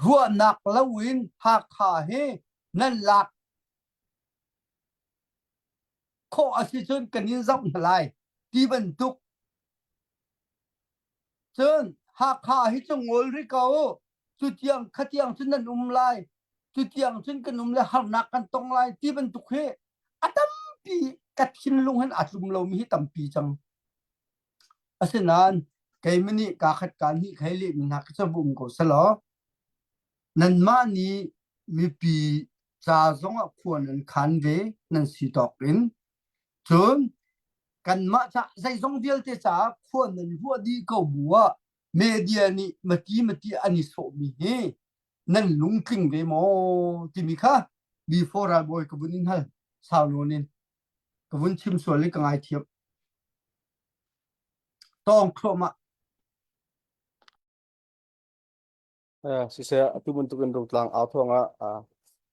ruahnak loin Hakha hi nan lak khawh a si cun kan in zoh hna lai ti bantuk cun Hakha hi cu ngol rih ko cutiang khatiang cun nan um lai cutiang cun kan um le harnak kan tong lai ti bantuk hi a tampi ka thinlung hin a tlum lomi hi tampi cang asinain keimah nih kaa khat kaa hnih khai lehmi hna khi cu um ko selaw nanmah nih mipi ca zongah khua nan khan ve nan si tawk in cun kanmah ca zeizong vialte caah khua nan ruah dih ko bu ah media nih mati mati an i sawhmi hi nan lungtling ve maw timi kha before ralbawi ka vun in hal sau nawn in ka vun chim sual i ka ngaithiam tawng thluahmah Siseh atu bantuk in Rungtlang au thawng ah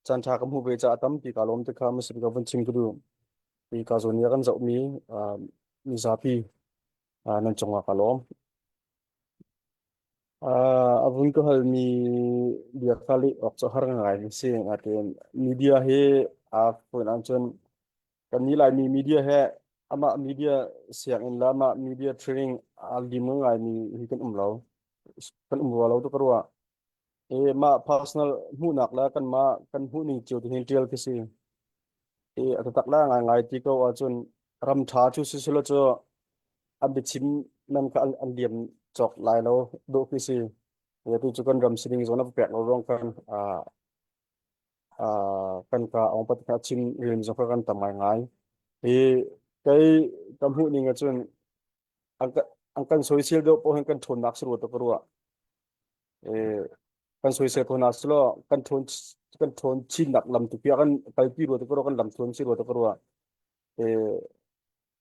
caan ṭha ka hmuh ve caah tampi kaa lawm ti kha hmasa bik ah vun chim ka duh. Hi ka zawn i a kan zohmi mizapi nan cungah kaa lawm. A vun ka halmi bia kha leh awk cu har ngai a si. Nain media hi aa fawn ahcun kannih Laimi media he. Amah media sianginn le amah media training aa lim ngaimi hi kan um lo. Kan um rua lo tu ka ruah. I mah personal hmuhnak le kanmah kan hmuhning cio te hin ṭial khi si. I a taktak la ngaingai ti ko ahcun ram ṭha cu si selaw cu an biachim man kha an liam cawk lai lo dawh khi si. Atu cu kan ram sining zawn a pek lo ruang khan kan ka ong pat kha chim rian zong kha kan tam ngaingai. Hi kei ka hmuh ning ahcun an an kan soisel deuh poh hin kan ṭhawnnak si rua to ka ruah. Kan soisel ko hna selaw kan ṭhawn kan ṭhawn chinnak lam tu piah kan kalpi rua to ka ruah kan lam tluan si rua to ka ruah.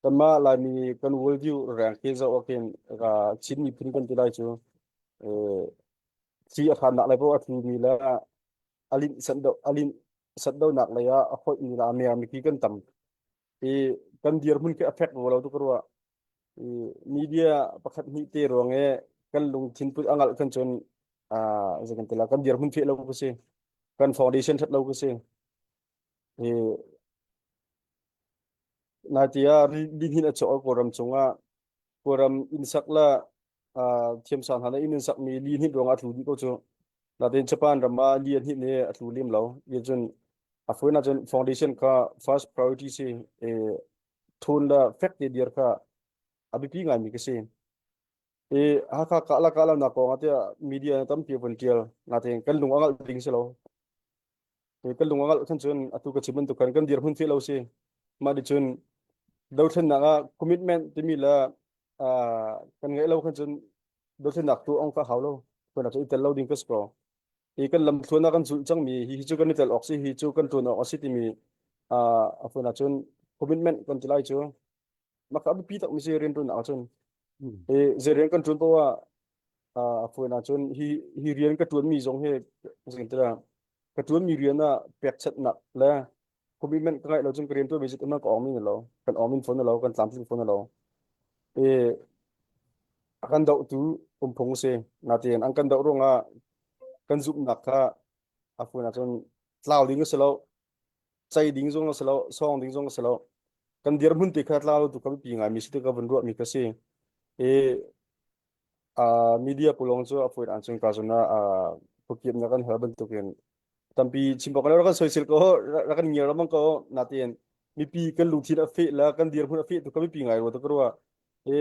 Kanmah Laimi kan worldview reng khi zoh ah khin Chin miphun kan ti lai cu thli a hrannak lei paoh a tlumi le a linh sat do a linh sat donak lei ah a hoihmi le a mermi khi kan tam. I kan dirhmun khi a fek rua lo tu ka ruah. I media pakhat hnih te ruang i kan lungthin put a ngalh kan cun zei kan ti la kan dirhmun feh lo ka si. Kan foundation that lo ka si. I Nai ah lihnin a chuak Kawlram cungah Kawlram innsak le thiamsang hna nih inn an sakmi lihnin ruangah a tlu dih ko cu. Natin Japan ram ah li a hninh i a tlu lem lo. Cun a fawinak cun foundation kha first priority si i ṭhawn le fek te dir kha a biapi ngaimi ka si. I Hakha kah la kah lo nak kong ah tiah media nih tampi a vun ṭial. Natin kan lung a ngalh ding si lo. Kan lung a ngalh khan cun atu ka chim bantuk khan kan dirhmun fe lo si. Mah nih cun dothlennak ah commitment timi le kan ngeih lo khan cun dothlennak tu ong ka hau lo. Tuan cu i tel lo ding ka si ko. Hi kan lamthluan ah kan zulh cangmi hi hi cu kan i tel awk si hi cu kan ṭuan awk a si timi a fawn ahcun commitment kan ti lai cu. Mah kha a biapi takmi si rian ṭuan ahcun. Hi zei rian kan ṭuan poah ah a fawn ahcun hi hi rian ka ṭuanmi zong hi zeitintiah ka ṭuanmi rian ah pekchanhnak le commitment ka ngeih lo cun ka rian ṭuanmi cu ka awng min lo kan awng min fawn lo kan tlamtling fawn lo. I a kan dohtu umphung si natin an kan doh ruangah kan zumhnak kha a fawn ahcun tlau ding a si lo cei ding zong a si lo sawng ding zong a si lo kan dirhmun te kha tlau tu ka biapi ngaimi si te ka vun ruahmi ka si i media pulong cu a fawi ahcun ka zun ah phukiam na kan hal bantukin tampi chim bak lo kan soisel ko rak kan ngiar ramang ko natin mipi kan lungthin a feh la kan dirhmun a feh tu ka mipi ngai ro to ka ruah i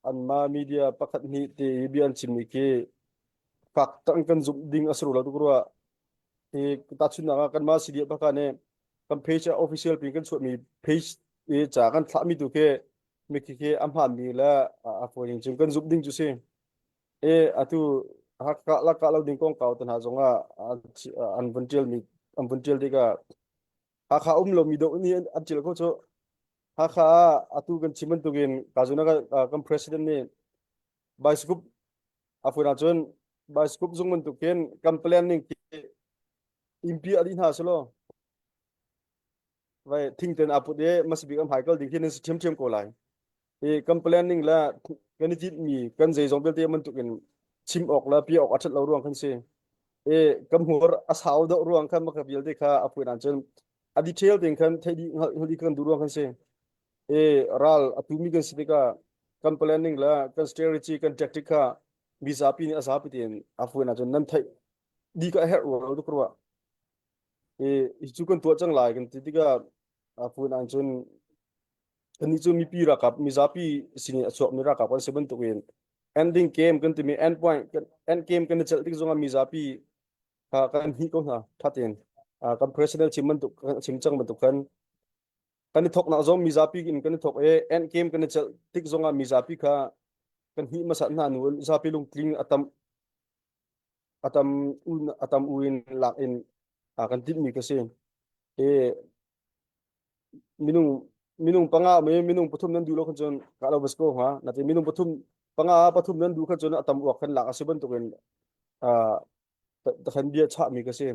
anma media pakhat hnih te i bia an chimmi khi fak tak kan zumh ding a si ro lo tu ka ruah i tahchunhnak ah kanmah CDF baka nih kan page ah official pin kan chuahmi page i ca kan thlahmi tu khi mikhi khi a hmaanmi le a fawining cun kan zumh ding cu si. E atu Hakha laka lo ding kong kau te hna zongah an vun tialmi an vun tial tikah Hakha um lomi do nih an tial ko cu Hakha ah atu kan chim bantukin kazuna kan president nih bicycle a fun ahcun bicycle zung bantukin kan plan ning khi impi ali hna selaw vai thingten a put i masabik am haikal ding khi nan si ṭhiamṭhiam ko lai i kan planning le kan i tinhmi kan zeizong vialte bantukin chim awk le pi awk a ṭhat lo ruang kan si i kan hmur a sau deuh ruang khan maka vialte kha a phuin ahcun a detail ding khan theih dih hngalh dih kan duh ruang kan si i ral a tumi kan si tikah kan planning le kan strategy kan tactic kha mizapi nih a zapi tein a fuin ahcun nan theih dih ka herh rua lo tuk rua i hi cu kan tuah cang lai kan ti tikah a fuin ahcun kannih cu mipi ralkap mizapi sinin a chuakmi ralkap kan si bantukin ending game kan timi end point end game kan i celh tik zongah mizapi kha kan hnih ko hna tha tein kan president chim bantuk chim cang bantuk khan kan i thoknak zong mizapi in kan i thok i end game kan i celh tik zongah mizapi kha kan hnih hmasa hna nu zapi lungtling a tam a tam un a tam u in lak in kan timhmi ka si i minung minung panga me minung pathum nan duh lo khan cun ka lo bas ko ha na te minung pathum panga pathum nan duh khan cun a tam uak khan lak a si bantukin kan bia chahmi ka si.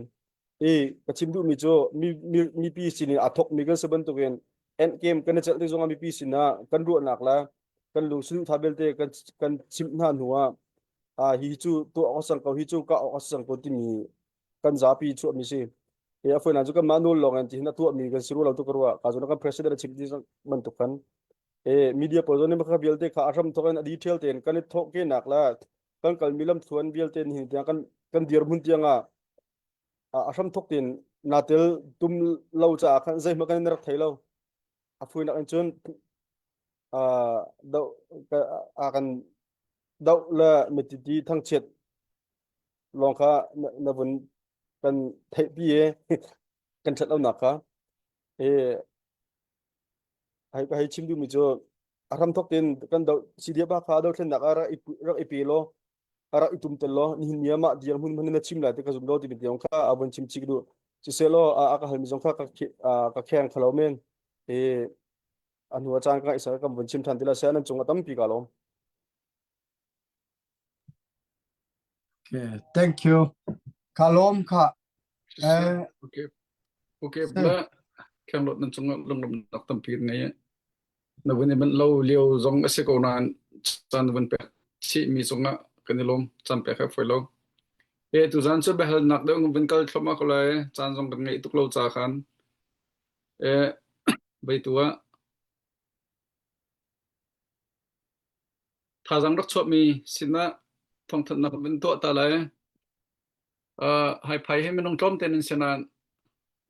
I ka chim duhmi cu mi, mi, mipi sinin aa thokmi kan si bantukin end game kan i celh tik zongah mipi sinah kan ruahnak le kan lung saduhthah belte kan kan chimh hna hnu ah ah hi cu tuah awk a sang ko hi cu kah awk a sang ko timi kan zapi chuahmi si. I a fawinak cu kanmah nawl lawng in tihin a tuahmi kan si rua lo tu ka ruah. Ka zun kan president a chim ti bantuk khan. E media pawl zong nih kha vialte kha a hram thawk in a detail tein kan i thawh kenak le kan kalmi lamthluan vialte nihin tiang kan kan dirhmun tiang ah a hram thawk tein naa tel tum lo caah khan zeihmanh kan in rak thei lo. A fuinak in cun doh a kan doh le mititi thangchiat lawng kha na vun kan theihpi i kan ṭhat lonak kha i hei ka hei chim duhmi cu a hramthawk tein kan doh CDF kha dothlennak ah rak i rak i pe law rak i tum tel law nihin ni ah mah dirhmun hman in na chim lai ti ka zum lo timi tiang kha a vun chim chih duh siseh a a ka halmi zong kha ka ka kheng khalo men i a hnu a caan ka ngaih kan vun chim than ti la se nan cung a tampi ka lawm Okay, thank you. Ka lawm kha. Eh, Okay. Okay, bla khang lot nan cung ah lunglawmhnak tampi kan ngei. Na vun i manh lo lio zong a si ko nain caan vun pek chihmi cungah kan i lawm. Caan pek he fawi lo. E tuzaan cu biahalnak deuh vun kal thluahmah ko lai. Caan zong kan ngeih tuk lo ca khan. E beitu ah Thazaang rak chuahmi sinah thawngthanhnak vun tuah ta lai. Uh, haiphai hi minung tlawmte nan si nain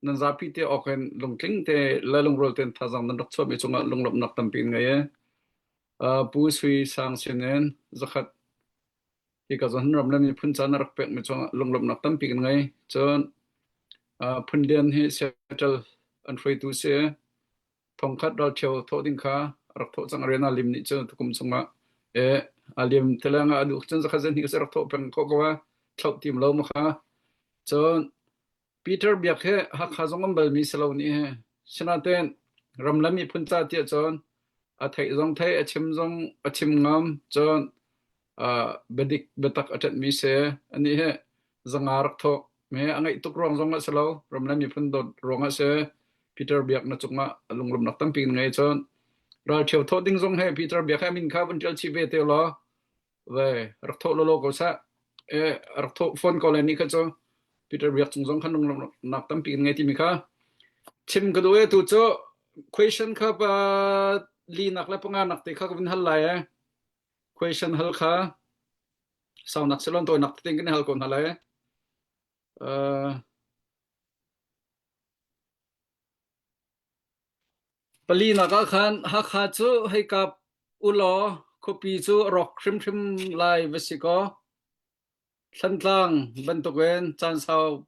nan zapi te awk in lungtling te le lungrual tein thazaang nan rak chuahmi cungah lunglawmhnak tampi in ngei e. Uh, Pu Sui Sang sinin zakhat hi ka zawn ram le miphun ca na rak pekmi cungah lunglawmhnak tampi kan ngei. Cun uh, Phun Lian hi Seattle an hruaitu si. Thongkhat ralṭhio thawh ding kha a rak thawh cang. Arena lim nih cun tukum chungah e a lim teleng ah a duh cun zakhat zen hnih ka rak thawh peng khawh ko a thloh tim lo ma kha. Cun Peter Biak hi Hakha zong um balmi si lo nih he. Sinain ram le miphun ca tiah cun a theih zong theih a chim zong a chim ngam cun biadik biatak a ṭanhmi si. Anih hi zanga rak thawh. Me a ngaih tuk ruang zong ah si lo, ram le miphun dawt ruang ah si. Peter Biak na cungah lunglawmhnak tampi in ngei cun ralṭhio thawh ding zong he Peter Biak he min kha vun ṭial chih ve te law ve rak thawh lawlaw ko seh. E rak thawh phone ko le ni kha cu Peter Biak cung zong khan lunglawmhnak tampi in ngei timi kha chim ka duh e tu cu question kha pa linak le panga nak te kha ka vun hal lai e. Question hal kha saunak silon tawinak tein kan i hal ko hna lai. Uh, palinak ah khan Hakha cu hei kap ulaw khuapi cu a rawk hrimhrim lai va si kaw Thlantlang bantukin caan sau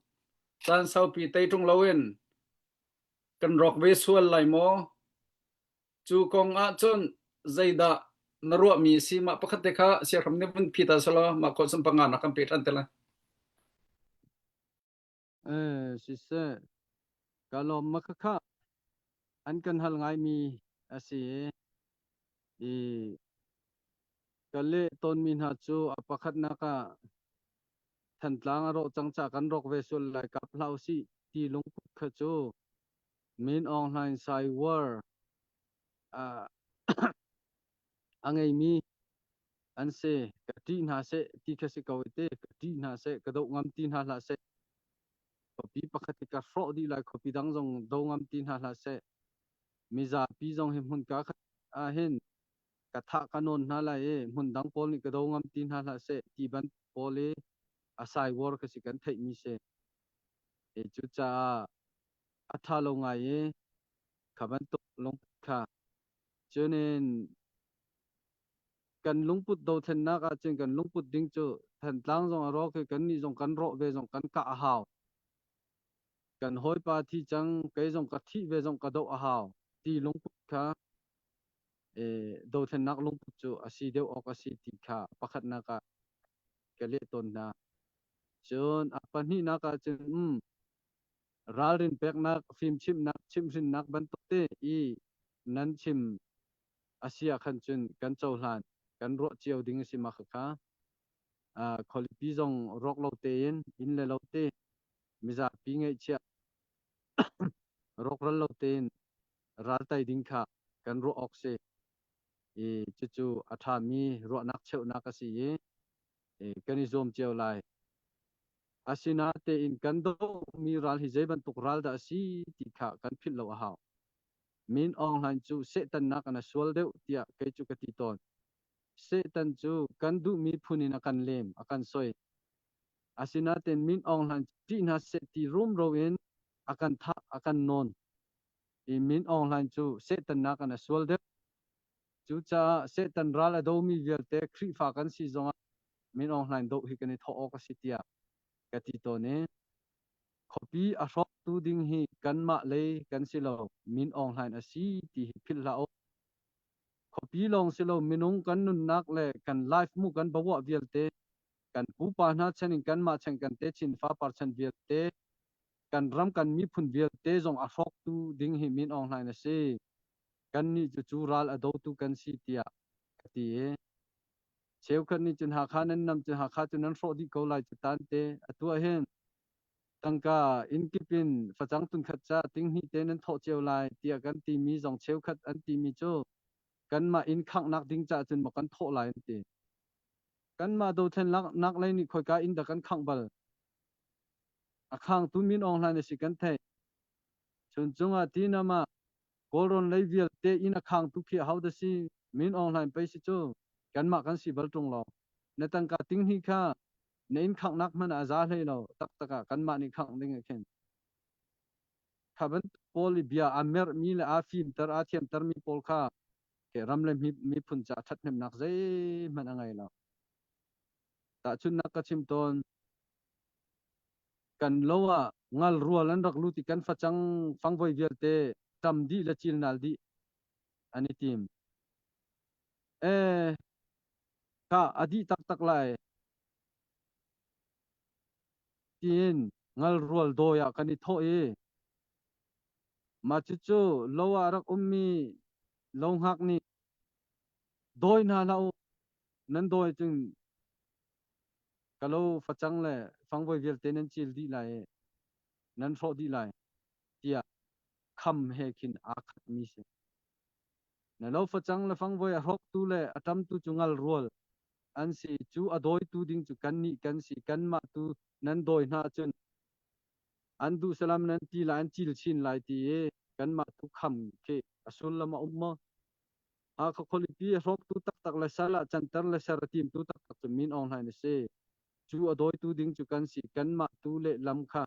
caan saupi tei ṭung loin kan rawk ve sual lai maw? Cu kong ahcun zeidah na ruahmi a si? Mah pakhat te kha siahram nih vun phi ta selaw mah khawh cun panga na kan pe ṭhan te lai. Eh, siseh, ka lawm ma khakha an kan hal ngaimi a si i ka leh tawnmi hna cu a pakhatnak ah Thantlang a rawh cang ca kan rawk ve sual lai kap hlah usih ti lungput kha cu Min Aung Hlaing Sai War a ngeimi an si. Ka ṭih hna seh ti kha si ko i te. Ka ṭih hna seh, ka doh ngam ti hna hlah seh. Khuapi pakhat hi ka hrawh dih lai, khuapi dang zong do ngam ti hna hlah seh. Mizapi zong hi hmunka khat ah hin ka thah ka nawn hna lai i hmun dang pawl nih ka do ngam ti hna hlah seh ti bantuk pawl i a sai war kha si kan theihmi si. Cucaah a ṭha lo ngai i kha bantuk lungput kha cunin kan lungput dothlennak ahcun kan lungput ding cu Thantlang zong a rawk i kannih zong kan rawh ve zong kan kah a hau. Kan hawipa thi cang kei zong ka thih ve zong ka doh a hau ti lungput kha dothlennak lungput cu a si deuh awk a si ti kha pakhatnak ah ka leh tawn hna. Cun a pahnihnak ahcun um ralrin peknak, fimchimhnak, chimhhrinnak bantuk te i nan chim a si ah khan cun kan cohlan, kan ruah cio ding a si ma khakha. Khualipi zong rawk lo tein, inn le lo te, mizapi ngeihchiah rawkral lo tein raltai ding kha kan ruah awk si. I cucu a ṭhami ruahnak cheuhnak a si i kan i zuam cio lai. Asinain kan dohmi ral hi zei bantuk ral dah a si ti kha kan philh lo a hau. Min Aung Hlaing cu Satan nakin a sual deuh tiah kei cu ka ti tawn. Satan cu kan duhmi phun in a kan lem, a kan soi. Asinain Min Aung Hlaing ṭih hna seh ti rumro in a kan thah, a kan nawn. I Min Aung Hlaing cu Satan nakin a sual deuh. Cucaah Satan ral a domi vialte Khrihfa kan si zongah Min Aung Hlaing doh hi kan i thawh awk a si tiah ka ti tawn i khuapi a hrawktu ding hi kanmah lei kan si lo, Min Aung Hlaing a si ti hi philh hlah u. Khuapi lawng si lo minung kan nunnak le kan life mu kan bawah vialte kan pupa hna chan in kanmah chan kan techin fapar chan vialte kan ram kan miphun vialte zong a hrawktu ding hi Min Aung Hlaing a si. Kannih cu cu ral a dotu kan si tiah ka ti i cheukhat nih cun Hakha nan nam cu Hakha cu nan hrawh dih ko lai cu tan te atu ah hin tangka inn kip in facang tunkhat ca tinghnih te nan thawh cio lai tiah kan timi zong cheukhat an timi cu kanmah inn khanghnak ding caah cun maw kan thawh lai an ti. Kanmah dothlennak lei nih khoika inn dah kan khangh bal? A khangtu Min Aung Hlaing a si kan theih. Chuncung ah tinam ah Kawlrawn lei vialte inn a khangtu khi ahodah si? Min Aung Hlaing pei si cu. Kanmah kan si bal ṭung lo. Na tangka tinghnih kha na inn khanghnak hmanh ah a za hlei lo. Taktak ah kanmah nih khangh ding ah khin. Kha bantuk pawl i bia aa merhmi le aa fimter, aa thiamtermi pawl kha ram le miphun caah ṭhathnemnak zeihmanh a ngei lo. Tahchunhnak ka chim tawn. Kan lo ah ngal rual an rak lut i kan facang fangvoi vialte ṭam dih le cilnal dih an i tim. Eh, kha a dih taktak lai tiin ngal rual dawi ah kan i thawh i mah cucu lo ah rak ummi lo hngak nih dawi hna hlah u nan dawi cun ka lo facang le fangvoi vialte nan cil dih lai i nan hrawh dih lai tiah kham he khin aa khatmi si. Na lo facang le fangvoi a hrawktu le a ṭamtu cu ngal rual an si. Cu a dawitu ding cu kannih kan si. Kanmah tu nan dawi hna ahcun an duh salam nan ti lai, an cil chin lai ti i kanmah tu kham khi a sullam a um maw? Hakha khualipi a hrawktu taktak le sal ah canter le ser a timtu taktak cu Min Aung Hlaing a si. Cu a dawitu ding cu kan si. Kanmah tu lehlam kha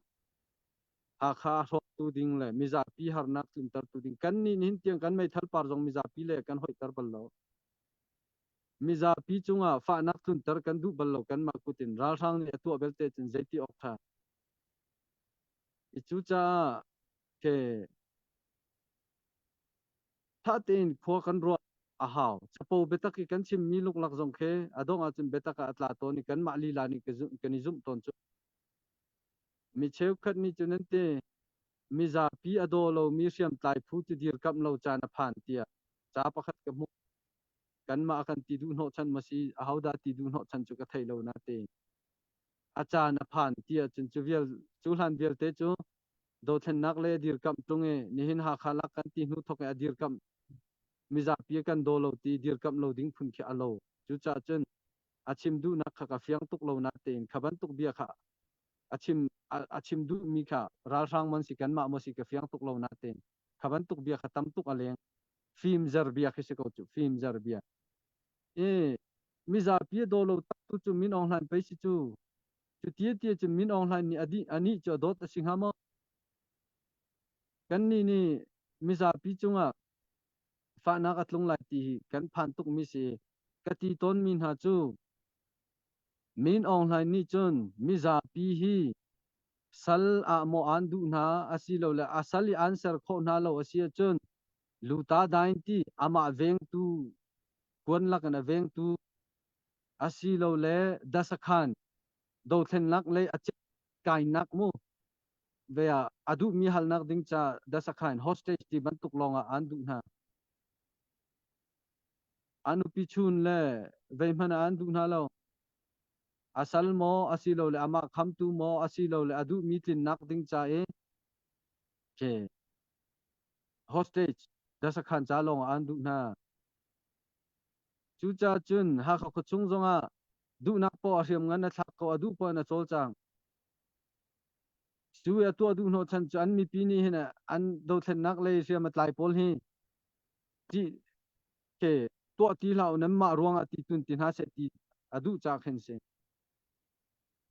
Hakha a hrawktu ding le mizapi harnak tluntertu ding kannih nihin tiang kan meithal par zong mizapi le kan hoihter bal lo. Mizapi cungah fahnak tlunter kan duh bal lo kanmah kut in ralhrang nih a tuah belte cun zeiti awk ṭha. I cucaah ke Ṭha tein khua kan ruah a hau. Capo biatak i kan chimmi luklak zong khi a dongh ahcun biatak ah a tla tawn i kanmah lila nih kan i zumh tawn cu. Mi cheukhat nih cun an ti, mizapi a daw lomi hriamtlai phu cu dirkamh lo caan a phan tiah ca pakhat ka hmuh. Kanmah a kan ti duh hnawhchan maw si, ahodah ti duh hnawhchan cu ka thei lo natein. A caan a phan ti ahcun cu vial cu hlan vialte cu dothlennak le dirkamh ṭung i nihin Hakha lak kan ti hnu thawk i a dirkamh mizapi kan daw lo ti dirkamh lo ding phun khi a lo. Cucaah cun a chim duhnak kha ka fiang tuk lo natein kha bantuk bia kha a chim a chim duhmi kha ralhrang man si kanmah maw si ka fiang tuk lo natein kha bantuk bia kha tam tuk a leng. Fimzer bia khi si ko cu fimzer bia. I mizapi a daw lo tak tu cu Min Aung Hlaing pei si cu. Cu tia tia cun Min Aung Hlaing nih a nih cu a dawt a si hnga maw? Kannih nih mizapi cungah fahnak a tlung lai ti hi kan phan tukmi si. Ka ti tawnmi hna cu Min Aung Hlaing nih cun mizapi hi sal ah maw aan duh hna asilole a sal i aan ser khawh hna lo a si ahcun luta dain ti amah vengtu kuan lakin a vengtu asilole dasakhan dothlennak lei a kainak mu ve ah a duhmi halnak ding ca dasakhan hostage ti bantuk lawng ah an duh hna. A nupi chun le vei hmanh ah an duh hna lo. A sal maw asilole amah khamtu maw asilole a duhmi tlinnak ding ca i hostage dasakhan ca lawng ah an duh hna. Cucaah cun Hakha khuachung zongah duhnak poah a hriamngan a thlak ko, a duh poah in a cawlcang. Cu i a tuah duh hnawhchan cu an mipi nih hin an dothlennak lei hriam a tlai pawl hi. Ti ke tuah ti hlah u nanmah ruangah ti tun ti hna seh ti a duh ca khin si.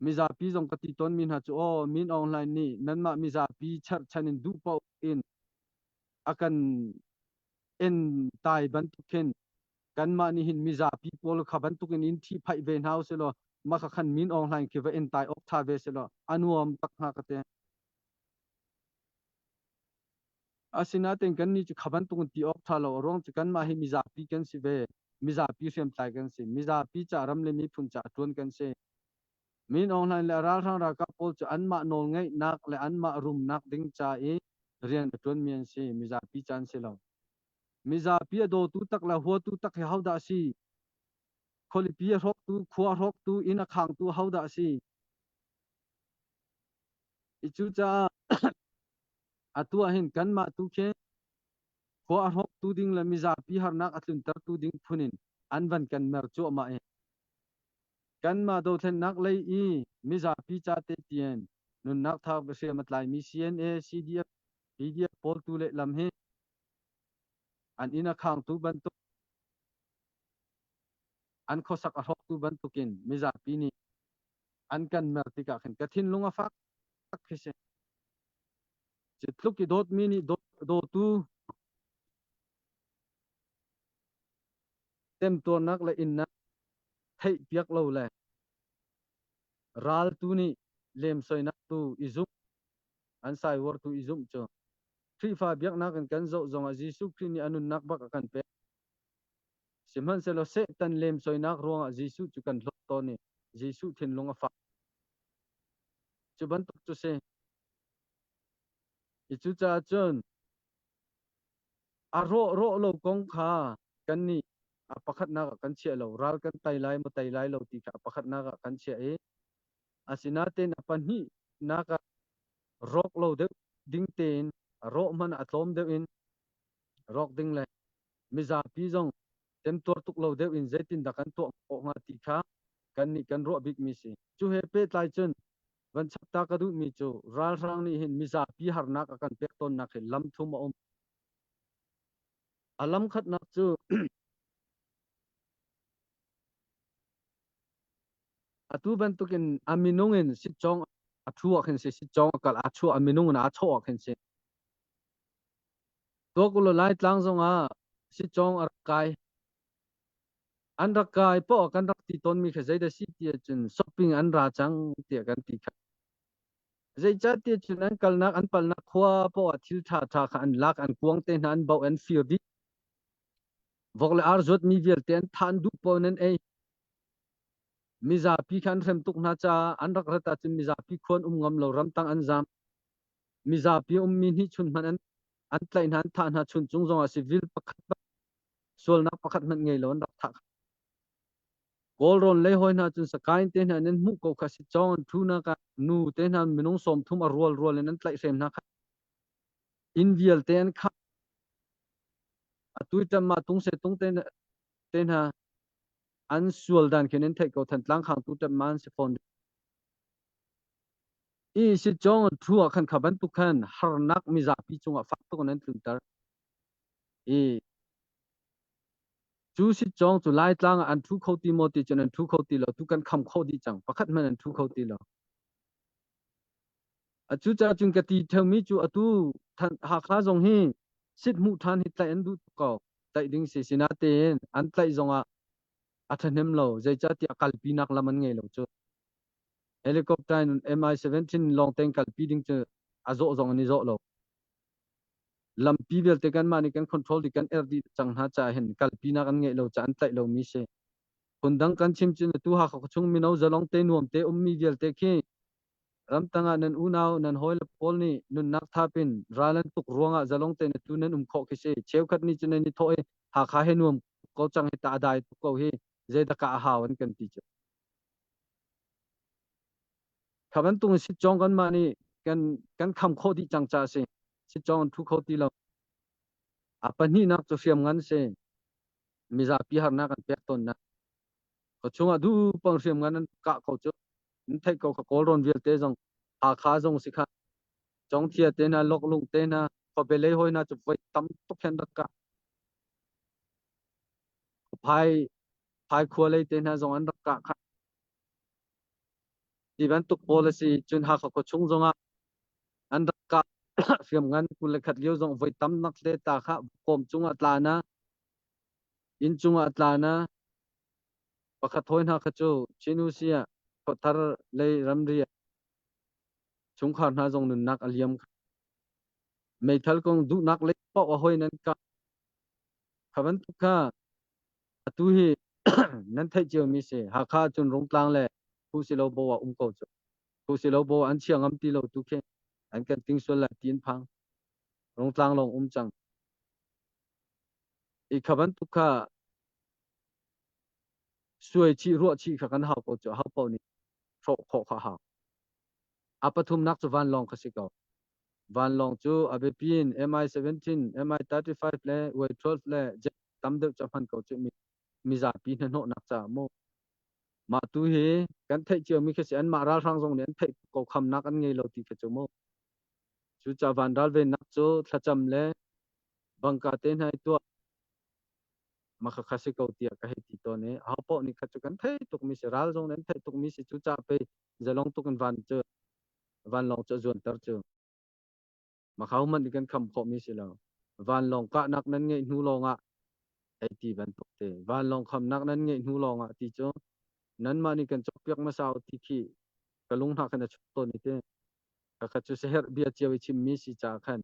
Mizapi zong ka ti tawnmi hna cu aw Min Aung Hlaing nih nanmah mizapi cherhchan in duh paoh in a kan en tai bantuk khin kanmah nih hin mizapi pawl kha bantuk in in ṭhihphaih ve hna usih law mah kha khan Min Aung Hlaing khi va en tai awk ṭha ve seh law a nuam tak hnga ka ti. Asinain kannih cu kha bantuk in ti awk ṭha lo a ruang cu kanmah hi mizapi kan si ve. Mizapi hriamtlai kan si. Mizapi ca ram le miphun ca ṭuan kan si. Min Aung Hlaing le a ralhrang ralkap pawl cu anmah nawlngeihnak le anmah rumnak ding ca i rian a ṭuanmi an si. Mizapi ca an si lo. Mizapi a dawtu tak le huatu tak hi hodah a si? Khualipi a hrawktu, khua a hrawktu, inn a khangtu hodah a si? I cucaah atu ah hin kanmah tu khi khua a hrawktu ding le mizapi harnak a tluntertu ding phun in an van kan mer cuahmah i kanmah dothlennak lei i mizapi ca te tian nunnak thar hriam a tlaimi CNA, CDF, PDF pawl tu lehlam hi an inn a khangtu bantuk an khuasak a hrawktu bantukin mizapi nih an kan mer tikah khin ka thinlung a fak khi si. Cu tluk i dawtmi nih dawtu temtuarnak le innak theih piak lo le raltu nih lemsoinak tu i zumh an saiwar tu i zumh cu Khrihfa biaknak in kan zoh zongah Jesuh Khrih nih a nunnak bak a kan pek. Sihmanhsehlaw Satan lemsoinak ruangah Jesuh cu kan hlawt tawn i Jesuh thinlung a fak. Cu bantuk cu si. I cucaah cun a rawh rawh lo kong kha kannih a pakhatnak ah kan chiah lo. Ral kan tei lai maw tei lai lo ti kha a pakhatnak ah kan chiah i asinain a pahnihnak ah rawk lo deuh ding tein a rawh hmanh a tlawm deuh in rawk ding le mizapi zong temtuar tuk lo deuh in zeitindah kan tuah khawh hnga ti kha kannih kan ruah bikmi si. Cu he pehtlai cun van chap ta ka duhmi cu ralhrang nih hin mizapi harnak a kan pek tawnnak hi lam thum a um. A lam khatnak cu atu bantukin a minung in sitcawng a thu ah khin si sitcawng a kal a chuah a minung in aa chawh ah khin si Tuak ulaw Laitlang zongah sitcawng a rak kai. An rak kai poah kan rak ti tawnmi kha zeidah si ti ahcun shopping an ra cang tiah kan ti kha. Zeicahtiah cun an kalnak an palnak khua poah thil ṭhaṭha kha an lak, an kuang te hna an bauh, an fir dih. Vok le ar zuatmi vialte an thah an duh paoh in an ei. Mizapi kha an hrem tuk hna caah an rak rat ahcun mizapi khua an um ngam lo, ramtang an zaam. Mizapi ummi hnihchun hmanh an an tlaih hna an thah hna chuncung zongah civil pakhat sualnak pakhat hmanh ngei lo an rak thah. Kawlrawn lei hawi hna cun Sakaing te hna in an hmuh ko kha si cawng an thu nak ah nu te hna minung 30 a rual rual in an tlaihhrem hna kha inn vialte an khah atu ṭam ma tung se tung te te hna an sual dan khin an theih ko Thantlang khangtu ṭam ma an si fawn I si cawng an thu ah khan kha bantuk khan harnak mizapi cungah fak tuk in an tlunter i cu sitcawng cu Laitlang ah an thu kho ti maw ti cun an thu kho ti lo tu kan kham khawh dih cang pakhat hmanh an thu kho ti lo a cucaah cun ka ti theumi cu atu Hakha zong hi sit hmuh ṭhan hi tlaih an duh tuk ko tlaih ding si sinatein an tlaih zongah a ṭhahnem lo zeicahtiah kalpinak lam an ngei lo cu helicopter in Mi-17 lawng tein kalpi ding cu a zawh zong an i zawh lo lampi vialte kanmah nih kan control dih kan erh dih cang hna caah hin kalpinak an ngeih lo caah an tlaih lomi si. Phundang kan chim cun atu Hakha khuachung mino zalong te nuam te ummi vialte khi ramtang ah nan unau nan hawile pawl nih nunnak thap in ral an tuk ruangah zalong tein atu nan um khawh khi si. Cheukhat nih cun nan i thawh i Hakha he nuam ko cang hi ta a dai tuk ko hi zeidah ka a hau an kan ti cu. Kha bantuk in sitcawng kanmah nih kan kan kham khawh dih cang caah a si. Sitcawng an thu kho ti lo. A pahnihnak cu hriamngan si. Mizapi harnak an pek tawnnak. Khuachung ah duhpang hriamngan an kah ko cu. An theih ko kha Kawlrawn vialte zong Hakha zong si kha. Congthia te hna, Loklung te hna, khuabe lei hawi hna cu voi tam tuk hin rak kah. Phai phai khua lei te hna zong an rak kah kha. Ti bantuk pawl a si. Cun Hakha khuachung zongah an rak kah hriamngan 21 lio zong voi tam nak hle ta kha kawm cungah tla na inn cungah tla na pakhat hawi hna kha cu Chin ah khuathar lei ramri ah chungkhar hna zong nunnak a liam. Meithal kong duhnak lei paoh a hoi nan kah. Kha bantuk kha atu hi nan theih ciomi si. Hakha cun Rungtlang le Phusilobo ah um ko cu. Phusilobo an chia ngam ti lo tu khi an kan ting sual lai ti an phang. Rungtlang lawng um cang. I kha bantuk kha suai chih ruah chih kha kan hau ko cu hau paoh nih hrawh khawh kha hau. A pathumnak cu vanlawng kha si ko. Vanlawng cu a biapi in Mi-17, Mi-35 le Y-12 le jet tam deuh cu a hman ko cu mi mizapi hnahnawhnak caah mu. Mah tu hi kan theih ciomi khi si anmah ralhrang zong nih an theih ko khamnak an ngei lo ti khi cu mu. Cucaah van ralvennak cu thlacam le bangka te hna i tuah ma kha kha si ko tiah ka hei ti tawn i aho paoh nih kha cu kan theih tukmi si ral zong nih an theih tukmi si cucaah pei zalong tuk in van cu vanlawng cu a zuanter cu makhau hmanh nih kan kham khawhmi si lo vanlawng kahnak nan ngeih hnu lawngah hei ti bantuk te vanlawng khamnak nan ngeih hnu lawngah ti cu nanmah nih kan cawkpiak hmasa u ti khi ka lung hna khan a chuk tawn i te kakhat cu saherh bia cio i chimmi si caah khan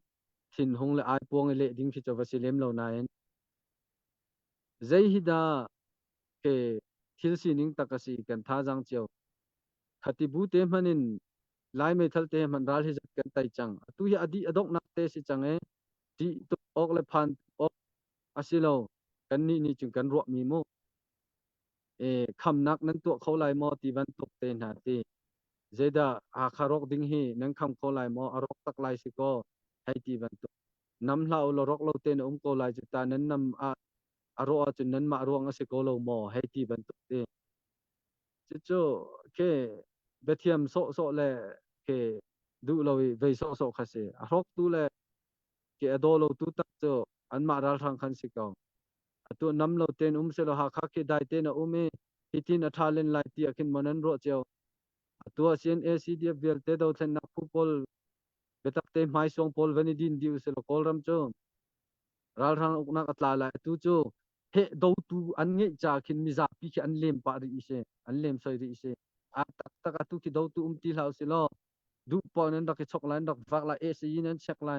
thinhung le aipuang i leh ding khi cu va si lem lo nain zei hi dah ke thil sining tak a si kan thazaang cio Khati bu te hmanh in Lai meithal te hmanh ral hi zat kan tai cang. Atu hi a dih a donghnak te si cang i ṭih tuk awk le phan awk a si lo. Kannih nih cun kan ruahmi mu. E, khamnak nan tuah kho lai maw ti bantuk te hna ti. Zeidah Hakha rawk ding hi nan kham kho lai maw? A rawk tak lai si kaw hei ti bantuk. Nam hlah u law rawk lo tein a um ko lai cu ta nan nam ah a rawh ahcun nanmah ruang a si ko lo maw hei ti bantuk te. Cucu khi biathiam sawhsawh le khi duh lo i vei sawhsawh kha si. A hrawktu le khi a daw lotu tak cu anmah ralhrang khan si ko. Atu nam lo tein um selaw Hakha khi dai tein a um i hitin a ṭha len lai ti ah khin maw nan ruah cio. Atu ah CNA CDF vialte dothlennak phu pawl biatak te hmaisuang pawl van i din dih usih law Kawlram cu ralhrang uknak a tla lai. Atu cu heh dotu an ngeih ca khin mizapi khi an lem pah rih si an lem soi rih si a taktak atu khi dotu um ti hlah usih law duh paoh nan rak i chok lai nan rak vak lai ACE nan check lai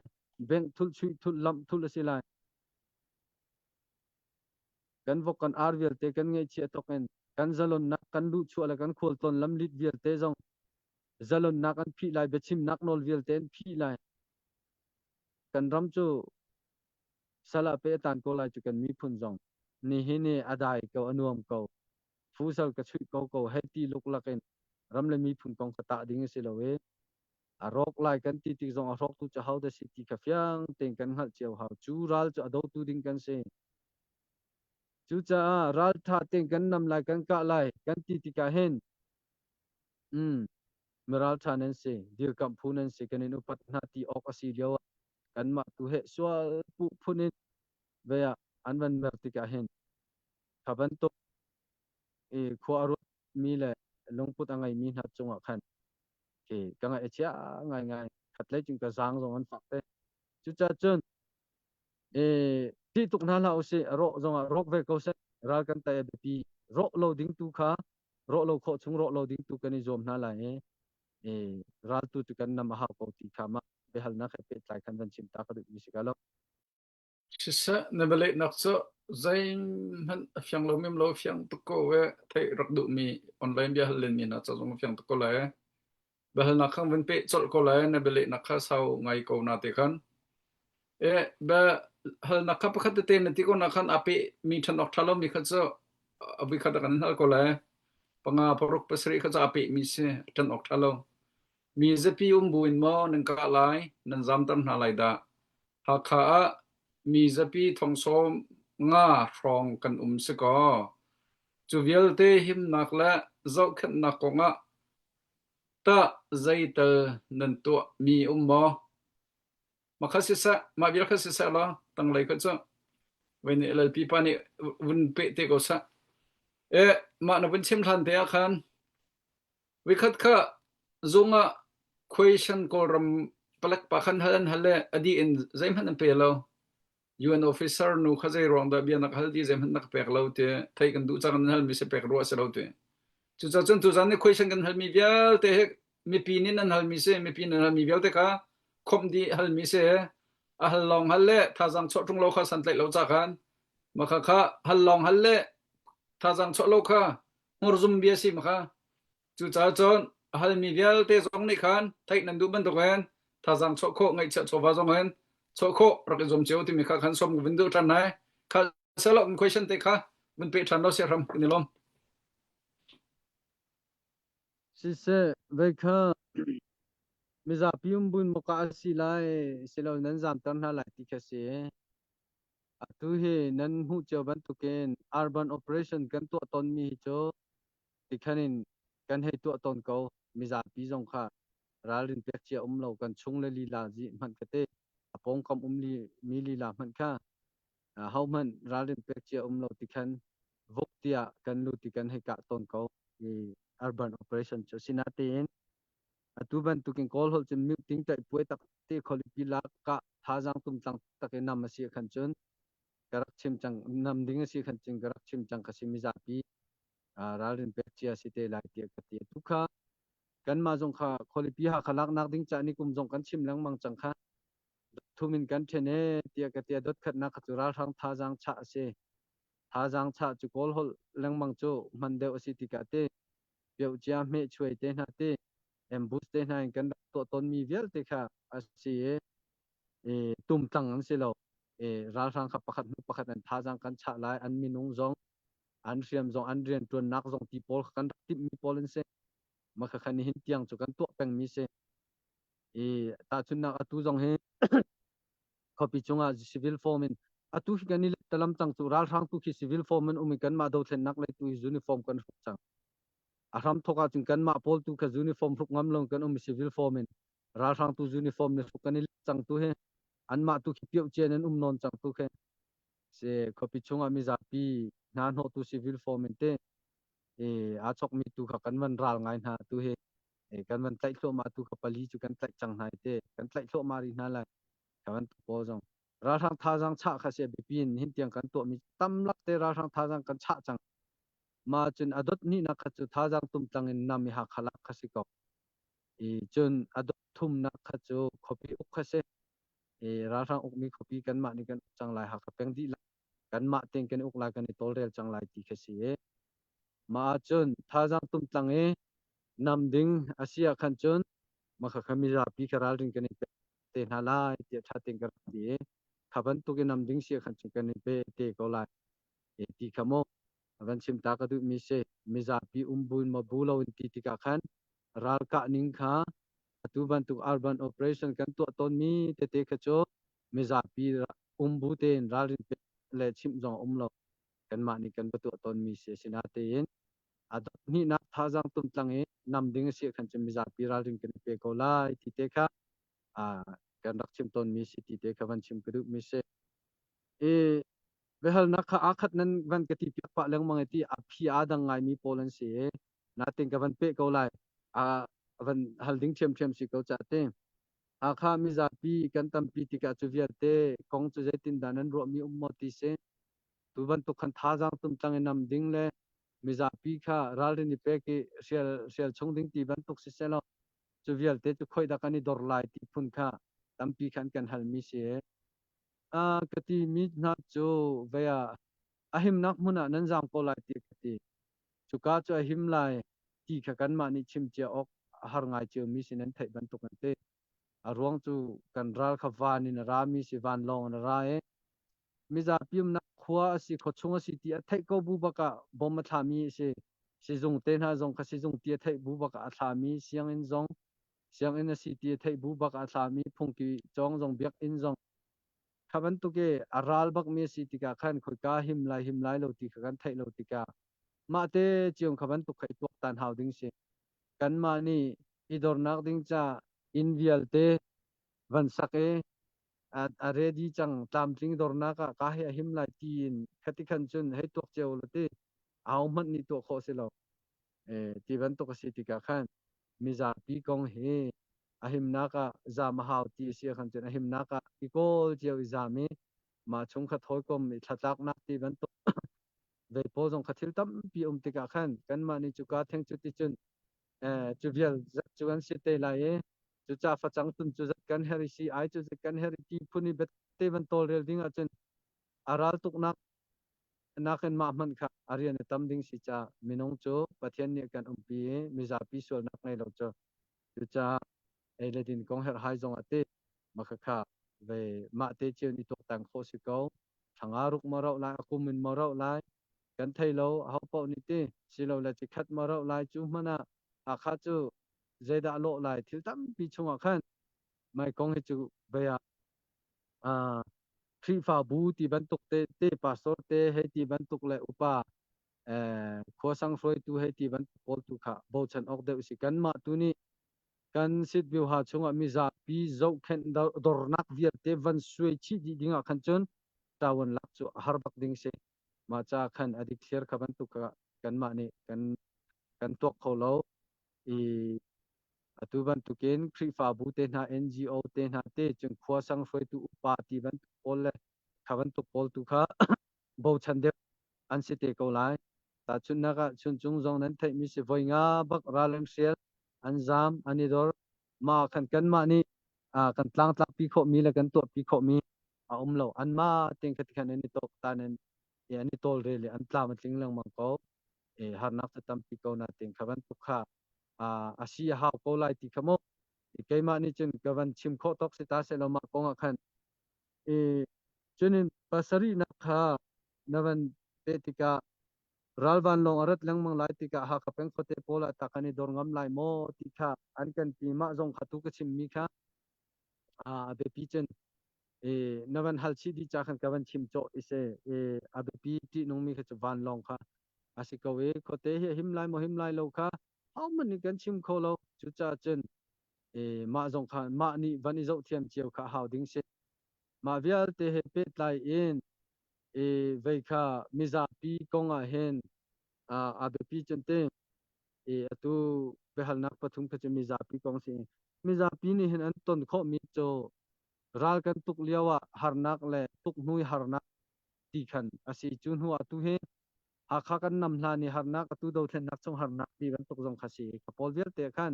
bank thul chuih thul lamh thul a si lai kan vok kan ar vialte kan ngaihchia tok in kan zalonnak kan luhchuah le kan khualtlawn lamlit vialte zong zalonnak an phih lai biachimnak nawl vialte an phih lai kan ram cu Sal ah pe a tan ko lai cu kan miphun zong nihin i a dai ko a nuam ko fusal ka chuih ko ko hei ti luklak in ram le miphun kong kha tah ding a si lo i a rawk lai kan ti tik zong a hrawktu cu ho dah si ti kha fiang tein kan hngalh cio hau cu ral cu a dotu ding kan si cucaah ral ṭha tein kan nam lai kan kah lai kan ti tikah hin um miral ṭha nan si dirkamh phu nan si kan in upat hna ti awk a si lio ah kanmah tu he sual puh phun in ve ah an van mer tikah hin kha bantuk i khua a ruatmi le lungput a ngeimi hna cungah khan khi ka ngaih a chia ngaingai khatlei cun ka zaang zong an fak te cucaah cun e ṭih tuk hna hlah usih rawh zongah rawk ve ko seh ral kan tai a biapi rawh lo ding tu kha rawh lo khawh chung rawh lo ding tu kan i zuam hna lai i e ral tu cu kan nam a hau ko ti kha mah biahalnak he pehtlai khan van chim ta ka duhmi si ka lo. Siseh, na bialehnak cu zeihmanh a fiang lo mem lo fiang tuk ko e theih rak duhmi online biahal lenmi hna ca zong a fiang tuk ko lai. Biahalnak khan van peh colh ko lai na bialehnak kha sau ngai ko na te khan. E biahalnak kha pakhat tete na ti ko na khan a peh mi ṭhan awk ṭha lomi kha cu a vui khat ah kan hngal ko lai. Panga paruk pasarih kha cu a peh mi si ṭhan awk ṭha lo. Mi zapi um buin maw nan kah lai, nan zamter hna lai dah? Hakha ah mi zapi thong 50 hrawng kan um si kaw, cu vialte himnak le zohkhenhnak kongah tah zeital nan tuahmi um maw? Mah kha siseh, mah vial kha siseh law tanglei kha cu. Vei nih LLP pa nih vun peh te ko sah. E mah na vun chim hlan te ah khan Vikhat kha zung ah question Kawlram palek pa khan hal an hal le a dih in zeihmanh an pe lo. UN officer nu kha zei ruang dah bia na ka hal ti zeihmanh na ka pek lo ti theih kan duh cang nan halmi si pek rua si lo ti. Cucaah cun tuzan ni question kan halmi vialte hi mipi nih nan halmi si mipi nan halmi vialte kha khomh dih halmi si a hal lawng hal le thazaang chuah ṭung lo kha santlaih lo ca khan mah kha kha hal lawng hal le thazaang chuah lo kha hmurzum bia si ma kha cucaah cun a halmi vialte zong nih khan theih nan duh bantukin thazaang chuah khawh ngaihchiah chawva zong in chuah khawh rak i zuam cio timi kha khan som vun duh ṭhan nai kha selo question te kha vun pe ṭhan lo sia hram kan i lawm. Siseh, vei kha mizapi umbun mawka a si lai silo nan zamter hna lai ti kha si. Atu hi nan hmuh cio bantukin urban operation kan tuah tawnmi hi cu tikhan in kan hei tuah tawn ko. Mizapi zong kha ralrin pek cia um lo kan chung le lila zi hmanh ka te a pawngkam um li mi lila hmanh kha hohmanh ralrin pek cia um lo tikhan vok tiah kan lut i kan hei kah tawn ko i urban operation cu sinatein atu bantukin Kawl holh cun mute ting taih puai tak te khualipi lak kah thazaang tumtlang tak i nam a si khan cun ka rak chim cang nam ding a si khan cun ka rak chim cang ka si mizapi ralrin pek cia si te lai tiah ka ti tu kha kanmah zong kha khualipi ha kha laknak ding ca ni kum zong kan chim lengmang cang kha thum in kan ṭhen e tiah ka tia dot khatnak kha cu ralhrang thazaang chah a si thazaang chah cu kawl holh lengmang cu hman deuh a si tikah te piocia hmeh chuai te hna te ambush te hna in kan rak tuah tawnmi vialte kha a si i tumtlang an si lo i ralhrang kha pakhat hnu pakhat an thazaang kan chah lai an minung zong an hriam zong an rianṭuannak zong ti pawl kha kan rak timhmi pawl an si mah kha khan nihin tiang cu kan tuah pengmi si i tahchunhnak atu zong hi khuapi cungah civil form in atu hi kan i talam cang cu ralhrang tu khi civil form in um i kanmah dothlennak lei tu hi uniform kan hruk cang a hram thok ahcun kanmah pawl tu kha uniform hruk ngam lo kan um i civil form in ralhrang tu uniform ni hruk kan i cang tu hi anmah tu khi pioh cian an um nawn cang tu khi se khuapi chungah mizapi hna hnawh tu civil form in te e aa chokmi tu kha kan van ral ngai hna tu hi kan van tlaih thluahmah tu kha pali cu kan tlaih cang hna te kan tlaih thluahmah rih hna lai kha bantuk pawl zong ralhrang thazaang chah kha si a biapi in hin tiang kan tuahmi tam lak te ralhrang thazaang kan chah cang ma cun a dot hnihnak kha cu thazaang tumtlang in nam i Hakha lak kha si ko i cun a dot thumnak kha cu khuapi uk kha si i ralhrang ukmi khuapi kanmah nih kan uk cang lai Hakha peng dihlak kanmah tein kan uk lai kan i tawlrel cang lai ti kha si i mah ahcun thazaang tumtlang i nam ding a si ah khan cun mah kha kha mizapi kha ralring kan i pek te hna lai tiah ṭha tein ka rak ti i kha bantuk in nam ding si ah khan cun kan i pe te ko lai e ti kha maw van chim ta ka duhmi si mizapi um buin maw bu loin ti tikah khan ralkah ning kha atu bantuk urban operation kan tuah tawnmi tete kha cu mizapi um bu tein ralrin pek le chimh zong um lo kanmah nih kan va tuah tawnmi si asinatein a dot hnihnak thazaang tumtlang i nam ding a si khan cun mizapi ralring kan i pe ko lai ti te kha kan rak chim tawnmi si ti te kha van chim ka duhmi si. I biahalnak kha aa khat nan van ka ti piak pah lengmang i ti a phi aa dang ngaimi pawl an si i natin ka van peh ko lai a van hal ding ṭhiamṭhiam si ko ca te. Hakha mizapi kan tampi tikah cu vialte kong cu zeitindah nan ruahmi um maw ti si. Tu bantuk khan thazaang tumtlang i nam ding le mizapi kha ralrin i pek i hrial hrial chung ding ti bantuk siselaw cu vialte cu khoi dah kan i dor lai ti phun kha tampi khan kan halmi si. A ka ti mi hna cu vei ah a himnak hmun ah nan zaam ko lai ti ka ti. Cuka cu a him lai ti kha kanmah nih chim cia awk a har ngai cio mi si nan theih bantuk an ti. A ruang cu kan ral kha van in a ra mi si vanlawng in a ra i mizapi umnak khua a si khuachung a si ti a theih ko bu bak ah bom a thlami a si sizung te hna zong kha sizung ti a theih bu bak ah a thlami sianginn zong sianginn a si ti a theih bu bak ah a thlami phungki cawng zong biakinn zong kha bantuk i a ral bak mi a si tikah khan khoika him lai him lai lo ti kha kan theih lo tikah mah te ciong kha bantuk kha i tuaktan hau ding si kanmah nih i dornak ding ca inn vialte van sak i. A ready cang tlamtling dornak ah ka hi a him lai tiin khati khan cun hei tuak cio la ti aho hmanh nih tuah khawh si lo. Ti bantuk a si tikah khan mizapi kong hi a himnak ah zam a hau ti a si khan cun a himnak ah i kawl cio i zam i mah chungkhat hawikom i thlatlaknak ti bantuk vei pawl zong kha thil tampi um tikah khan kanmah nih cuka theng cu ti cun cu vial zat cu kan si te lai i cuca facang tun cu zat kan her i si ai cu zat kan her i ti phun i te van tawlrel ding ahcun a ral tuknak nakin mah hmanh kha a rian a tam ding si ca minung cu Pathian nih kan umpi i mizapi sualnak ngei lo cu cucaah ei le din kong herhhai zong ah ti makhakha ve mah te cio nih tuaktan khawh si ko thanga ruk ma rauh lai a kum in ma rauh lai kan thei lo aho paoh nih ti silo le cikhat ma rauh lai cu hmanh ah Hakha cu zeidah lawh lai thil tampi chungah khan mai kong hi cu vei ah Khrihfabu ti bantuk te te pastor te hei ti bantuk le upa khuasang hruaitu hei ti bantuk pawl tu kha bochan awk deuh si kanmah tu nih kan sitbioha chungah mizapi zohkhenh dornak vialte van suai chih dih ding ah khan cun ṭawan lak cu a har bak ding si. Mah ca khan a dikthliar kha bantuk kanmah nih kan kan tuak kho lo i atu bantukin Khrihfabu te hna NGO te hna te cun khua sang hruaitu upa ti bantuk pawl le kha bantuk pawl tu kha bochan deuh an si te ko lai. Tahchunhnak ah Chuncung zong nan theihmi si voi nga bak ral an hrial, an zaam, an i dor. Mah khan kanmah nih kan tlangtlakpi khawhmi le kan tuahpi khawhmi a um lo. Anmah tein kha tikhan an i tawktan an an i tawlrel i an tlam a tling lengmang ko. Harnak cu tampi ko nain kha bantuk kha a si a hau ko lai ti kha mu. Keimah nih cun ka van chim khawh tawk si ta sehlaw mah kong ah khan cunin pasarihnak kha na van peh tikah ral vanlawng a rat lengmang lai tikah Hakha peng khuate pawl ah tah kan i dor ngam lai maw ti kha an kan ti mah zong kha tu ka chimmi kha a biapi cun na van hal chih dih ca khan ka van chim cawh i se a biapi ṭihnungmi kha cu vanlawng kha a si ko i khuate hi a him lai maw him lai lo kha hohmanh nih kan chim kho lo. Cucaah cun mah zong kha mah nih van i zohthiam cio kha a hau ding si. Mah vialte he pehtlai in vei kha mizapi kong ah hin a biapi cun ti atu biahalnak pathum kha cu mizapi kong si. Mizapi nih hin an ton khawhmi cu ral kan tuk lio ah harnak le tuk hnu i harnak ti khan a si. Cu hnu ah tu hi Hakha kan nam hlan i harnak atu dothlennak chung harnak ti bantuk zong kha si. Kha pawl vialte khan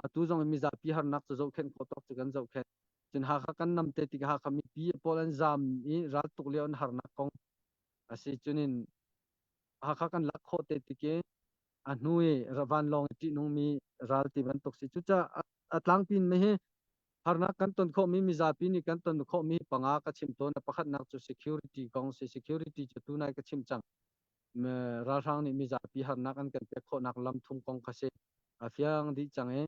atu zong mizapi harnak cu zohkhenh khawh tawk cu kan zohkhenh. Cun Hakha kan nam te tikah Hakha mipi pawl an zaam i ral tuk lio an harnak kong a si. Cunin Hakha kan lak khawh te tik i a hnu i vanlawng i ṭihnungmi ral ti bantuk si. Cucaah a tlangpi in hi harnak kan ton khawhmi mizapi nih kan ton khawhmi panga ka chim tawn. A pakhatnak cu security kong si. Security cu tunai ka chim cang. Ralhrang nih mizapi harnak an kan pek khawhnak lam thum kong kha si. A fiang dih cang i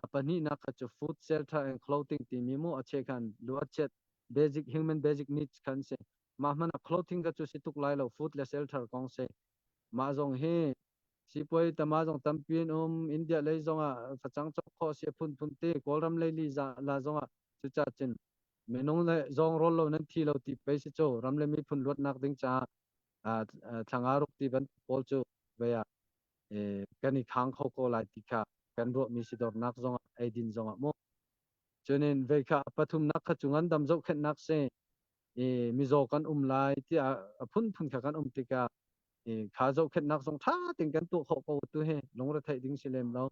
a pahnihnak kha cu food, shelter and clothing timi mu a chekhan luatchet basic human basic needs khan si. Mah hmanh ah clothing kha cu si tuk lai lo food le shelter kong si. Mah zong hi sipuai tama zong tampi an um. India lei zong ah facang cawk khawh si a phunphun te. Kawlram lei li la zong ah cucaah cun minung le zawng rawl lo nan thi lo ti pei si cu ram le miphun luatnak ding caah thlanga ruk ti bantuk pawl cu vei ah kan i khang kho ko lai ti kha kan ruahmi si dornak zong ah eidin zong ah mu. Cunin vei kha pathumnak kha cu ngandam zohkhenhnak si i mizaw kan um lai tiah a phunphun kha kan um tikah i kha zohkhenhnak zong ṭha tein kan tuah khawh ko tu hi lungretheih ding si lem lo.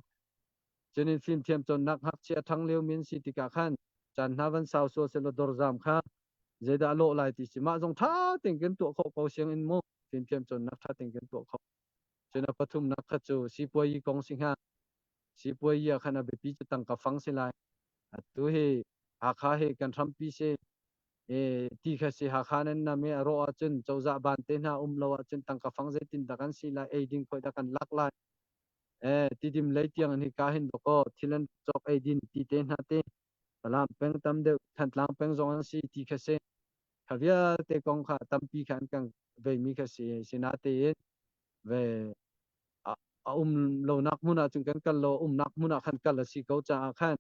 Cunin fimthiam cawnnak ngakchia ṭhang lio min si tikah khan caan hna van sau sual selaw dorzam kha zeidah a lawh lai ti si mah zong ṭha tein kan tuah khawh ko sianginn mu fimthiam cawnnak ṭha tein kan tuah khawh. Cun a pathumnak kha cu sipuayi kong si hnga. Sipuayi ah khan a biapi cu tangka fang si lai. Atu hi Hakha hi kan hrampi si. Ti kha si Hakha nan nam i a rawh ahcun cozah ban te hna um lo ahcun tangka fang zeitin dah kan si lai eiding khoi dah kan lak lai tidim lei tiang in hika hin dawkaw thil an cawk eidin ti te hna te Falam peng tam deuh Thantlang peng zong an si ti kha si kha vialte kong kha tampi kha an kan veimi kha si sinatein ve a um lonak hmun ah cun kan kal lo umnak hmun ah khan kal a si ko caah khan.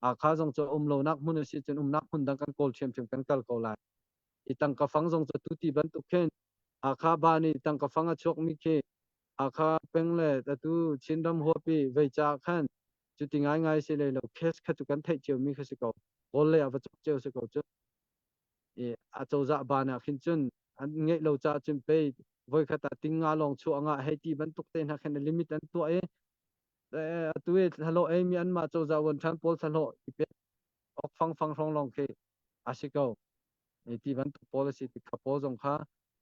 Hakha zong cu um lonak hmun a si cun umnak hmun dang kan kawl ṭhiamṭhiam kan kal ko lai. I tangka fang zong cu tuti bantuk khin Hakha ba nih tangka fang a chuakmi khi Hakha peng le atu Chinram huapi vei caah khan cuti ngaingai si lei lo case kha cu kan theih ciomi kha si ko. Kawl lei ah va cawk cio si ko cu. I a cozah ban ah khin cun an ngeih lo caah cun pei voikhat ah ting nga lawng chuah ngah hei ti bantuk te hna khin limit an tuah i atu i thlahlawh eimi anmah cozah vuanṭhan pawl thlahlawh i pek awk fangfang hrawng lawng khi a si ko. Ti bantuk pawl a si ti kha pawl zong kha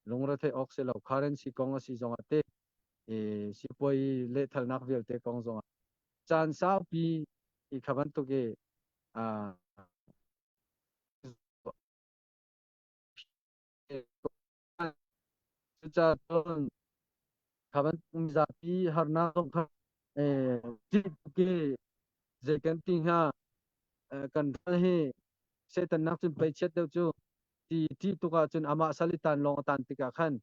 lungretheih awk si lo currency kong a si zong ah te sipuai lehthalnak vialte kong zong ah caan saupi i kha bantuk i Cucaah cun kha bantuk mizapi harnak zong kha zei kan ti hnga kan ral hi Satan nak cun pei chiat deuh cu ti ti tuk ahcun amah sal i tan lawng a tan tikah khan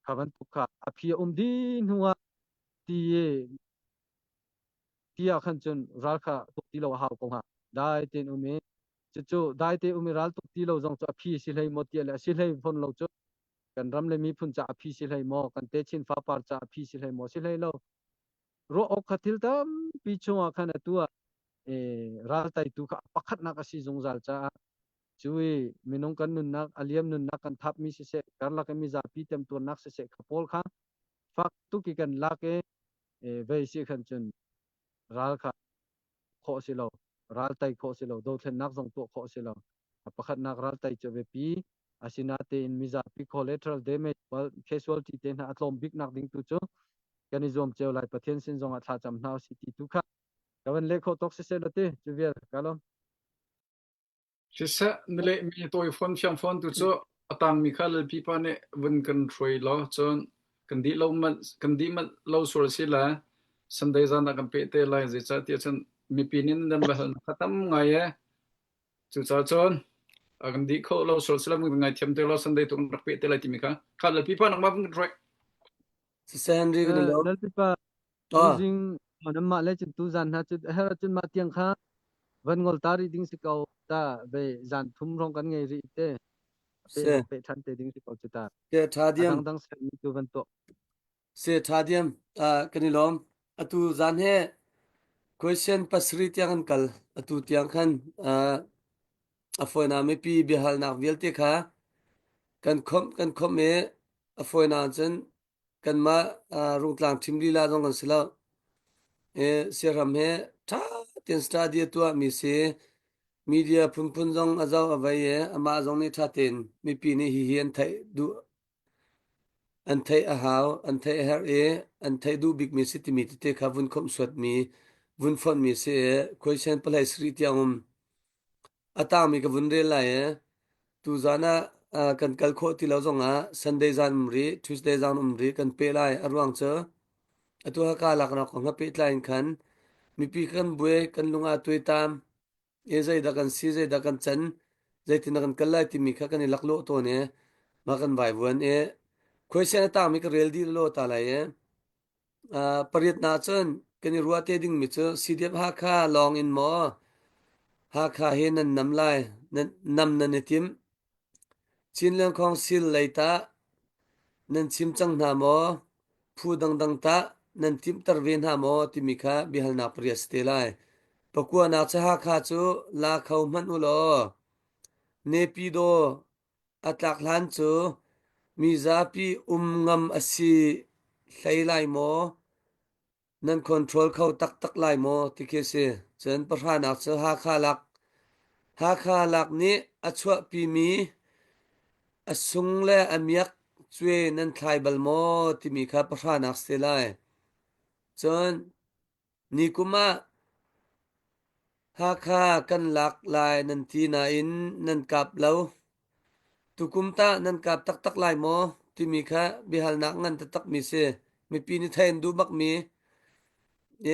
kha bantuk kha a phi a um dih hnu ah ti ti ah khan cun ral kha tuk ti lo a hau ko hnga dai tein um i cucu dai te um i ral tuk ti lo zong cu a phi si hlei maw tiah le a si hlei fawn lo cu kan ram le miphun ca a phi si hlei maw kan techin fapar ca a phi si hlei maw si hlei lo ruah awk kha thil tampi chungah khan atu ah ral teitu kha pakhatnak a si zungzal caah cu i minung kan nunnak a liam nunnak kan thapmi siseh karlak i mizapi temtuarnak siseh kha pawl kha fak tuk i kan lak i vei si khan cun ral kha khawh si lo ral tei khawh si lo dothlennak zong tuah khawh si lo pakhatnak ral tei cu biapi asinatein mizapi collateral damage casualty te hna a tlawm bik nak ding tu cu kan i zuam cio lai Pathian sin zong ah thlacam hna usih ti tu kha ka van leh khawh tawk siseh law ti cu vial ka lawm. Siseh na lehmi tawi fawn fiang fawn tu cu a tangmi kha Lalpi pa nih vun kan hruai law cun kan dih lo manh kan dih manh lo sual si le Sunday zan ah kan peh te lai zeicahtiah cun mipi nih nan va halnak kha tam ngai e cucaah cun a kan dih kho lo sual si le kan ngaithiam te law Sunday tu kan rak peh te lai timi kha kha Lalpi pa nangmah vun kan hruai. Siseh Henry kan i lawm. Lalpi pa Ah. Tuzing mah le cun tuzan hna cu her ahcun mah tiang kha van ngol ta rih ding si ko ta ve zan thum hrawng kan ngei rih te pe Se. pe than te ding si ko cu ta Se tha a diam. dangdang sermi tu van tuah Se tha diam. Ah kan i lawm. Atu zan he question pasarih tiang an kal. Atu tiang khan ah a fawinak mipi biahalnak vialte kha kan khomh kan khomh i a fawinak cun kanmah Rungtlang ṭhim lila zong kan si lo. Siaram he ṭha tein study a tuahmi si. Media phunphun zong a zoh a vei i amah zong nih ṭha tein mipi nih hihi an theih duh an theih a hau, an theih a herh i an theih duh bikmi si timi tete kha vun khomhsuatmi, vun fonhmi si i question pahlei sarih tiang um. A tangmi ka vun rel lai i tuzan ah kan kal khawh ti lo zongah Sunday zan um rih, Tuesday zan um rih kan peh lai. A ruang cu atu Haka laknak kong he pehtlai in khan mipi kan buai, kan lung aa tuaitam i zeidah kan si, zeidah kan can, zeitin kan kal lai timi kha kan i laklawh tawn i mah kan vaivuan i khuaisen a tangmi ka rel dih law ta lai i Pariatnak cun kan i ruah te dingmi cu CDF Hakha lawng in maw Hakha hi nan nam lai, nan nam nan i timh? Chinland Council lei tah nan chim cang hna maw? Phu dangdang tah nan timhter ve hna maw timi kha biahalnak pariat si te lai. Pakuanak cu Hakha cu la kho hmanh u law Nepyidaw A tlak hlan cu mizapi um ngam a si hlei lai maw? Nan control kho taktak lai maw? Ti khi a si. Cun pahranak cu Hakha lak. Hakha lak nih a chuahpimi a sung le a miak cue nan thlai bal maw? Timi kha pahranak si lai. Cun Nikum ah Hakha kan lak lai nan ti nain nan kap lo. Tukum tah nan kap taktak lai maw? timi kha biahalnak ngan taktakmi si. Mipi nih theih an duh bakmi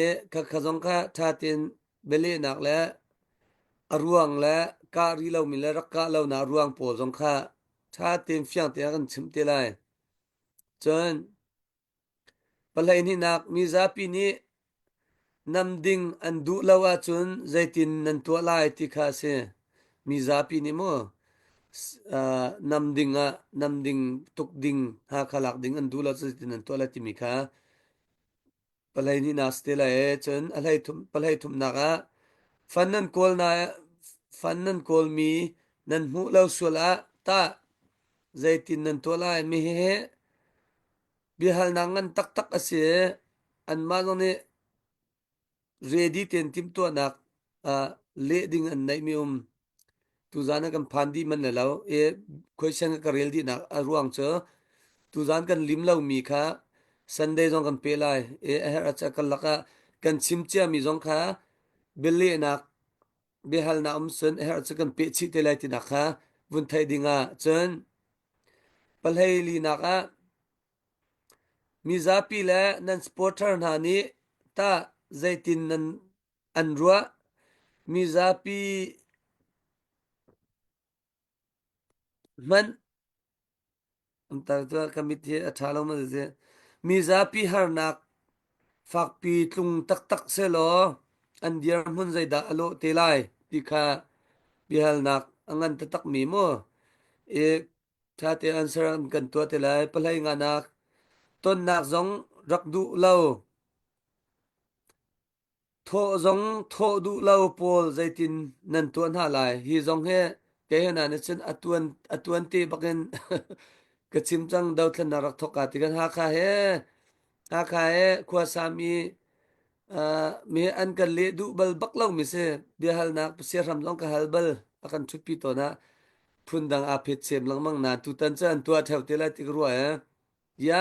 i khakha zong kha ṭha tein bialehnak le a ruang le kah rih lomi le rak kah lonak ruang pawl zong kha ṭha tein fiang tein a kan chimh te lai. Cun Pahleihnihnak mizapi nih. Nam ding an duh lo ahcun zeitin nan tuah lai ti kha a si. Mi zapi nih mu nam ding ah nam ding tuk ding Hakha lak ding an duh lo zeitin nan tuah lai timi kha palei nih na si te lai e. Cun a hlei thum palei thumnak ah fan nan kawl na fan nan kawlmi nan hmuh lo sual ah tah zeitin nan tuah lai mi hihi biahalnak ngan taktak a si i anmah zong nih ready tein timhtuahnak uh, leh ding an neihmi um. Tuzan ah kan phan dih man le lo i question ka rel dihnak a ruang cu tuzan kan lim lomi kha Sunday zong kan pe lai i a herh ah kan lakah kan chim ciami zong kha bialehnak biahalnak um cun a herh cu kan peh chih te lai tinak kha vun theih ding ah cun Pahlei linak ah mizapi le nan supporter hna nih tah zeitin nan an ruah? Mizapi hmanh ka mit hi a ṭha lo maw si? Mizapi harnak fakpi tlung taktak sehlaw an dirhmun zeidah a lawh te lai ti kha biahalnak a ngan taktakmi mu. I Ṭha tein answer an kan tuah te lai. Pahlei nganak tonnak zong rak duh lo. Thawh zong thawh duh lo pawl zeitin nan tuah hna lai. Hi zong hi kei he na cun a tuan a tuan te bakin ka chim cang dothlennak rak thawk ka ti kan Hakha he Hakha he khuasami uh, mi an kan leh duh bal bak lo mi si biahalnak siahram zong ka hal bal a kan ṭhutpi tawn ah phundang aa phet sem lengmang nain tutan cu an tuah ṭheo te lai ti ka ruah ee. Ya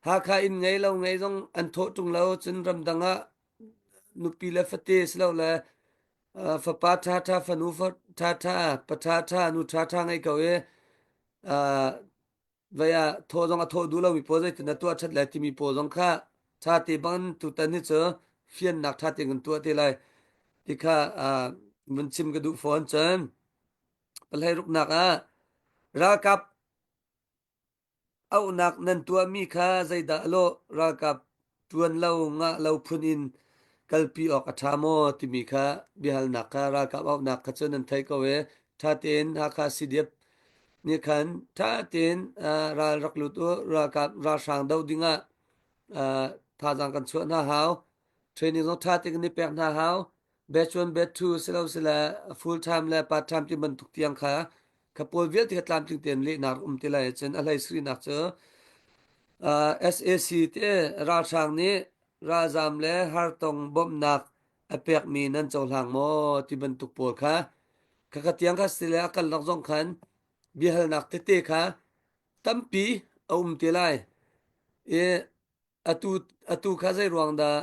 Hakha inn ngei lo ngei zong an thawh ṭung lo cun ramdang ah nupi le fate silole uh, fapa ṭhaṭha fanu ṭhaṭha pa ṭhaṭha nu ṭhaṭha ngei ko i uh, vei ah thawh zong a thawh duh lomi pawl zeitin a tuah ṭhat lai timi pawl zong kha ṭha te bang tutan hi cu fiannak ṭha tein kan tuah te lai ti kha uh, vun chim ka duh fawn cun Palhei ruknak ah ralkap auhnak nan tuahmi kha zeidah a lawh? Ralkap ṭuan lo ngah lo phun in kalpi awk a ṭha maw timi kha biahalnak kha ralkap auhnak kha cu nan theih ko i ṭha tein Hakha CDF nih khan ṭha tein ral rak lut u ralkap ralhrang doh dingah thazaang kan chuah hna hau training zong ṭha tein kan i pek hna hau batch 1 batch 2 silo sile full time le part time ti bantuk tiang kha kha pawl vialte kha tlamtling tein lehnak um ti lai cun a hlei srinak cu uh, SAC te ralhrang nih ralzam le hartong bawmhnak a pekmi nan cohlang maw ti bantuk pawl kha kha kha tiang kha sile a kal lak zong khan biahalnak tete kha tampi a um te lai i atu atu kha zei ruang dah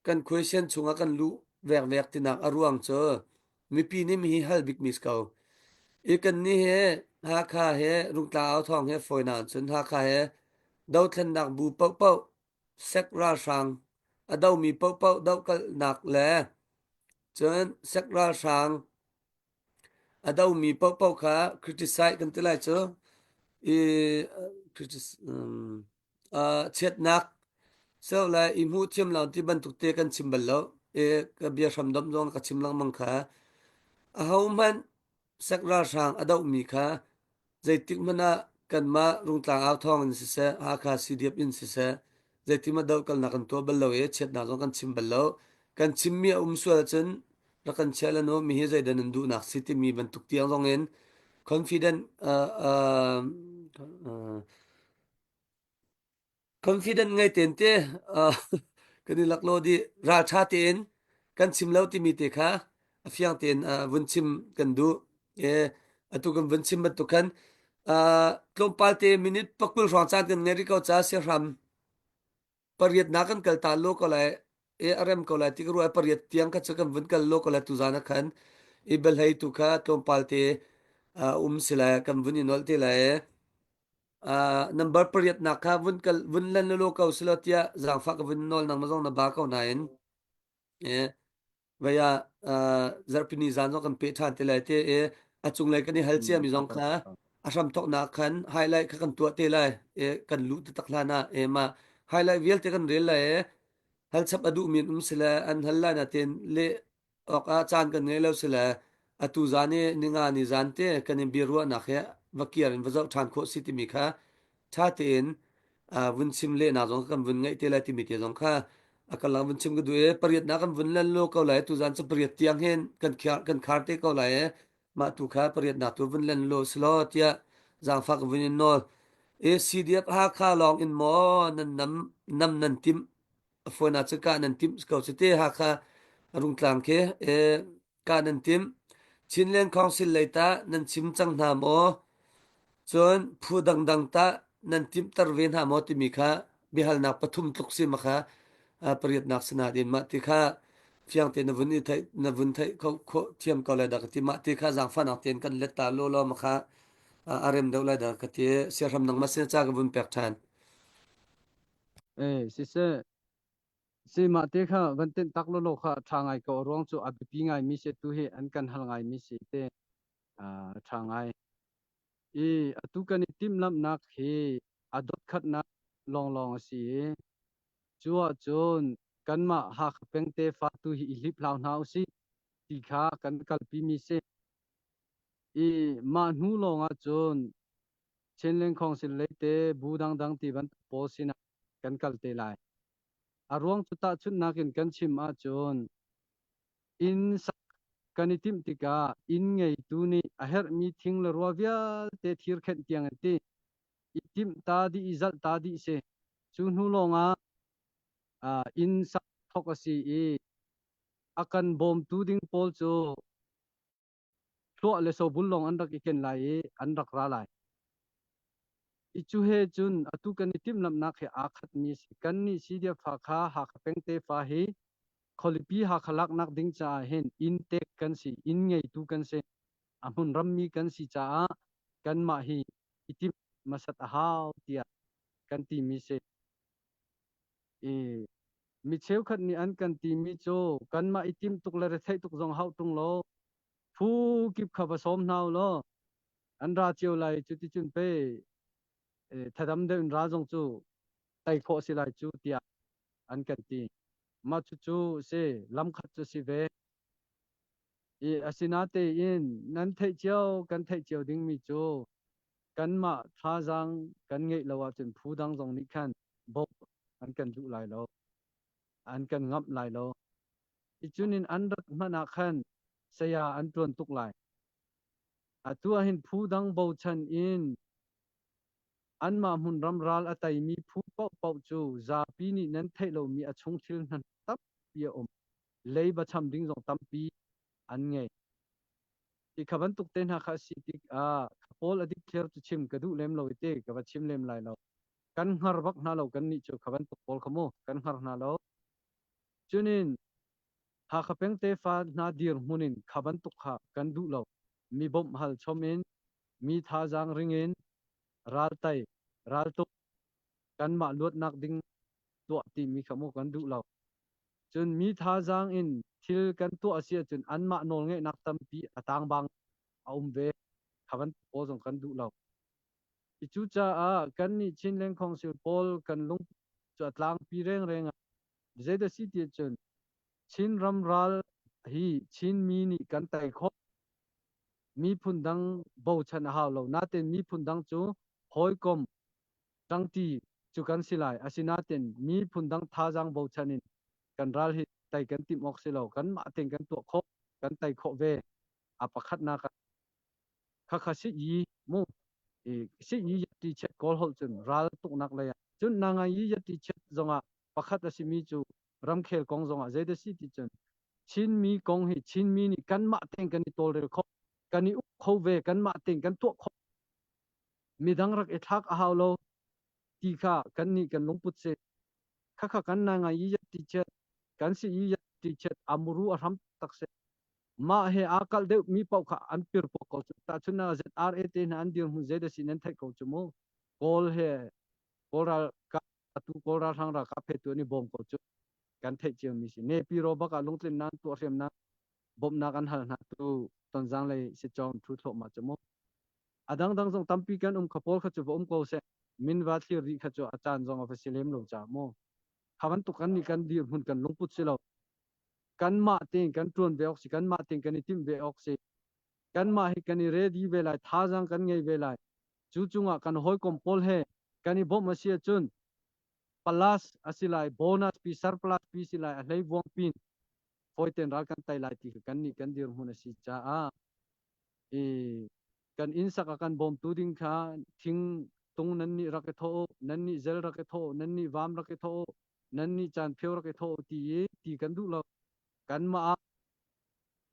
kan question chungah kan luh vekvek tinak a ruang cu mipi nih mihi hal bikmi si ko. I kan nih he Hakha he Rungtla au thawng he fawinak cun Hakha he dothlennak bu paohpaoh sek ralhrang a domi paohpaoh dohkalhnak le cun sek ralhrang A domi paohpaoh kha criticize kan ti lai cu. I uh, chiatnak so le i hmuh thiam lo ti bantuk te kan chim bal lo. I ka bia hram dom zong ka chim lengmang kha. Ahohmanh sek ralhrang a dohmi kha Zeitik hmanh ah kanmah Rungtlang au thawng in siseh, Hakha CDF in siseh, zeitik hmanh dohkalnak kan tuah bal lo i chiatnak zong kan chim bal lo. Kan chimmi a um sual ahcun rak kan chia lan u, mi hi zeidah nan duhnak si timi bantuk tiang zong in confident uh, uh, uh, Confident ngei tein te uh, kan i laklaw dih ralṭha tein kan chim lo timi te kha a fiang tein uh, vun chim kan duh. E, atu kan vun chim bantuk khan uh, tlawmpal te minute pakul hrawng caan kan ngei rih ko ca siahram pariat na kan kal ta lo ko lai e a rem ko lai ti ka ruah pariat tiang kha cu kan vun kal lo ko lai tuzan ah khan i belhei tu kha tlawmpal te uh, um si lai kan vun i nolh te lai Uh, number pariat nak kha vun kal vun len lolo ko silo tiah zaangfah ka vun nawl nang ma zong na ba ko nain eh vaya uh, zarhpini zan zong kan pe ṭhan te lai te e a cunglei kan i hal cia mi zong kha a hram thoknak khan highlight kha kan tuah te lai e kan luh te tak hlan ah e ma highlight vialte kan rel lai e. Hal chap a duhmi an um sile an hal lai nain leh awkah caan kan ngei lo sile atu zan i ninga ni zan te kan in biaruahnak he va kiar in va zoh ṭhan khawh si timi kha ṭha tein vun chim lehnak zong kan vun ngeih te lai timi te zong kha a kan lang vun chim ka duh i pariatnak kan vun len lo ko lai tu zan cu pariat tiang hin kan khar kan khar te ko lai i mah tu kha pariatnak tu vun len lo selaw tiah zaangfak vun in nawl. ACDF Hakha lawng in maw nan nam nam nan timh a phone ah cu kah nan timh ko cu te Hakha Rungtlang khi kah nan timh. Chinland Council lei tah nan chim cang hna maw? Cun phu dangdang tah nan timhter ve hna maw timi kha biahalnak pathum tluk si ma kha pariatnak sinain mah ti kha fiang tein na vun i theih na vun theih kho khawh thiam ko lai dah ka ti mah ti kha zaangfahnak tein kan let ta law law ma kha a rem deuh lai dah ka ti siahram nangmah sin ca ka vun pek ṭhan. Eh, siseh, si mah te kha van tenh tak lawlaw kha ṭha ngai ko ruang cu a biapi ngai mi si tu hi an kan hal ngai mi si te ṭha ngai. I atu kan i timhlamhnak hi a dotkhatnak lawnglawng a si i cu ahcun kanmah Hakha peng tefa tu hi i hliphlau hna usih ti kha kan kalpi mi si. I mah hnu lawng ahcun Chinland Council lei te bu dangdang ti bantuk pawl sinah kan kal te lai. A ruang cu tahchunhnak in kan chim ahcun inn sak kan i timh tikah inn ngeitu nih a herhmi thing le rua vialte thirkhenh tiang an ti. I timh ta dih i zalh ta dih si. Cu hnu lawngah inn sak thawk a si i a kan bawmtu ding pawl cu hluah le sobul lawng an rak i ken lai i an rak ra lai. I cu he cun atu kan i timhlamhnak he aa khatmi a si. Kannih CDF Hakha, Hakha peng tefa hi khualipi Hakha laknak ding caah hin inn tek kan si, inn ngeitu kan si, a hmun rammi kan si caah kanmah hi i timh hmasat a hau tiah kan timi si. I mi cheukhat nih an kan timi cu kanmah i timh tuk le retheih tuk zong hau ṭung lo, phu kip kha va sawm hna u law an ra cio lai cuticun pei thadam deuh in ral zong cu tei khawh si lai cu tiah an kan ti. Mah cucu si lamkhat cu si ve. I asinatein nan theih cio kan theih cio dingmi cu kanmah thazaang kan ngeih lo ahcun phu dang zong nih khan bawmh an kan duh lai lo. An kan ngamh lai lo. Icun in an rat hmanh ah khan saya an ṭuan tuk lai. Atu ah hin phu dang bochan in anmah hmunram ral a teimi phu paohpaoh cu zapi nih nan theih lomi a chung thil hna tampi a um. Leiba cham ding zong tampi an ngei. Ti kha bantuk te hna kha a si tikah kha pawl a dikthliar cu chim ka duh lem lo i te ka va chim lem lai lo. Kan hngar bak hna lo kannih cu kha bantuk pawl kha mu kan hngar hna lo. Cunin Hakha peng tefa hna dirhmun in kha bantuk kha kan duh lo. Mi bawmh hal chom in, mi thazaang ring in, raltai, raltuk, kanmah luatnak ding tuah timi kha mu kan duh lo. Cun mi thazaang in thil kan tuah a si ahcun anmah nawlngeihnak tampi a tangbang a um ve. Kha bantuk pawl zong kan duh lo. Cucaah kannih Chinland Council pawl kan lung cu a tlangpi rengreng ah Zeidah si ti ahcun Chinram ral hi Chinmi nih kan tei khawh. Miphun dang bochan a hau lo. Nain miphun dang cu hawikom ṭangṭi cu kan si lai. Asinain miphun dang thazaang bochan in kan ral hi tei kan timh awk si lo. Kanmah tein kan tuah khawh, kan tei khawh ve. A pakhatnak ah khakha si yi mu si yi yat chet kawl holh cun ral tuknak lei ah cun nangai yi yat chet zongah pakhat a simi cu ramkhel kong zongah zeidah si ti cun Chinmi kong hi Chinmi nih kanmah tein kan i tawlrel kho kan i uk kho ve kanmah tein kan tuah kho midang rak i thlak a hau lo ti kha kan nih kan lungput si khakha kan na ngai i ti chet kan si i ti chet amuru a hram tak si mah he aa kalh deuh mi paoh kha an pir pok ko cu tahchun ah ZRA te hna an dirhmun zeidah si nan theih ko cu mu Kawl he Kawl ral atu Kawl ralhrang ralkap he tu an i bawm ko cu kan theih cio mi si Nepiro bak ah lungtlin nan tuah hriamnak bawmhnak an hal hna tu Tonzang lei Sichong thu thluahmah cu mu a dangdang zong tampi kan um kha pawl kha cu va um ko seh min va thlir rih kha cu a caan zong a va si lem lo ca mu. Kha bantuk kan nih kan dirhmun kan lungput si lo. Kanmah tein kan ṭuan ve awk si, kanmah tein kan i timh ve awk si. Kanmah hi kan i ready ve lai, thazaang kan ngei ve lai. Cu cungah kan hawikom pawl he kan i bawmh a si ahcun plus a si lai, bonus pi, surplus pi si lai, a hleivuang pin fawi tein ral kan tei lai ti kha kannih kan dirhmun a si caah i kan inn sak a kan bawmtu ding kha thing tung nan nih rak i thawh u, nan nih zel rak i thawh u, nan nih vam rak i thawh u, nan nih caan phio rak i thawh u ti i ti kan duh lo. Kanmah ah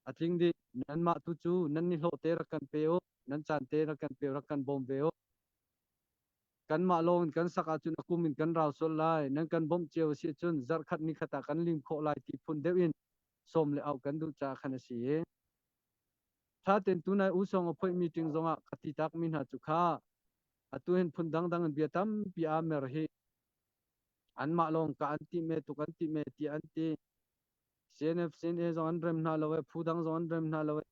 a tling dih. Nanmah tu cu nan ni hlawh te rak kan pe u, nan caan te rak kan pe rak kan bawm ve u. Kanmah lawng in kan sak ahcun a kum in kan rau sual lai. Nan kan bawmh cio a si ahcun zarhkhat nikhat ah kan lim khawh lai ti phun deuh in sawm le auh kan duh caah khan a si i ṭha tein tunai U Song a phoih meeting zongah ka ti takmi hna cu kha atu hin phun dangdang in bia tampi aa mer hi anmah lawng ka an ti me tuk an ti me ti an ti CNF CNA zong an rem hna lo e phu dang zong an rem hna lo e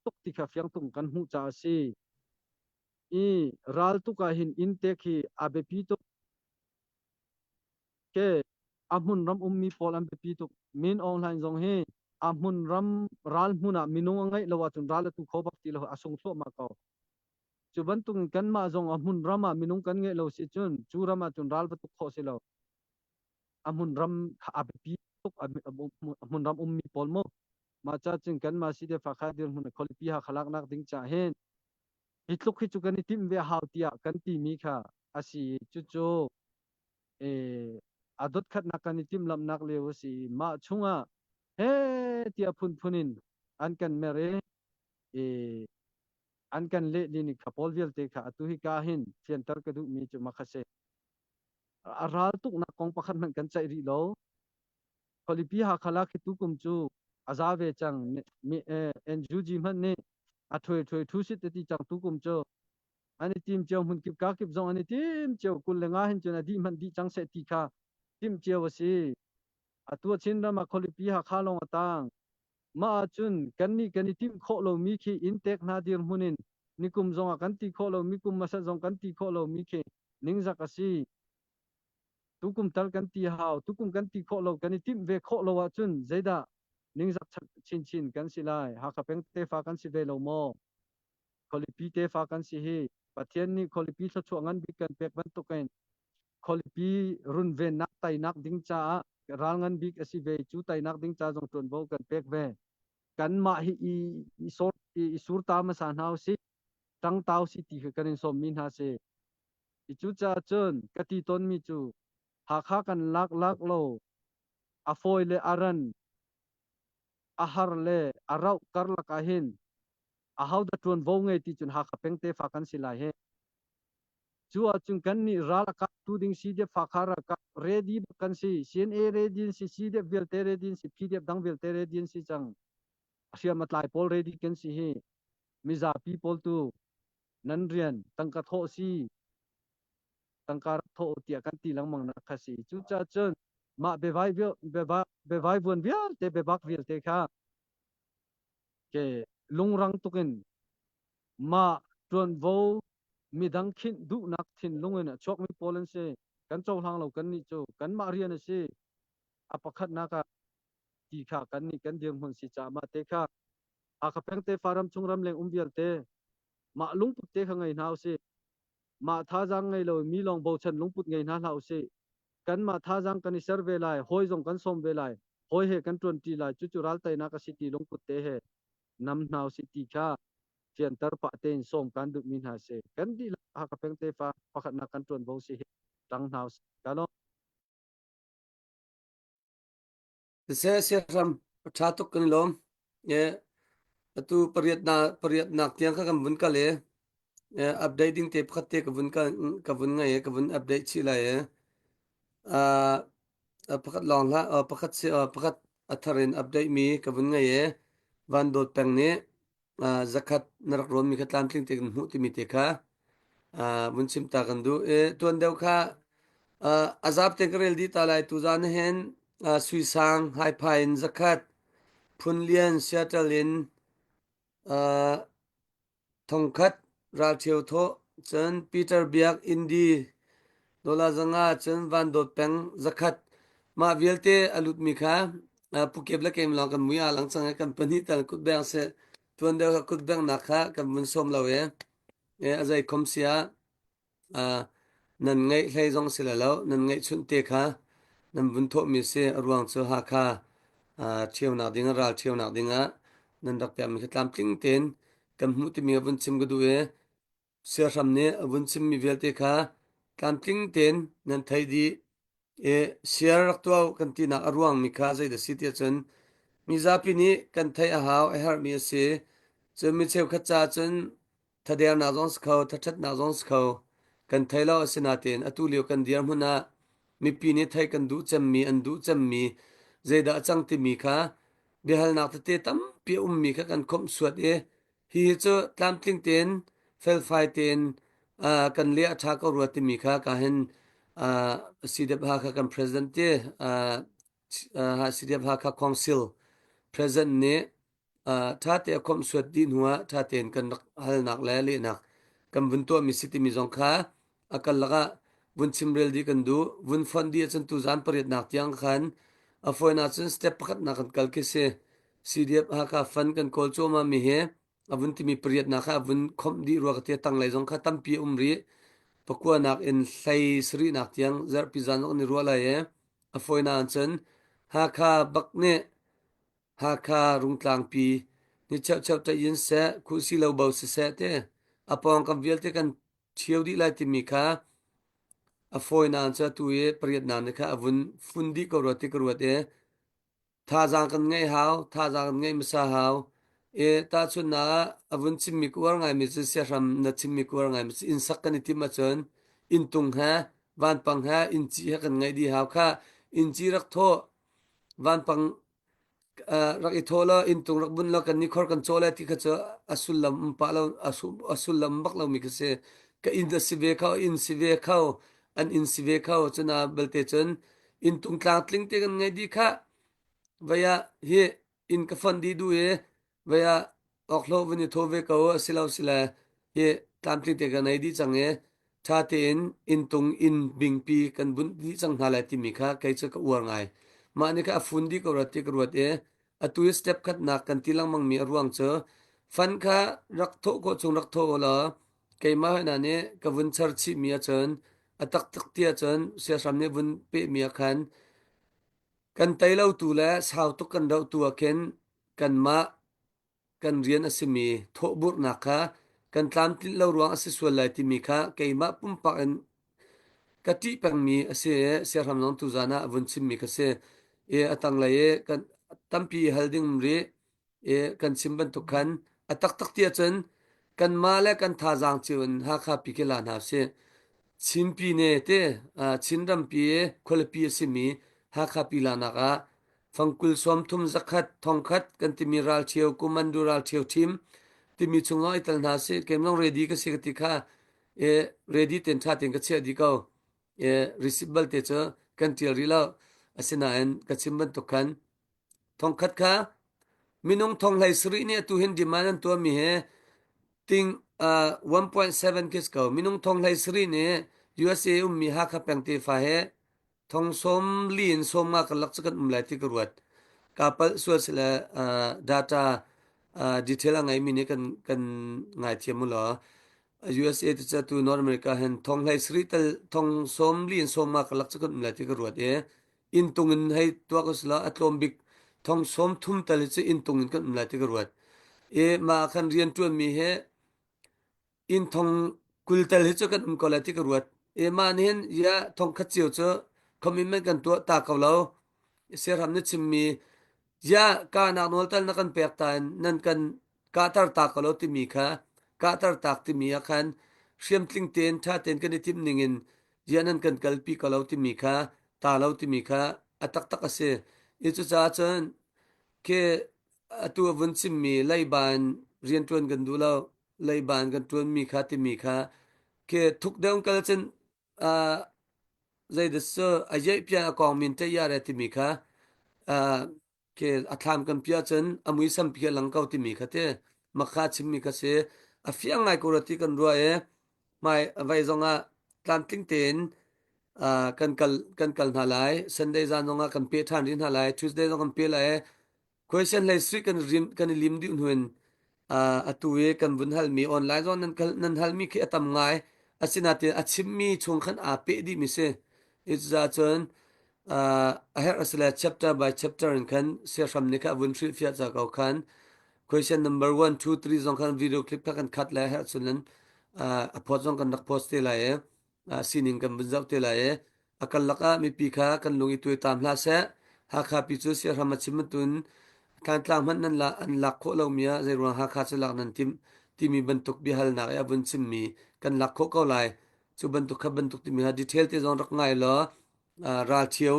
tuk ti kha fiang tung kan hmuh caah a si. I ral tuk ah hin inntek hi a biapi tuk. Ke a hmun ram ummi pawl an biapi tuk. Min Aung Hlaing zong hi a hmun ram ral hmun ah minung a ngeih lo ahcun ral a tu kho bak ti lo a sung thluahmah ko. Cu bantuk in kanmah zong a hmun ram ah minung kan ngeih lo si cun cu ram ah cun ral va tuk khawh si lo. A hmun ram kha a biapi tuk a hmun ram ummi pawl mu. Mah ca cun kanmah CDF Hakha dirhmun a khualipi Hakha laknak ding ca hin hi tluk hi cu kan i timh ve a hau tiah kan timi kha a si i cucu a dotkhatnak kan i timhlamhnak lio a si i mah chungah he tiah phunphun in an kan mer i an kan leh ding kha pawl vialte kha atu hi ka hin fianter ka duhmi cu mah kha si. A ral tuknak kong pakhat hmanh kan ceih rih lo. Khualipi Hakha lak hi tukum cu a za ve cang. NUG hmanh nih a ṭhuai ṭhuai ṭhu sit ti cang tukum cu. An i tim cio hmun kip ka kip zong an i tim cio 25 hin cun a dih hmanh dih cang seh ti kha timh cio a si. Atu a Chinram ah khualipi Hakha lawng a tang. Mah ahcun kannih kan i timh khawh lomi khi inntek hna dirhmun in nikum zongah kan ti khawh lomi kum hmasa zong kan ti khawh lomi khi ningzak a si. Tukum tal kan ti hau. Tukum kan ti khawh lo kan i timh ve khawh lo ahcun zeidah ningzak chinchin kan si lai. Hakha peng tefa kan si ve lo maw? Khualipi tefa kan si hi. Pathian nih khualipi thluachuah ngan bik kan pek bantukin khualipi runvennak teinak ding caah ral ngan bik a si ve cu teinak ding ca zong ṭuanvo kan pek ve kanmah hi i i sor i sur ta hmasa hna usih ṭangtau si ti kha kan in sawmmi hna si i cucaah cun ka ti tawnmi cu Hakha kan lak lak lo a fawi le a ran a har le a rauh karlak ah hin ahodah ṭuanvo ngei ti cun Hakha peng tefa kan si lai he Cu ahcun kannih ral a kaptu ding CDF Hakha ralkap ready bak kan si. CNA ready an si, CDF vialte ready an si, PDF dang vialte ready an si cang. A hriam a tlai pawl ready kan si hi. Mizapi pawl tu nan rian tangka thawh si, tangka rak thawh u tiah kan ti lengmang nak kha si. Cucaah cun mah biavai biavai vuan vialte biabak vialte kha ke lungrang tukin mah ṭuanvo midang khinh duhnak thinlung in a chuakmi pawl an si. Kan cohlang lo kannih cu kanmah rian a si. A pakhatnak ah ti kha kannih kan dirhmun si caah mah te kha Hakha peng tefa ram chung ramleng um vialte mah lungput te kha ngei hna usih. Mah thazaang ngei lo mi lawng bochan lungput ngei hna hlah usih. Kanmah thazaang kan i ser ve lai, hawi zong kan sawm ve lai, hawi he kan ṭuanṭi lai, cucu ral teinak a si ti lungput te he nam hna usih ti kha fianter pah tein sawm kan duhmi hna si. Kan dihlak Hakha peng tefa pakhatnak kan ṭuanvo si hi ṭang hna usih. Ka lawm. Siseh siahram a ṭha tuk kan i lawm. E, atu pariatnak pariatnak tiang kha kan vun kal i e, update ding te pakhat te ka vun kal ka vun ngei i ka vun update chih lai i uh, pakhat lawng hlah uh, pakhat si uh, pakhat a thar in update mi ka vun ngei i Van Dawt Peng nih zakhat na rak rawnmi kha tlamtling te kan hmuh timi te kha vun chim ta kan duh. I tuan deuh kha. Uh, a zap te ka rel dih ta lai tuzan hin uh, Suisang Haiphai in zakhat Phunlian Seattle in uh, thongkhat ralṭhio thawh cun Peter Biak Indi dollar zanga cun Van Dawt Peng zakhat mah vialte a lutmi kha uh, Pukep le keim lawng kan mui a lang cang i kan pahnih tal kutbeng seh tuan deuh kha kutbeng nak kha kan vun sawm lo e e a zei khom sia uh, nan ngeih hlei zong si lai lo nan ngeihchunh te kha nan vun thawhmi si a ruang cu Hakha uh, ṭhionak ding ral ṭhionak dingah nan rak pekmi kha tlamtling tein kan hmuh timi a vun chim ka duh i siahram nih a vun chimmi vialte kha tlamtling tein nan theih dih i siar rak tuah kan tinak a ruangmi kha zeidah si tiah cun mizapi nih kan theih a hau a herhmi a si cun mi cheukhat caah cun thadernak zong si kho, thatṭhatnak zong si kho. Kan thei lo asinain atu lio kan dirhmun ah mipi nih theih kan duh cemmi, an duh cemmi zeidah a cang timi kha biahalnak tete tampi a ummi kha kan khawmhsuat i hihi cu tlamtling tein felfai tein uh, kan leh a ṭha ko rua timi kha ka hin uh, CDF Hakha kan president te uh, uh, CDF Hakha Council president nih ṭha te a khawmhsuat dih hnuah ṭha tein kan rak halnak le lehnak kan vun tuahmi si timi zong kha a karlak ah vun chimrel dih kan duh. Vun fonh dih ahcun tuzan pariatnak tiang khan a fawinak cun step pakhatnak kan kal khi si. CDF Hakha fund kan kawl cuahmah mi hi a vun timi pariatnak kha a vun khawmh dih rua ka ti tanglei zong kha tampi a um rih. Pakuanak in hlei sarihnak tiang zarhpi zan zong an i ruah lai i a fawinak cun Hakha bak nih Hakha Rungtlangpi ni cheucheu ṭaih seh, khuhsi lo bo siseh te a pawngkam vialte kan ṭhio dih lai timi kha a fawinak cu atu i pariatnak nih kha a vun fun dih ko rua ti ka ruat i thazaang kan ngeih hau, thazaang kan ngeih hmasa hau. I tahchunhnak ah a vun chimmi ka uar ngaimi cu siahram na chimmi ka uar ngaimi cu inn sak kan i timh ahcun inntung he vanpang he innci he kan ngeih dih hau kha innci rak thawh vanpang rak i thawh law inntung rak bunh law kan ni khor kan cawh lai ti kha cu a sullam um pah lo a sullam bak lomi kha si ka inn a si ve kho inn si ve kho an inn si ve kho cuna belte cun inntung tlang tling te kan ngei dih kha vei ah hi inn ka fonh dih duh i vei ah awkhlawh vun i thaw ve ko asilo sile hi tlamtling te kan ei dih cang i ṭha tein inntung inn bingpi kan bunh dih cang hna lai timi kha kei cu ka uar ngai. Mah nih kha a fun dih ko rua ti ka ruat i atu i step khatnak kan ti lengmang mi a ruang cu fan kha rak thawh khawh chung rak thawh law keimah hna nih ka vun char chihmi ahcun a taktak ti ahcun siahram nih vun pehmi ah khan kan tei lo tu le sau tuk kan doh tu ah khin kanmah kan rian a simi thawhburhnak kha kan tlamtlinh lo ruang a si sual lai timi kha keimah pumpak in ka ṭih pengmi a si i siahram zong tuzan ah a vun chimmi ka si i a tanglei i kan tampi i hal ding um rih i kan chim bantuk khan a taktak ti ahcun kanmah le kan thazaang cio in Hakha pi khi la hna usih. Chinpi ne te Chinrampi khualipi a simi Hakha pi lanak ah fangkul sawmthum zakhat thongkhat kan timi ralṭhio kumandu ralṭhio ṭhim timi chungah i tel hna sih kem zong ready ka si ka ti kha e ready ten ṭha ten ka chiah dih ko e receipt balte cu kan ṭial rih lo asinain ka chim bantuk khan thongkhat kha minung thong hlei sarih nih atu hin demand an tuahmi he ting uh, 1.7 kis ko minung thong hlei sarih nih USA ummi Hakha peng tefa he thong sawm li in sawm nga karlak cu kan um lai ti ka ruat. Ka palh sual sile uh, data uh, detail a ngeimi nih kan kan ngaithiam u law USA ti cu tu North America hin thong hlei sri tal thong sawm li in sawm nga karlak cu kan um lai ti ka ruat i inntung in hei tuak usila a tlawm bik thong sawm thum tal hi cu inntung in kan um lai ti ka ruat. I mah khan rian ṭuanmi he inn thong 20 tel hi cu kan um ko lai ti ka ruat. E mah nih hin ya thong khat cio cu commitment kan tuah ta ko lo. Siaram na chimmi ya kahnak nawl tal na kan pek ta in nan kan kahter ta ko lo timi kha kahter tak timi ah khan hriamtling tein ṭha tein kan i timh ning in ya nan kan kalpi ko lo timi kha ta lo timi kha a taktak a si. I cucaah cun khi atu a vun chimmi leiba in rianṭuan kan duh lo. Leiban kan ṭuanmi kha timi kha khi thuk deuh kal cun uh, Zeidah cu a yeih pian a kong min te ya re timi kha uh, ke a thlam kan pia cun a muisam pi a lang ko timi kha te makha chimmi kha si a fiang ngai ko ti kan ruah e mai vai zong ah tlamtling tein uh, kan kal kan kal hna lai Sunday zan zong ah kan pe ṭhan rih hna lai Tuesday zong kan pe lai Question hlei sui kan rim kan i lim dih hnu in uh, atu i kan vun halmi online zong nan kal nan halmi khi a tam ngai asinain a chimmi chung khan aa peh dihmi si cucaah cun uh, a herh a si le chapter by chapter in khan siahram nih kha a vun hrilhfiah ca ko khan question number 1 2 3 zong khan video clip kha kan khat le a herh cun nan uh, a post zong kan rak post te lai i uh, sining kan vun zoh te lai i a karlak ah mipi kha kan lung i tuaitam hlah seh. Hakha pi cu siahram a chim tun Thantlang hmanh nan la an lak khawh lomi ah zeiruang Hakha cu lak nan timh timi bantuk biahalnak i a vun chimmi kan lak khawh ko lai. Cu bantuk kha bantuk timi ha detail te zong rak ngai law uh, ralthio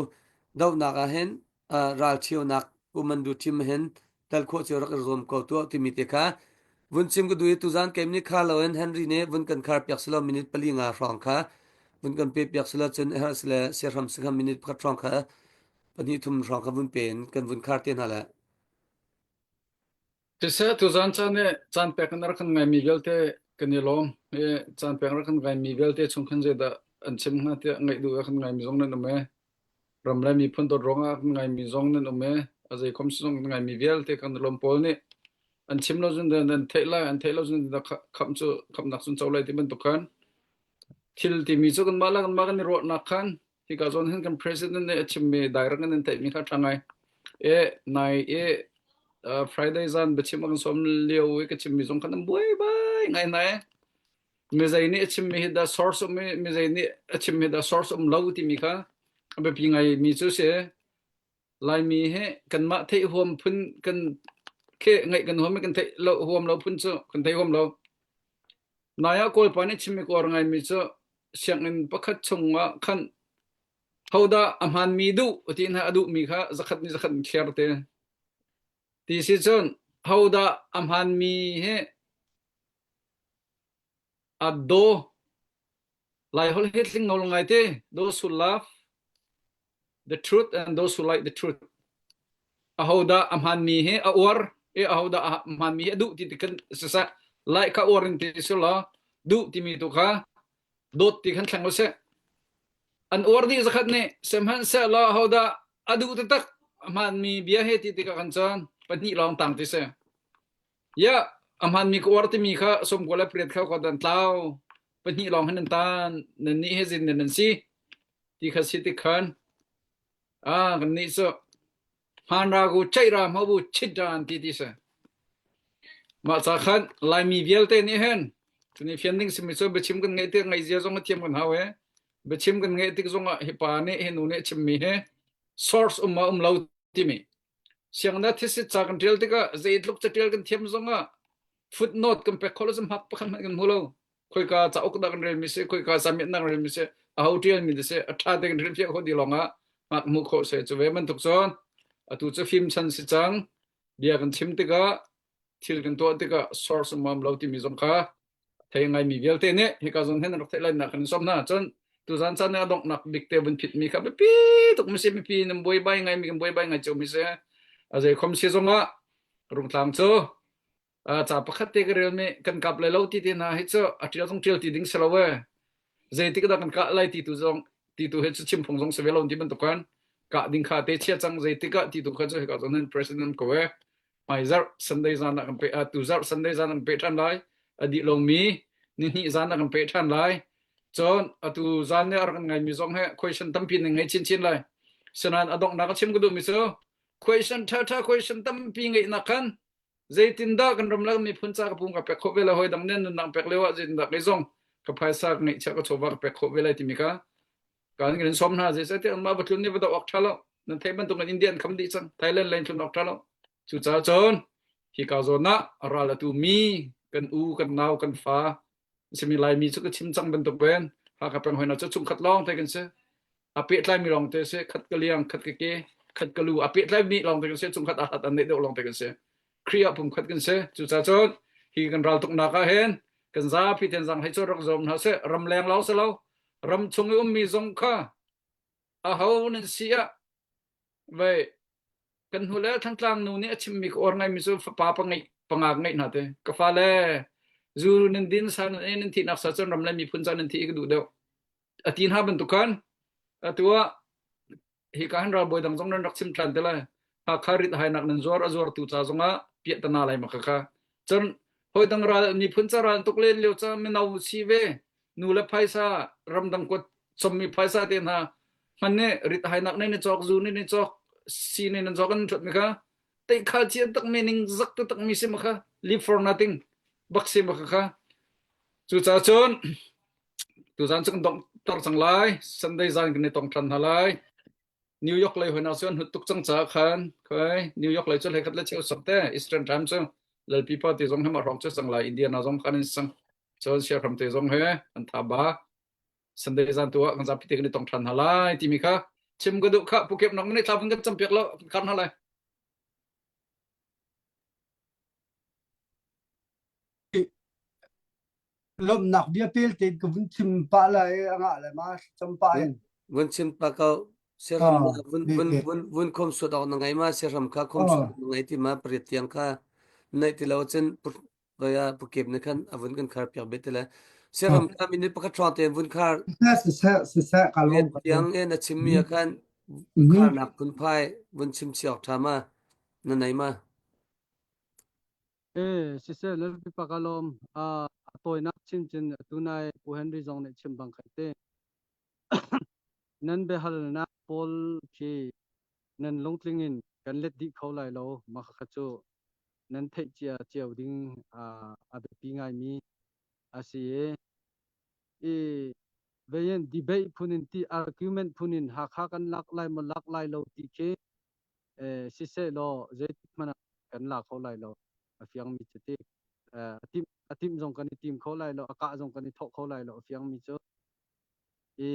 dohnak ah hin ralṭhionak kumandu ṭhim hin tel khawh cio rak i zuam ko tuah timi te kha vun chim ka duh i tuzan kem nih khar loin Henry nih vun kan khar piak silo minute pali nga hrawng kha vun kan pe piak silo cun herh sile siahram sikha minute pakhat hrawng kha pahnih thum hrawng kha vun pe in kan vun khar te hna le Siseh tuzan caan i caan pek in a rak kan ngaimi vialte kan i lawm. I caan pek rak kan ngaimi vialte chung khan zeidah an chim hnga tiah ngaih duh a kan ngaimi zong nan um e. Ram le miphun dawt ruangah a kan ngaimi zong nan um e. A zeikhom si zong kan ngaimi vialte kan i lawm pawl nih an chim lo cun nan theih lai, an theih lo cun khamh cu khamhnak cun co lai ti bantuk khan thil timi cu kanmah le kanmah kan i ruahnak khan Hika zawn hin kan president nih a chimmi direct in an theihmi kha ṭha ngai. E nai i uh, Friday zan biachim a kan sawm lio i ka chimmi zong khan an buai bai ngai nai. Mizei nih a chimmi hi dah source um i mizei nih a chimmi dah source um lo timi kha a biapi ngai mi cu si. Laimi hi kanmah theih huam phun kan khe ngaih kan huam i kan theih lo huam lo phun cu kan thei huam lo. Nai ah Kawlpa nih chimmi ka uar ngaimi cu sianginn pakhat chungah khan hodah a hmaanmi duh ti hna a duhmi kha zakhat nih zakhat in thliar te. Ti si cun hodah a hmaanmi hi a daw Laiholh hi tling ngol ngai te those who love the truth and those who like the truth. Ahodah a hmaanmi hi a uar i ahodah a hmaanmi hi a duh ti ti kan siseh like kha uar in ti si law duh timi tu kha dawt ti khan thleng usih. An uar dih zakhat nih sihmanhsehlaw ahodah a duh taktak a hmaanmi bia he ti tikah kan caan pahnih lawng tang ti si. Ya, a hmaanmi ka uar timi kha sawmkua le pariat kha ka dan tlau pahnih lawng hin nan tan nan nih he zin nan si. Ti kha si tik khan ah kan nih cu hmaan ra ku ceih ra hmo bu chit ra an ti ti si. Mah ca khan Laimi vialte nih hin tuni fian ding simi cu biachim kan ngeih tik ngaih zia zong a thiam kan hau e. Biachim kan ngeih tik zong ah hi pa nih hi nu nih chimmi hi source um ma um lo timi siangna thesis ca kan tial tikah zeitluk catial kan thiam zong ah footnote kan pek kho lo hmak pakhat hmanh kan hmu lo. Khoika cauk dah kan relmi si khoika samiat nak relmi si aho ṭialmi ti si a ṭha te kan hrilhfiah khawh dih lawngah hmak hmuh khawh si cu ve bantuk cun atu cu fim chan si cang bia kan chim tikah thil kan tuah tikah source um lo timi zong kha thei ngaimi vialte nih hika zawn hin rak theih lai nak kan sawm hna cun tuzan caan a donghnak bik te vun phit mi kha biapi tuk mi si mipi nan buaibai ngai mi kan buaibai ngai cio mi si a zei khom si zongah rungtlang cu ca pakhat te ka rel mi kan kap lai lo ti te hna hi cu a ṭial zong ṭial ti ding si lo e zeitik dah kan kah lai ti tu zong ti tu hi cu chim phung zong si ve lo ti bantuk khan kah ding kha te chia cang zeitik ah ti tu kha cu hika zong hin president ko e hmai zarh Sunday zan ah kan pe tu zarh Sunday zan kan pe ṭhan lai a dih lomi ni hnih zan ah kan pe ṭhan lai cun atu zan ne a rak ngai mi zong he question tampi na ngei chinchin lai sinan a donghnak a chim ka duh mi cu question ṭha ṭha question tampi ngeihnak khan Zeitindah kan ram le kan miphun ca ka pum ka pek khawh ve lai hawi dang nih nunnak pek lio ah zeitindah kei zong ka phaisa ka ngeihchiah ka chawva ka pek khawh ve lai timi kha kan kan sawm hna zeicahtiah anmah va tlun nih va doh awk ṭha lo nan theih bantuk in India an kham dih cang Thailand lei tlun awk ṭha lo cucaah cun hika zawn ah ral atu mi kan u kan nau kan fa simi Laimi cu ka chim cang bantuk ben Hakha peng hoi na cu chungkhat lawng te kan si a pehtlaimi lawng te si khat ka liang khat ka ke khat ka lu a pehtlaimi lawng te kan si chungkhat a hat an neih deuh lawng te kan si Khrih ah pumkhat kan si cucaah cun hi kan ral tuknak ah hin kan zapi ten zang hei cu rak zawm hna seh ramleng lawng si lo ram chung i ummi zong kha. Aho nan si ah vei kan hnu le Thantlang nu nih a chimmi ka uar ngaimi cu fapa pangeih pangak ngeih hna te. Ka fale zu nan din sa nan ei nan thihnak sa cun ram le miphun ca nan thi ka duh deuh. A ti hna bantuk khan atu ah hika han ralbawi dang zong nan rak chim ṭhan te lai. Hakha rit hainak nan zuar a zuartu ca zongah piahtana lai ma kha. Cun hawi dang ral miphun ca ral tuk len lio ca mino si ve nu le phaisa ramdang kuat chommi phaisa te hna hman nih rit hainak ne ni cawk zu ne ni cawk si ne nan cawk an ṭhat mi kha tei khal chian tak mi ning zak te tak mi si ma kha live for nothing bak si ma kha kha cu ca cun tuzan cu kan dong tar cang lai Sunday zan kan i tong ṭhan hna lai New York lei hoina cu an hut tuk cang caah khan khoi New York lei cu hlei khat le cheu sak te Eastern Time cu lalpi pa ti zong he ma hrawng cu cang lai Indiana zong khan in sang cun siahram te zong he an tha ba Sunday zan tu ah kan zapi te kan i tong ṭhan hna lai timi kha chim ka duh kha pukep nak mani thla vun kan campiak lo kan khar hna lai. Lawmhnak bia pel tein ka vun chim pah lai a ngah le ma cam pah in. Vun chim pa ko siaram vun vun vun vun khom suat awk na ngai ma siaram kha khom suat na ngai ti ma pariat tiang kha nei ti lo cun Vaya pukep ne khan a vun kan khar piak bet le siaram kha minute pakhat hrawng te vun khar Siseh siseh siseh ka lawm ka lawm. tiang e na chim mi khan kharnak phunphai vun chim chiak tha ma na nei ma Eh siseh lalpi pa ka lawm a tawinak chim cun tunai Pu Henry zong nih chim bang khan te nan biahalnak pawl khi nan lungtling in kan let dih kho lai lo mah kha cu nan theih cia cio ding a biapi ngaimi a si i i vein debate phun in ti argument phun in Hakha kan lak lai maw lak lai lo ti khi eh, siseh law zeitik hmanh ah kan la kho lai lo a fiangmi cu ti a tim a tim zong kan i tim kho lai lo a kah zong kan i thawh kho lai lo a fiangmi cu i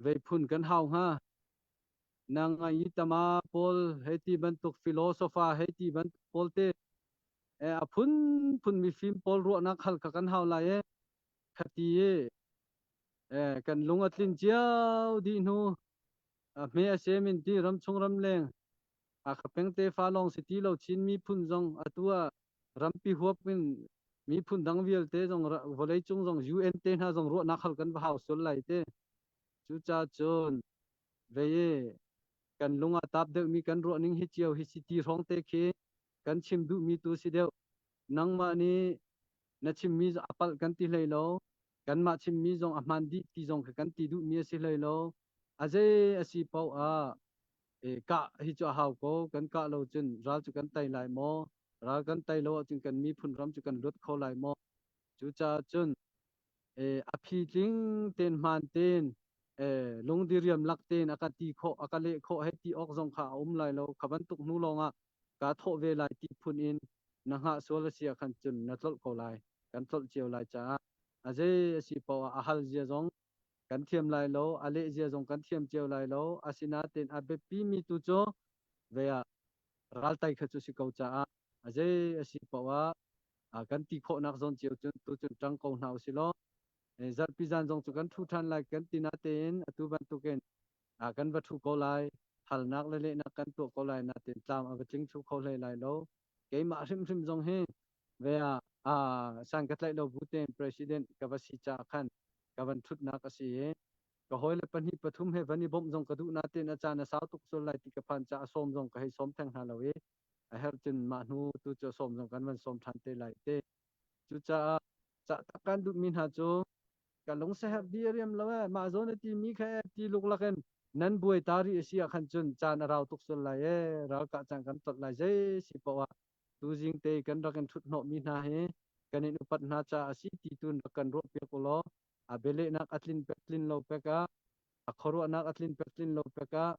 vei phun kan hau hnga Nang i tama pawl hei ti bantuk philosopher hei ti bantuk pawl te a phunphun mifim pawl ruahnak hal kha kan hau lai e khati i kan lung a tlin cio dih hnu hme a sem in ti ramchung ramleng a khapeng te fa lawng si ti lo Chin miphun zong atu ah rampi huap in miphun dang vialte zong vawlei cung zong UN te hna zong ruahnak hal kan va hau sual lai te cucaah cun Vei i kan lung ah tap deuhmi kan ruahning hi cio hi si ti hrawng te khi kan chim duhmi tu si deuh. Nangmah nih na chimmi a palh kan ti hlei lo. Kanmah chimmi zong a hmaan dih ti zong khi kan ti duhmi a si hlei lo. A zei a si paoh ah e, kah hi cu a hau ko. Kan kah lo cun ral cu kan tei lai maw? Ral kan tei lo ahcun kan miphun ram cu kan luat kho lai maw? Cucaah cun a phi tling tein hmaan tein lungdiriam lak tein a ka ti khawh a ka leh khawh hei ti awk zong kha a um lai lo kha bantuk hnu lawng ah kaa thawh ve lai ti phun in na hngah sual a si ah khan cun na tlolh ko lai kan tlolh cio lai caah a zei a si paoh ah a hal zia zong kan thiam lai lo a leh zia zong kan thiam cio lai lo asinain a biapi mi tu cu ve ah raltai kha cu si ko caah a zei a si paoh ah kan ti khawhnak zawn cio cun tu cun ṭang ko hna usih law zarhpi zan zong cu kan ṭhu ṭhan lai kan ti natein atu bantukin kan va ṭhu ko lai halnak le lehnak kan tuah ko lai natein tlam a va tling thlu kho hlei lai lo keimah hrimhrim zong hi ve ah san ka tlaih lo bu tein president ka va si caah khan ka van ṭhutnak a si i ka hawile pahnih pathum he van i bawmh zong ka duh natein a caan a sau tuk sual lai ti ka phan caah sawm zong ka hei sawm theng hna lo i a herh cun mah hnu tu cu sawm zong kan van sawm ṭhan te lai te. Cucaah cah tak kan duhmi hna cu ka lung seherh di a riam lo ee mah zawn a timi kha ee ti luklak in nan buai ta rih a si ah khan cun caan a rau tuk sual lai ee ralkah caan kan tlolh lai zei si paoh ah tuzing te kan rak in ṭhut hnawhmi hna hi kan in upat hna caah a si ti tu in rak kan ruah piak u law a bialehnak a tlin pek tlin lo pek ah a khuaruahnak a tlin pek tlin lo pek ah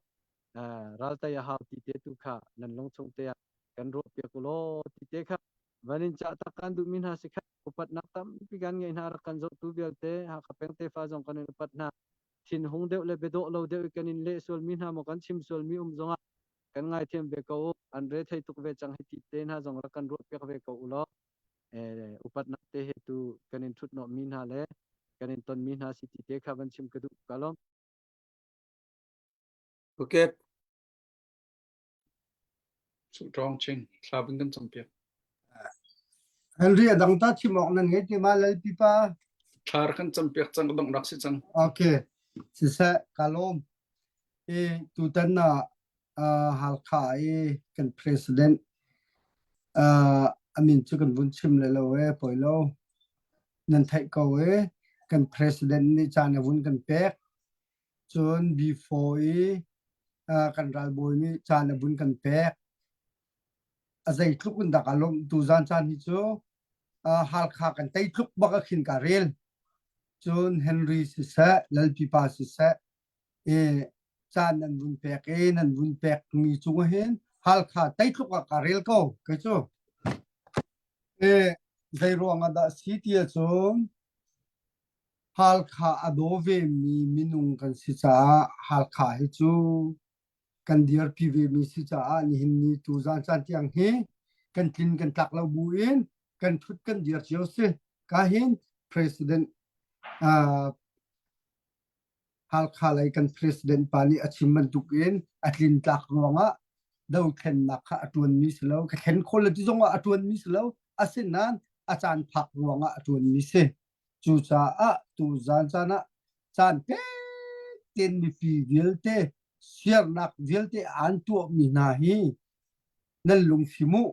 raltai a hau ti te tu kha nan lungchung te ah kan ruah piak u law ti te kha van in cah tak kan duhmi hna si kha upatnak tampi kan ngeih hna rak kan zohtu vialte Hakha peng tefa zong kan in upat hna thinhung deuh le biadawh lo deuh i kan in leh sualmi hna maw kan chim sualmi um zongah kan ngaithiam ve ko u an re thei tuk ve cang hi ti te hna zong rak kan ruah piak ve ko u law upatnak te he tu kan in thutnawhmi hna le kan in tonmi hna si ti te kha van chim ka duh ka lawm. Okay. Ṭawng chin thla vun kan campiak. Henry a dang ta chim awk nan ngei ti ma Lalpi pa? Thla kan campiak cang dong rak si cang. Okay. Siseh ka lawm. I tutan na uh, Halkha i kan president uh, amin cu kan vun chim le lo e poi lo. Nan theih ko e kan president nih caan a vun kan pek. Cun before i uh, kan ralbawi nih caan a vun kan pek. A zeitluk in dah ka lawmh tuzan caan hi cu uh, Halkha kan tei tluk bak a khin ka rel. Cun Henry siseh, Lalpipa siseh, e caan nan vun pek i nan vun pek mi cung hin Halkha tei tluk ah ka rel ko kei cu. E zei ruang ah dah si ti ahcun Halkha a daw vemi minung kan si caah Halkha hi cu kan dirpi vemi si caah nihin ni tuzaan caan tiang hi kan tlin kan tlak lo bu in kan thut kan dir cio si. Ka hin President uh, Halkha lei kan president pa nih a chim bantukin a tlintlak ruangah dothlennak kha a ṭuanmi si lo. Ka thlen khawh le ti zongah a ṭuanmi si lo. Asinain a caan phak ruangah a ṭuanmi si. Cucaah tuzaan caan ah caan pek tein mipi vialte siarnak vialte aan tuahmi hna hi nan lungfim u,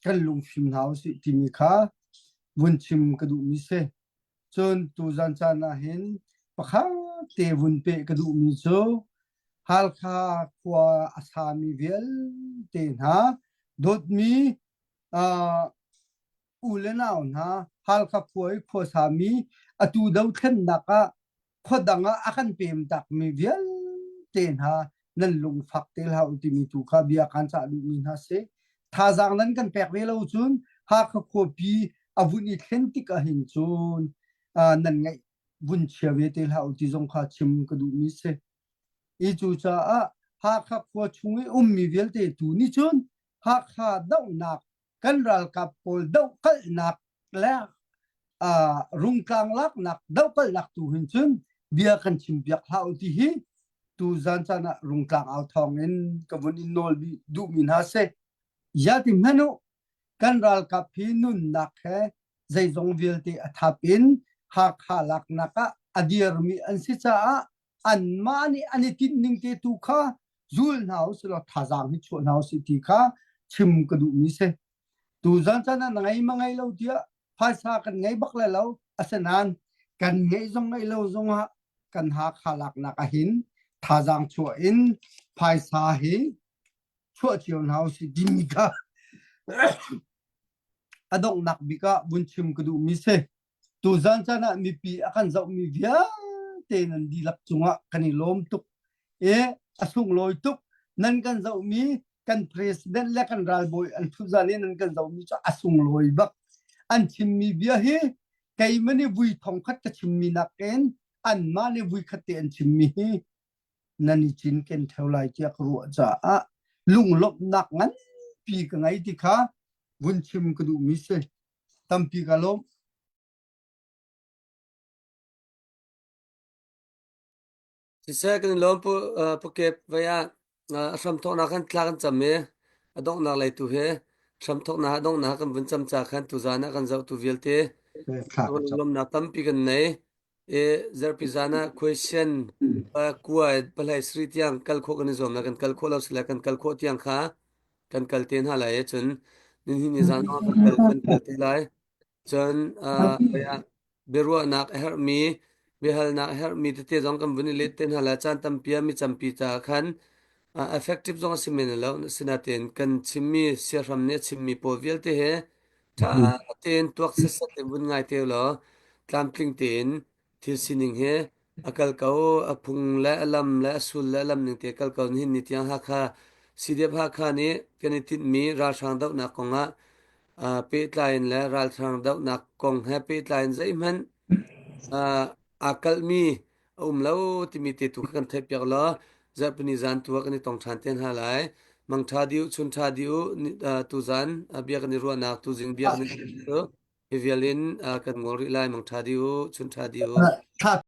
kan lungfim hna usih timi kha vun chim ka duhmi si. Cun tuzaan caan ah hin pakhat te vun peh ka duhmi cu Halkha khua a sami vialte hna dawtmi uh, u le nau hna Halkha khua i khuasami atu dothlennak ah khuadang ah a kan pem takmi vialte hna nan lungfak te hlah u timi tu kha bia kan cah duhmi hna si. Thazaang nan kan pek ve lo cun Hakha khuapi a vun i thlen tik ahhin cun nan ngaih vun chia ve te hlah u ti zong kha chim ka duhmi si. I cucaah Hakha khua chung i ummi vialte tu nih cun Hakha dohnak kan ralkap pawl dohkalhnak le uh, rungtlang laknak dohkalhnak tu hin cun bia kan chim piak hlah u ti hi tu zan caan ah rungtlang au thawng in ka vun in nawl duhmi hna si ya ti hmanh u kan ralkap hi nunnak he zeizong vialte a thap in Hakha laknak ah a dirmi an si caah anmah nih an i tinh ning te tu kha zul hna usih law thazaang hi chuah hna usih ti kha chim ka duhmi si. Tuzan caan ah na ngei ma ngei lo tiah phaisa kan ngei bak le lo asinain kan ngeih zong ngeih lo zongah kan Hakha laknak ahhin thazaang chuah in phaisa hi chuah cio hna usih timi kha a donghnak bik ah vun chim ka duhmi si. Tuzan caan ah mipi a kan zohmi vialte nan dihlak cungah kan i lawm tuk i a sunglawi tuk. Nan kan zohmi kan president le kan ralbawi an thut zan i nan kan zohmi cu a sunglawi bak. An chimmi bia hi keimah nih vui thong khat ka chimmi nakin anmah nih vui khat te an chimmi hi nan i cinken theo lai tiah ka ruah caah lunglawmhnak nganpi ka ngei ti kha vun chim ka duhmi si. Tampi ka lawm. Siseh kan i lawm pu uh, pu Kep vai ah uh, a hramthawknak kan thla kan cam i a donghnak lei tu he hramthawknak a donghnak kan vun cam ca khan tuzan ah kan zohtu vialte Thla kan cam. lawmnak tampi kan nei i zarhpi zan ah question kua pahlai sri tiang kal khawh kan i zuam na kan kal khawh lo sile kan kal khawh tiang kha kan kal te hna lai i cun nihin ni zan ah kan kal kan kal te lai cun uh, biaruahnak a herhmi biahalnak a herhmi tete zong kan vun i let te hna lai caan tampi ah mi campi caah khan uh, effective zong a si men lo sinain kan chimmi siahram nih a chimmi pawl vialte he ṭha tein tuak setsat in vun ngai te law tlamtling tein thil sining he a kal ko a phung le a lam le a sul le a lam ning te kal ko nihin ni tiang Hakha CDF Hakha nih kan i tinhmi ralhrang dohnak kong ah uh, pehtlai in le ralhrang dohnak kong he pehtlai in zeihmanh uh, aa kalhmi a um lo timi te tu kha kan theihpiak law zarhpini zan tu ah kan i tong ṭhan te hna lai. Mangṭha dih u, chun ṭha dih u, tuzan bia kan i ruahnak, tuzing bia kan i Hi vial in kan ngol rih lai. Mangṭha dih u, chun ṭha dih u. Thla.